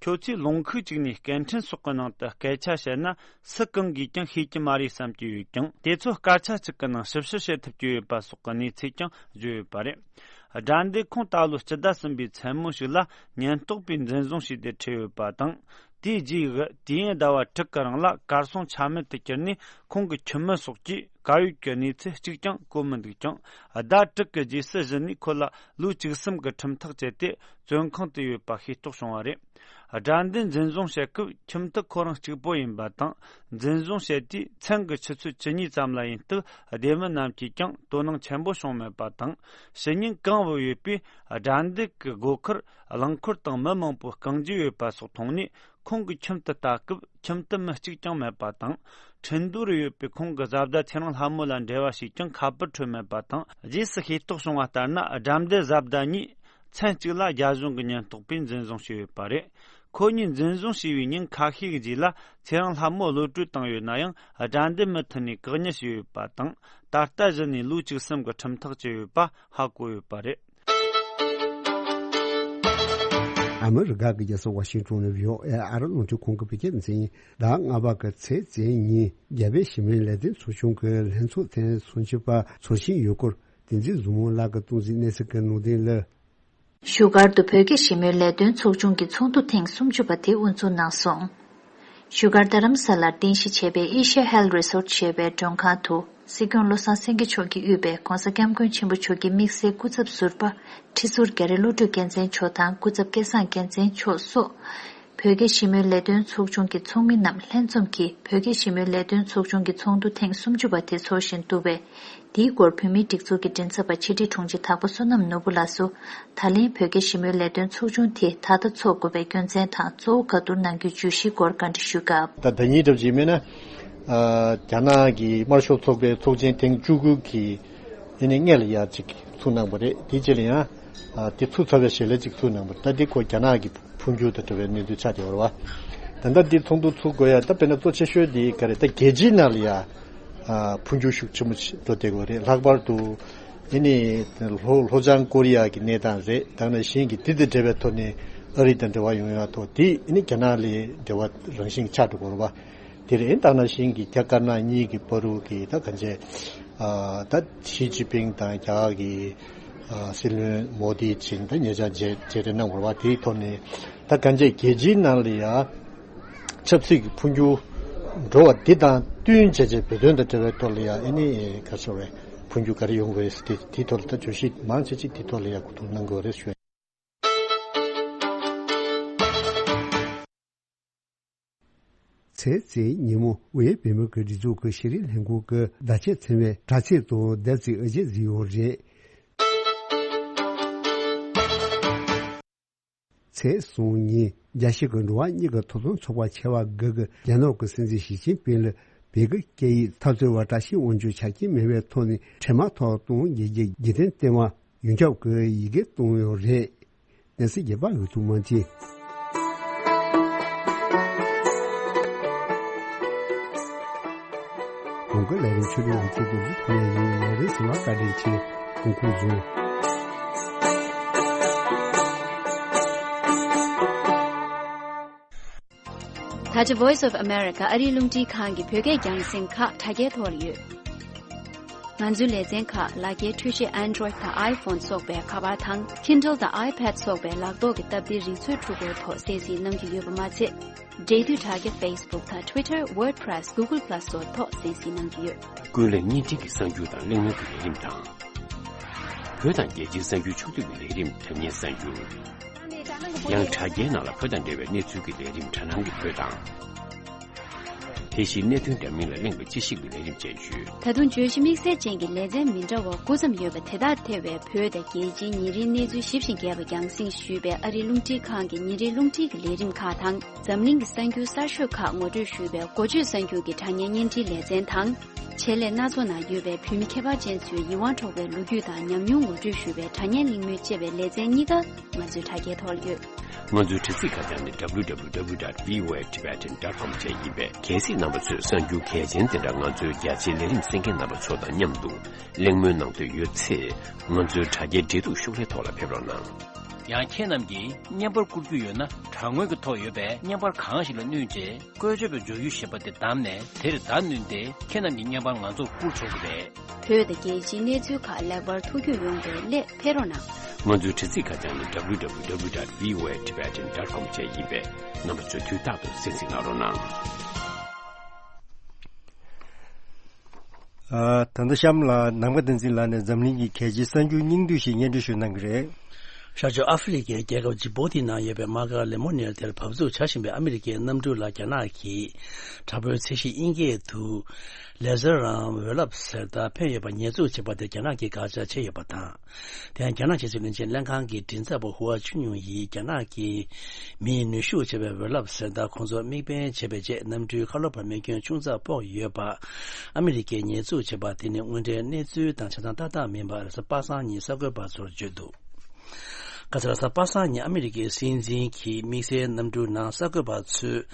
ཁྱོད་ཚོས་ལུང་ཁུག་ཅིག་ནས་སྐད་འཕྲིན་སོགས་ཀྱི་ནང་དུ་སྐད་ཆ་བཤད་ན་སུ་གང་གིས་ཀྱང་ཤེས་ཀྱི་མ་རེད་བསམ་གྱི་ཡོད་ཀྱང་། དེ་ཚོ་སྐར་ཆ་གཅིག་གི་ནང་ཞིབ་བཤེར་བྱེད་ཐུབ་ཀྱི་ཡོད་པ་སོགས་ཀྱི་གནས་ཚུལ་ཀྱང་བརྗོད་ཡོད་པ་རེད། དགྲ་འདུལ་ཁོང་ད་ལོ་སྤྱི་ཟླ་གསུམ་པའི་མཚན་མོ་ཞིག་ལ་ཉེན་རྟོག་པས་འཛིན་བཟུང་བྱས་ཏེ་ཁྲིད་ཡོད་པ་དང་། དེའི་རྗེས་ཀྱི་དུས་ཡུན་ཟླ་བ་དྲུག་གི་རིང་ལ་གར་སོང་ཆ་མེད་དུ་གྱུར་ནས། ཁོང་གི་ཁྱིམ་མི་སོགས་ཀྱིས་ག་ཡོད་ཀྱི་གནས་ཚུལ་གཅིག་ཀྱང་གོ་མི་འདུག་ཀྱང་། ཟླ་དྲུག་གི་རྗེས་སུ་གཞི་ནས་ཁོ་ལ་ལོ་བཅུ་གསུམ་གྱི་ཁྲིམས་ཐག་བཅད་དེ་བཙོན་ཁང་དུ་ཡོད་པ་ཤེས་རྟོགས་བྱུང་བ་རེད། དགྲ་འདུལ་འཛིན་བཟུང་བྱེད་སྐབས་ཁྱིམ་དུ་ཁོ་རང་གཅིག་པོ་ཡིན་པ་དང་། འཛིན་བཟུང་བྱས་དུས་མཚན་གྱི་ཆུ་ཚོད་བཅུ་གཉིས་ཙམ་ལ་ཡིན་སྟབས། སྡེ་མི་རྣམས་ཀྱིས་ཀྱང་དོ་སྣང་ཆེན་པོ་བྱུང་མེད་པ་དང་། ཕྱི་ཉིན་གང་བུད་ཡོད་པའི་དགྲ་འདུལ་གྱི་སྒོ་ཁར་རླངས་འཁོར་དང་མི་མང་པོ་རྐང་རྗེས་ཡོད་པ་སོགས་མཐོང་ནས། ཁོང་གི་ཁྱིམ་དུ་ལྟ་སྐབས་ཁྱིམ་དུ་མི་གཅིག་ཀྱང་མེད་པ་དང་། ཁྲིན་ཏུའུ་རུ་ཡོད་པའི་ཁོང་གི་བཟའ་ཟླ་ཚེ་རིང་ལྷ་མོ་ལ་འབྲེལ་བ་ཞིག་ཀྱང་ཁ་པར་འཕྲོད་མེད་པ་དང་། རྗེས་སུ་ཤེས་རྟོགས་བྱུང་བ་ལྟར་ན། དགྲ་འདུལ་བཟའ་ཟླ་གཉིས་མཚན་གཅིག་ལ་རྒྱ་གཞུང་གི་ཉེན་རྟོག་པས་འཛིན་བཟུང་བྱས་ཡོད་པ་རེད། ཁོ་གཉིས་འཛིན་བཟུང་བྱས་པའི་ཉིན་ཁ་ཤས་ཀྱི་རྗེས་ལ་ཚེ་རིང་ལྷ་མོ་གློད་གྲོལ་བཏང་ཡོད་ན་ཡང་། དགྲ་འདུལ་མུ་མཐུད་ནས་བཀག་ཉར་བྱས་ཡོད་པ་དང་། ད་ལྟ་གཞི་ནས་ལོ་བཅུ་གསུམ་གྱི་ཁྲིམས་ཐག་བཅད་ཡོད་པ་ཧ་གོ་ཡོད་པ་རེད། ཨ་མི་རི་ཀ་གི་རྒྱལ་ས་ཝ་ཤིང་ཏོན་ནས་བྷི་ཨོ་ཨེ་ཨ་རི་རླུང་འཕྲིན་ཁང་གི་བོད་སྐད་འཛིན། ཟླ་ལྔ་པ་གི་ཚེས་བཅུ་ཉིན་རྒྱ་བོད་ཞི་མོལ་ལས་དོན་ཚོགས་ཆུང་གི་ལྷན་ཚོགས་ཐེངས་སུམ་ཅུ་པ་ཚོགས་བཞིན་ཡོད་སྐོར་བསྟན་འཛིན་བཟང་མོ་ལགས་ཀྱིས་གཏོང་གཟིགས་གནས་ཚུལ་གྱི་ནང་དོན་ལ། བཞུགས་སྒར་དུ་བོད་སྐད་ཞི་མོལ་ལས་དོན་ཚོགས་ཆུང་གི་ཚོགས་འདུ་ཐེངས་སུམ་ཅུ་པ་དེ་དབུ་འཛུགས་གནང་སོང་། བཞུགས་སྒར་རྡ་རམ་ས་ལར་རྟེན་གཞི་བྱས་པའི་ཨེ་ཤ་ཡ་ཧེལ་རི་སོར་ཊི་ཞེས་པའི་མགྲོན་ཁང་དུ། སྲིད་སྐྱོང་བློ་བཟང་སེང་གེ་མཆོག་གིས་དབུས་པའི་༸གོང་ས་༸སྐྱབས་མགོན་ཆེན་པོ་མཆོག་གི་དམིགས་བསལ་སྐུ་ཚབ་ཟུར་པ་ཁྲི་ཟུར་རྒྱ་རི་བློ་གྲོས་རྒྱལ་མཚན་མཆོག་དང་སྐུ་ཚབ་སྐལ་བཟང་རྒྱལ་མཚན་མཆོག་སོགས། བོད་སྐད་ཞི་མོལ་ལས་དོན་ཚོགས་ཆུང་གི་ཚོགས་མི་རྣམས་ལྷན་འཛོམས་ཀྱིས་བོད་སྐད་ཞི་མོལ་ལས་དོན་ཚོགས་ཆུང་གི་ཚོགས་འདུ་ཐེངས་སུམ་ཅུ་པ་དེ་འཚོགས་བཞིན་འདུག་པས། དེའི་སྐོར་བོད་མིའི་སྒྲིག་འཛུགས་ཀྱི་མགྲིན་ཚབ་པ་ཕྱི་དྲིལ་དྲུང་ཆེ་དྭགས་པོ་བསོད་ནམས་ནོར་བུ་ལགས་སུ། ད་ལན་བོད་སྐད་ཞི་མོལ་ལས་དོན་ཚོགས་ཆུང་དེ་ད་ལྟ་འཚོགས་དགོས་པའི་རྒྱུ་མཚན་དང་གཙོ་བོ་ག་བསྡུར་གནང་རྒྱུའི་བརྗོད་གཞིའི་སྐོར་བཀའ་འདྲི་ཞུས་སྐབས། ད་ཟླ་ཉིན་གྲབས་ཅིག་མིན་ན། ཨ། རྒྱ་ནག་གི་དམར་ཤོག་ཚོགས་པའི་ཚོགས་ཆེན་ཐེངས་བཅུ་དགུ་གི་ཨེ་ནི་སྔས་ལ་ཡར་ཅིག་ཚུགས་གནང་པ་རེད། དེའི་རྗེས་ལ་ཡང་། ཨ། དེ་ཚུགས་ཚར་བའི་ཞལ་ལས་ཅིག་ཚུགས་གནང་པ་རེད། ད་འདི་ཁོ་རྒྱ་ནག་གི་འཕོ་འགྱུར་དང་འབྲེལ་བའི་གནས་ཚུལ་ཆགས་བསྡད་ཡོད་རེད་བ། ད་ལྟ་འདི་ཚོགས་འདུ་ཚུགས་དགོས་ཡ་ད་དཔེར་ན་གཙོ་ཆེ་ཤོས་འདི་ག་རེ། ད་རྒྱལ་སྤྱིའི་ནང་ལ་ཡ། ཨ། འཕོ་འགྱུར་ཤུགས་ཆེན་པོ་ཞིག་འགྲོ་བསྡད་ཡོད་རེད། ལྷག་པར་དུ་ཨེ་ནི་ལྷོ་ལྷོ་བྱང་ཀོ་རི་ཡ་གི་གནས་སྟངས་རེད། ད་ནང་བཞིན་གྱི་དེ་དང་འབྲེལ་བའི་ཐོག་ནས་ཨ་རི་དང་འབྲེལ་བ་ཡོང་ཡ་ཐོག་དེ་ཨེ་ནི་རྒྱ་ནག་ལ་འབྲེལ་བ་རང་བཞིན་ཆགས་འགྲོ་གི་རེད་བ། དེ་རེད། ད་ནང་བཞིན་གྱི་རྒྱ་དཀར་ནག་གཉིས་ཀྱི་བར་དུ་གི་ད་གང་བྱས། ཨ། ད་ཞི་ཅིན་ཕིང་དང་རྒྱ་གར་གྱི། ཨ། སྲིད་བློན་མོ་དི་བྱིན་ད་ཉེ་ཆར་མཇལ་མཇལ་འཕྲད་གནང་བ་རེད་བ། དེའི་ཐོག་ནས་ད་གང་བྱས་རྒྱལ་སྤྱིའི་ནང་ལ་ཡ་ཆབ་སྲིད་ཀྱི་འཕོ་འགྱུར་འགྲོ་བ་འདི་དང་བསྟུན་བྱས་བྱས་བོད་དོན་དང་འབྲེལ་བའི་ཐོག་ལ་ཡ་ཨེ་ནི་ག་རེ་ཟེར་བས་འཕོ་འགྱུར་ག་རེ་ཡོང་གི་རེད་ཟེར་དེ་དེའི་ཐོག་ལ་ད་བརྗོད་གཞི་མང་ཆེ་ཅིག་དེའི་ཐོག་ལ་ཡ་གོ་བསྡུར་གནང་དགོས་རེད་ཞུ། ཚེས་བཅུའི་ཉིན་མོ་དབུས་བོད་མིའི་སྒྲིག་འཛུགས་ཀྱི་ཤེས་རིག་ལྷན་ཁང་གི་བརྡ་ཆད་ཚང་བའི་དྲ་ཚིགས་དང་བདེ་ཚིག་ཨེ་ཇེ་ཟིན་ཡོད་རེད། ཚེས་གསུམ་ཉིན་རྒྱལ་སྤྱི་གི་འགྲོ་བ་མིའི་ཐོབ་ཐང་ཚོགས་པ་ཆེ་བ་དགུ་གིས་རྒྱ་ནག་གི་སྲིད་འཛིན་ཞི་ཅིན་ཕིང་ལ་བོད་ཀྱི་སྐད་ཡིག་འཐབ་རྩོད་པ་བཀྲ་ཤིས་དབང་ཕྱུག་ཆ་རྐྱེན་མེད་པའི་ཐོག་ནས་འཕྲལ་མར་ཐོབ་ཐང་རྒྱལ་སྤྱིའི་རྒྱལ་དོན་སྟེང་མ་ཡོངས་ཁྱབ་ཀྱི་ཡི་གེ་བཏོན་ཡོད་རེད། གནས་ཚུལ་རྒྱས་པ་འོད་ཐུག་མ་ཅི། གོང་གི་ལས་རིམ་ཆོས་རིག་ལ་སྐྱིད་སྡུག་ཐུག་ཡ་ཡིན། ལས་རིམ་གསུམ་པ་བཀའ་དྲིན་ཆེ། ཐུགས་ཁུར་བཟུང་། ད་ཆ་Voice of America ཨ་རིའི་རླུང་འཕྲིན་ཁང་གི་བོད་སྐད་རྒྱང་སྲིང་ཁག་དྲ་རྒྱའི་ཐོག་ལ་ཡོད། ང་ཚོའི་ལེ་ཚན་ཁག་ལག་འཁྱེར་འཕྲུལ་ཆས་Android་དང་iPhone་སོགས་པའི་ཁ་པར་དང་Kindle་དང་iPad་སོགས་པའི་ལག་ཐོག་གི་སྟབས་བདེའི་རིག་མཛོད་འཕྲུལ་འཁོར་ཐོག་གསན་གཟིགས་གནང་རྒྱུ་ཡོད་པ་མ་ཚད། འབྲེལ་མཐུད་དྲ་རྒྱ་Facebook་དང་Twitter, WordPress, Google Plus་སོགས་ཐོག་གསན་གཟིགས་གནང་རྒྱུ་ཡོད། ཀུན་གླེང་བརྙན་འཕྲིན་གྱི་གསར་འགྱུར་དང་གླེང་མོལ་གྱི་ལས་རིམ་དང་། བོད་དང་རྒྱལ་སྤྱིའི་གསར་འགྱུར་ཕྱོགས་བསྡུས་ཀྱི་ལས་རིམ་དྲ་བརྙན་གསར་འགྱུར། ཡང་དྲ་རྒྱའི་ནང་ལ་བོད་དང་འབྲེལ་བའི་གནས་ཚུལ་གྱི་ལས་རིམ་དྲ་སྣང་གི་བོད་དང་། དེ་བཞིན་གནད་དོན་འདྲ་མིན་ལ་གླེང་བའི་དཔྱད་ཞིབ་ཀྱི་ལས་རིམ་བཅས་ཡོད། ད་དུང་བརྗོད་གཞི་དམིགས་བསལ་ཅན་གྱི་ལེ་ཚན་མི་འདྲ་བ་དགུ་ཙམ་ཡོད་པ་དེ་དག་ཐེ་བའི་བོད་དང་རྒྱལ་སྤྱིའི་ཉིན་རེའི་གནས་ཚུལ་ཞིབ་ཅིང་རྒྱས་པ་རྒྱང་སྲིང་ཞུས་པའི་ཨ་རིའི་རླུང་འཕྲིན་ཁང་གི་ཉིན་རེའི་རླུང་འཕྲིན་གྱི་ལས་རིམ་ཁག་དང་། འཛམ་གླིང་གི་གསར་འགྱུར་གསར་ཤོས་ཁག་ངོ་སྤྲོད་ཞུས་པའི་འགོ་བརྗོད་གསར་འགྱུར་གྱི་དྲ་བརྙན་བརྙན་འཕྲིན་ལེ་ཚན་དང་། ཆེད་ལས་སྣ་ཚོགས་ནང་ཡོད་པའི་བོད་མི་ཁྱད་པར་ཅན་ཚོའི་ཡིད་དབང་འཕྲོག་པའི་ལོ་རྒྱུས་དང་ཉམས་མྱོང་ངོ་སྤྲོད་ཞུ་བའི་དྲ་བརྙན་གླེང་མོལ་བཅས་པའི་ལེ་ཚན་གཉིས་ཀ་ང་ཚོའི་དྲ་རྒྱའི་ཐོག་ལ་ཡོད། ང་ཚོའི་དྲ་ཚིགས་ཁ་བྱང་ནི་W W W dot V O A Tibetan dot com བཅས་ཡིན་པས། གལ་སྲིད་རྣམ་པ་ཚོས་གསར་འགྱུར་གལ་ཆེན་དེ་འདྲ་ང་ཚོའི་རྒྱ་ཆེའི་ལས་རིམ་གསན་མཁན་རྣམ་པ་ཚོ་དང་མཉམ་དུ་གླེང་མོལ་གནང་འདོད་ཡོད་ཚེ། ང་ཚོའི་དྲ་རྒྱའི་འབྲེལ་གཏུག་ཤོག་ལྷེ་ཐོག་ལ་ཕེབས་རོགས་གནང་། ཡང་ཁྱེད་རྣམས་ཀྱིས་བརྙན་པར་བསྐུར་རྒྱུ་ཡོད་ན། དྲ་ངོས་ཀྱི་ཐོག་ཡོད་པའི་བརྙན་པར་གང་ཞིག་ལ་བསྣུན་རྗེས། བཀོལ་སྤྱོད་པའི་མཇུག་ཡུལ་ཞེས་པ་དེ་བདམས་ནས། དེར་བརྡ་བསྣུན་ཏེ། ཁྱེད་རྣམས་ཀྱི་བརྙན་པར་ང་ཚོར་བསྐུར་ཆོག་གི་རེད། བོད་དང་རྒྱལ་སྤྱིའི་གནས་ཚུལ་ཁག་ལེགས་པར་ཐུགས་རྒྱུས་ཡོང་བའི་སླད་ཕེབས་རོགས་གནང་། ང་ཚོའི་དྲ་ཚིགས་ཁ་བྱང་ནི་W W W dot V O A Tibetan dot com བཅས་ཡིན་པས། རྣམ་པ་ཚོས་དུས་རྟག་ཏུ་གསན་གཟིགས་གནང་རོགས་གནང་། ཨ། ད་ལྟ་གཤམ་ལ་ནམ་མཁའ་བསྟན་འཛིན་ལགས་ནས་འཛམ་གླིང་གི་གལ་ཆེའི་གསར་འགྱུར་སྙིང་བསྡུས་ཤིག་སྙན་སྒྲོན་ཞུ་གནང་གི་རེད། ཤར་ཕྱོགས་ཨ་ཧྥེ་རི་ཁའི་རྒྱལ་ཁབ་ཇི་བོ་ཏི་ནང་ཡོད་པའི་དམག་སྒར་ལེ་མོ་ནེལ་དེར་བབས་ཚུགས་བྱ་བཞིན་པའི་ཨ་མི་རི་ཀའི་གནམ་གྲུ་ལ་རྒྱ་ནག་གིས་དྲག་པོའི་ཚད་གཞི་དབྱིན་སྐད་དུ་ལེ་ཟེར་རམ་འོད་རླབས་ཟེར་སྟངས་ཕན་ཡོད་པ་ཉེས་འཛུགས་བྱས་པ་དེ་རྒྱ་ནག་གིས་དགག་བྱ་བྱས་ཡོད་པ་དང་། དེ་ཡང་རྒྱ་ནག་ཕྱི་སྲིད་བློན་ཆེན་ལྷན་ཁང་གི་མགྲིན་ཚབ་པ་ཧུའ་ཆུན་ཡུང་ཡིས་རྒྱ་ནག་གིས་མིས་ནུས་ཤུགས་ཆེ་བའི་འོད་རླབས་ཟེར་སྟངས་ཁོང་ཚོར་དམིགས་འབེན་བྱས་པའི་རྗེས་གནམ་གྲུའི་ཁ་ལོ་བར་རྨས་སྐྱོན་ཆུང་ཙག་ཕོག་ཡོད་པ། ཨ་མི་རི་ཀས་ཉེས་འཛུགས་བྱས་པ་དེ་ནི་དངོས་འབྲེལ་གནས་ཚུལ་དང་ཆ་ཚང་ཏག་ཏག་མིན་པ་རེས་གཟའ་པ་སངས་ཉིན་གསར་འགོད་པ་ཚོར་བརྗོད་འདུག་ཁ་སང་རེས་གཟའ་པ་སངས་ཉིན་ཨ་མི་རི་ཀའི་སྲིད་འཛིན་གྱི་དམིགས་བསལ་གནམ་གྲུའི་ནང་གསར་འགོད་པ་ཚོས་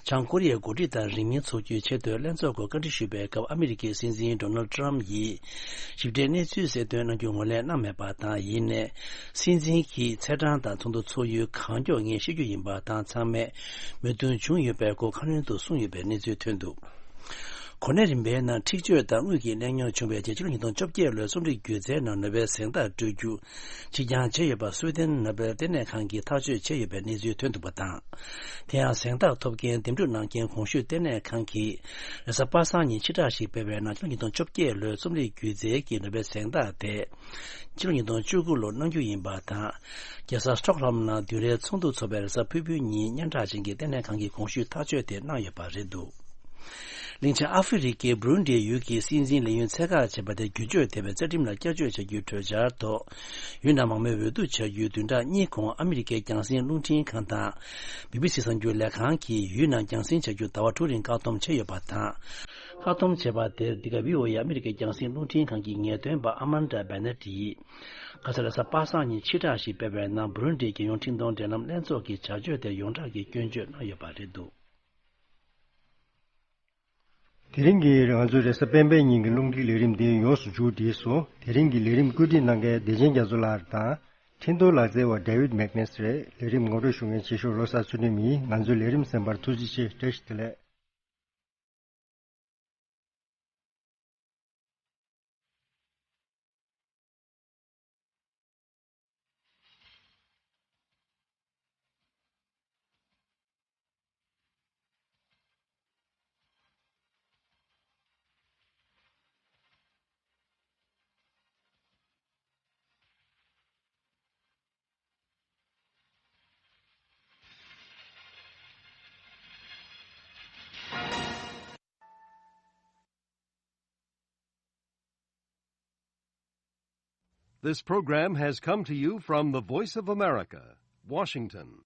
བྱང་ཀོ་རི་ཡའི་འགོ་ཁྲིད་དང་རིང་མིན་ཚོགས་རྒྱུའི་ཆེད་དུ་ལྷན་ཚོགས་སྐོར་བཀའ་འདྲི་ཞུས་པའི་སྐབས། ཨ་མི་རི་ཀའི་སྲིད་འཛིན་ཌོ་ནལ་ཏྲམ་ཡིས་ཞིབ་ཕྲའི་གནས་ཚུལ་གསལ་སྟོན་གནང་རྒྱུ་ངོས་ལེན་གནང་མེད་པ་དང་། ཡིན་ནའི་སྲིད་འཛིན་གྱི་ཚེས་གྲངས་དང་ཚོགས་འདུ་འཚོགས་ཡུལ་གང་མགྱོགས་ངས་ཤེས་རྒྱུ་ཡིན་པ་དང་། ཚང་མས་མོས་མཐུན་བྱུང་ཡོད་པའི་སྐོར་ཁ་སྣོན་དུ་གསུངས་ཡོད་པའི་གནས་ཚུལ་ཐོན་འདུག་གོ་གནས་རིམ་པའི་ནང་འཁྲིག་སྤྱོད་དང་དངུལ་གྱི་གནད་དོན་བྱུང་བའི་རྗེས། ཕྱི་ལོ་ཉིས་སྟོང་བཅོ་བརྒྱད་ལོའི་རྩོམ་སྒྲིག་སྒྱུ་རྩལ་ནང་ནོ་བེལ་གཟེངས་རྟགས་སྤྲོད་རྒྱུ་ཕྱིར་འགྱངས་བྱས་ཡོད་པ་སུའེ་ཏེན་ནོ་བེལ་ལྟེ་གནས་ཁང་གིས་ཐག་གཅོད་བྱས་ཡོད་པའི་གནས་ཚུལ་ཐོན་འདུག་པ་དང་། དེ་ཡང་གཟེངས་རྟགས་ཐོབ་མཁན་འདེམས་སྒྲུག་གནང་མཁན་གོང་ཞུས་ལྟེ་གནས་ཁང་གིས་རེས་གཟའ་པ་སངས་ཉིན་ཕྱིར་བསྒྲགས་ཤིག་སྤེལ་བའི་ནང་། ཕྱི་ལོ་ཉིས་སྟོང་བཅོ་བརྒྱད་ལོའི་རྩོམ་རིག་སྒྱུ་རྩལ་གྱི་ནོ་བེལ་གཟེངས་རྟགས་དེ་ཕྱི་ལོ་ཉིས་སྟོང་བཅུ་དགུ་ལོར་གནང་རྒྱུ་ཡིན་པ་དང་། རྒྱལ་ས་སི་ཊོག་ཧོལམ་ནང་བདུན་རེའི་ཚོགས་འདུ་འཚོགས་པའི་རེས་གཟའ་ཕུར་བུའི་ཉིན་སྙན་གྲགས་ཅན་གྱི་ལྟེ་གནས་ཁང་གིས་གོང་ཞུས་ཐག་གཅོད་དེ་གནང་ཡོད་པ་རེད་འདུག་གླིང་ཆེན་ཨ་ཧྥེ་རི་ཁའི་བྷུ་རུན་ཌི་ཡུལ་གྱི་སྲིད་འཛིན་ལས་ཡུན་ཚད་བཀག་བྱས་པ་དེ་བསྒྱུར་བཅོས་ཐེབས་པའི་རྩ་ཁྲིམས་ལ་བསྐྱར་བཅོས་བྱ་རྒྱུའི་གྲོས་འཆར་ཐོག་ཡུལ་ནང་མང་མོས་འོས་བསྡུ་བྱ་རྒྱུའི་བདུན་ཕྲག་གཉིས་གོང་ཨ་མི་རི་ཀའི་རྒྱང་སྲིང་རླུང་འཕྲིན་ཁང་དང་། བི་བི་སི་གསར་འགྱུར་ལས་ཁང་གིས་ཡུལ་ནང་རྒྱང་སྲིང་བྱ་རྒྱུ་ཟླ་བ་དྲུག་རིང་བཀག་སྡོམ་བྱས་ཡོད་པ་དང་། བཀག་སྡོམ་བྱས་པ་དེར་འདི་ག་བྷི་ཨོ་ཨེ་ཨ་མི་རི་ཀའི་རྒྱང་སྲིང་རླུང་འཕྲིན་ཁང་གི་ངེས་སྟོན་པ་ཨ་མན་ཌ་བྷེ་ནེ་ཊི་ཡིས་ཁ་སང་རེས་གཟའ་པ་སངས་ཉིན་ཕྱིར་བསྒྲགས་ཤིག་སྤེལ་བའི་ནང་། བྷུ་རུན་ཌིའི་རྒྱལ་ཡོངས་འཕྲིན་གཏོང་འབྲེལ་ལམ་ལྷན་ཚོགས་ཀྱི་བྱ་སྤྱོད་དེ་ཡོངས་གྲགས་ཀྱིས་སྐྱོན་བརྗོད་གནང་ཡོད་པ་རེད་འདུག་དེ་རིང་གི་ང་ཚོའི་རེས་གཟའ་སྤེན་པའི་ཉིན་གྱི་རླུང་འཕྲིན་ལས་རིམ་འདི་ཡོངས་སུ་མཇུག་བསྒྲིལ་སོང་། དེ་རིང་གི་ལས་རིམ་བཀོད་སྒྲིག་གནང་མཁན་བདེ་ཆེན་རྒྱ་མཚོ་ལགས་དང་། འཕྲིན་གཏོང་ལག་རྩལ་བ་ཌེ་ཝིད་མེག་ནེས་རེད། ལས་རིམ་ངོ་སྤྲོད་ཞུ་མཁན་ཆེ་ཤོས་བློ་བཟང་ཚུལ་ཁྲིམས་ཡིན། ང་ཚོའི་ལས་རིམ་གསན་པར་ཐུགས་རྗེ་ཆེ། བཀྲ་ཤིས་བདེ་ལེགས། This program has come to you from the Voice of America, Washington.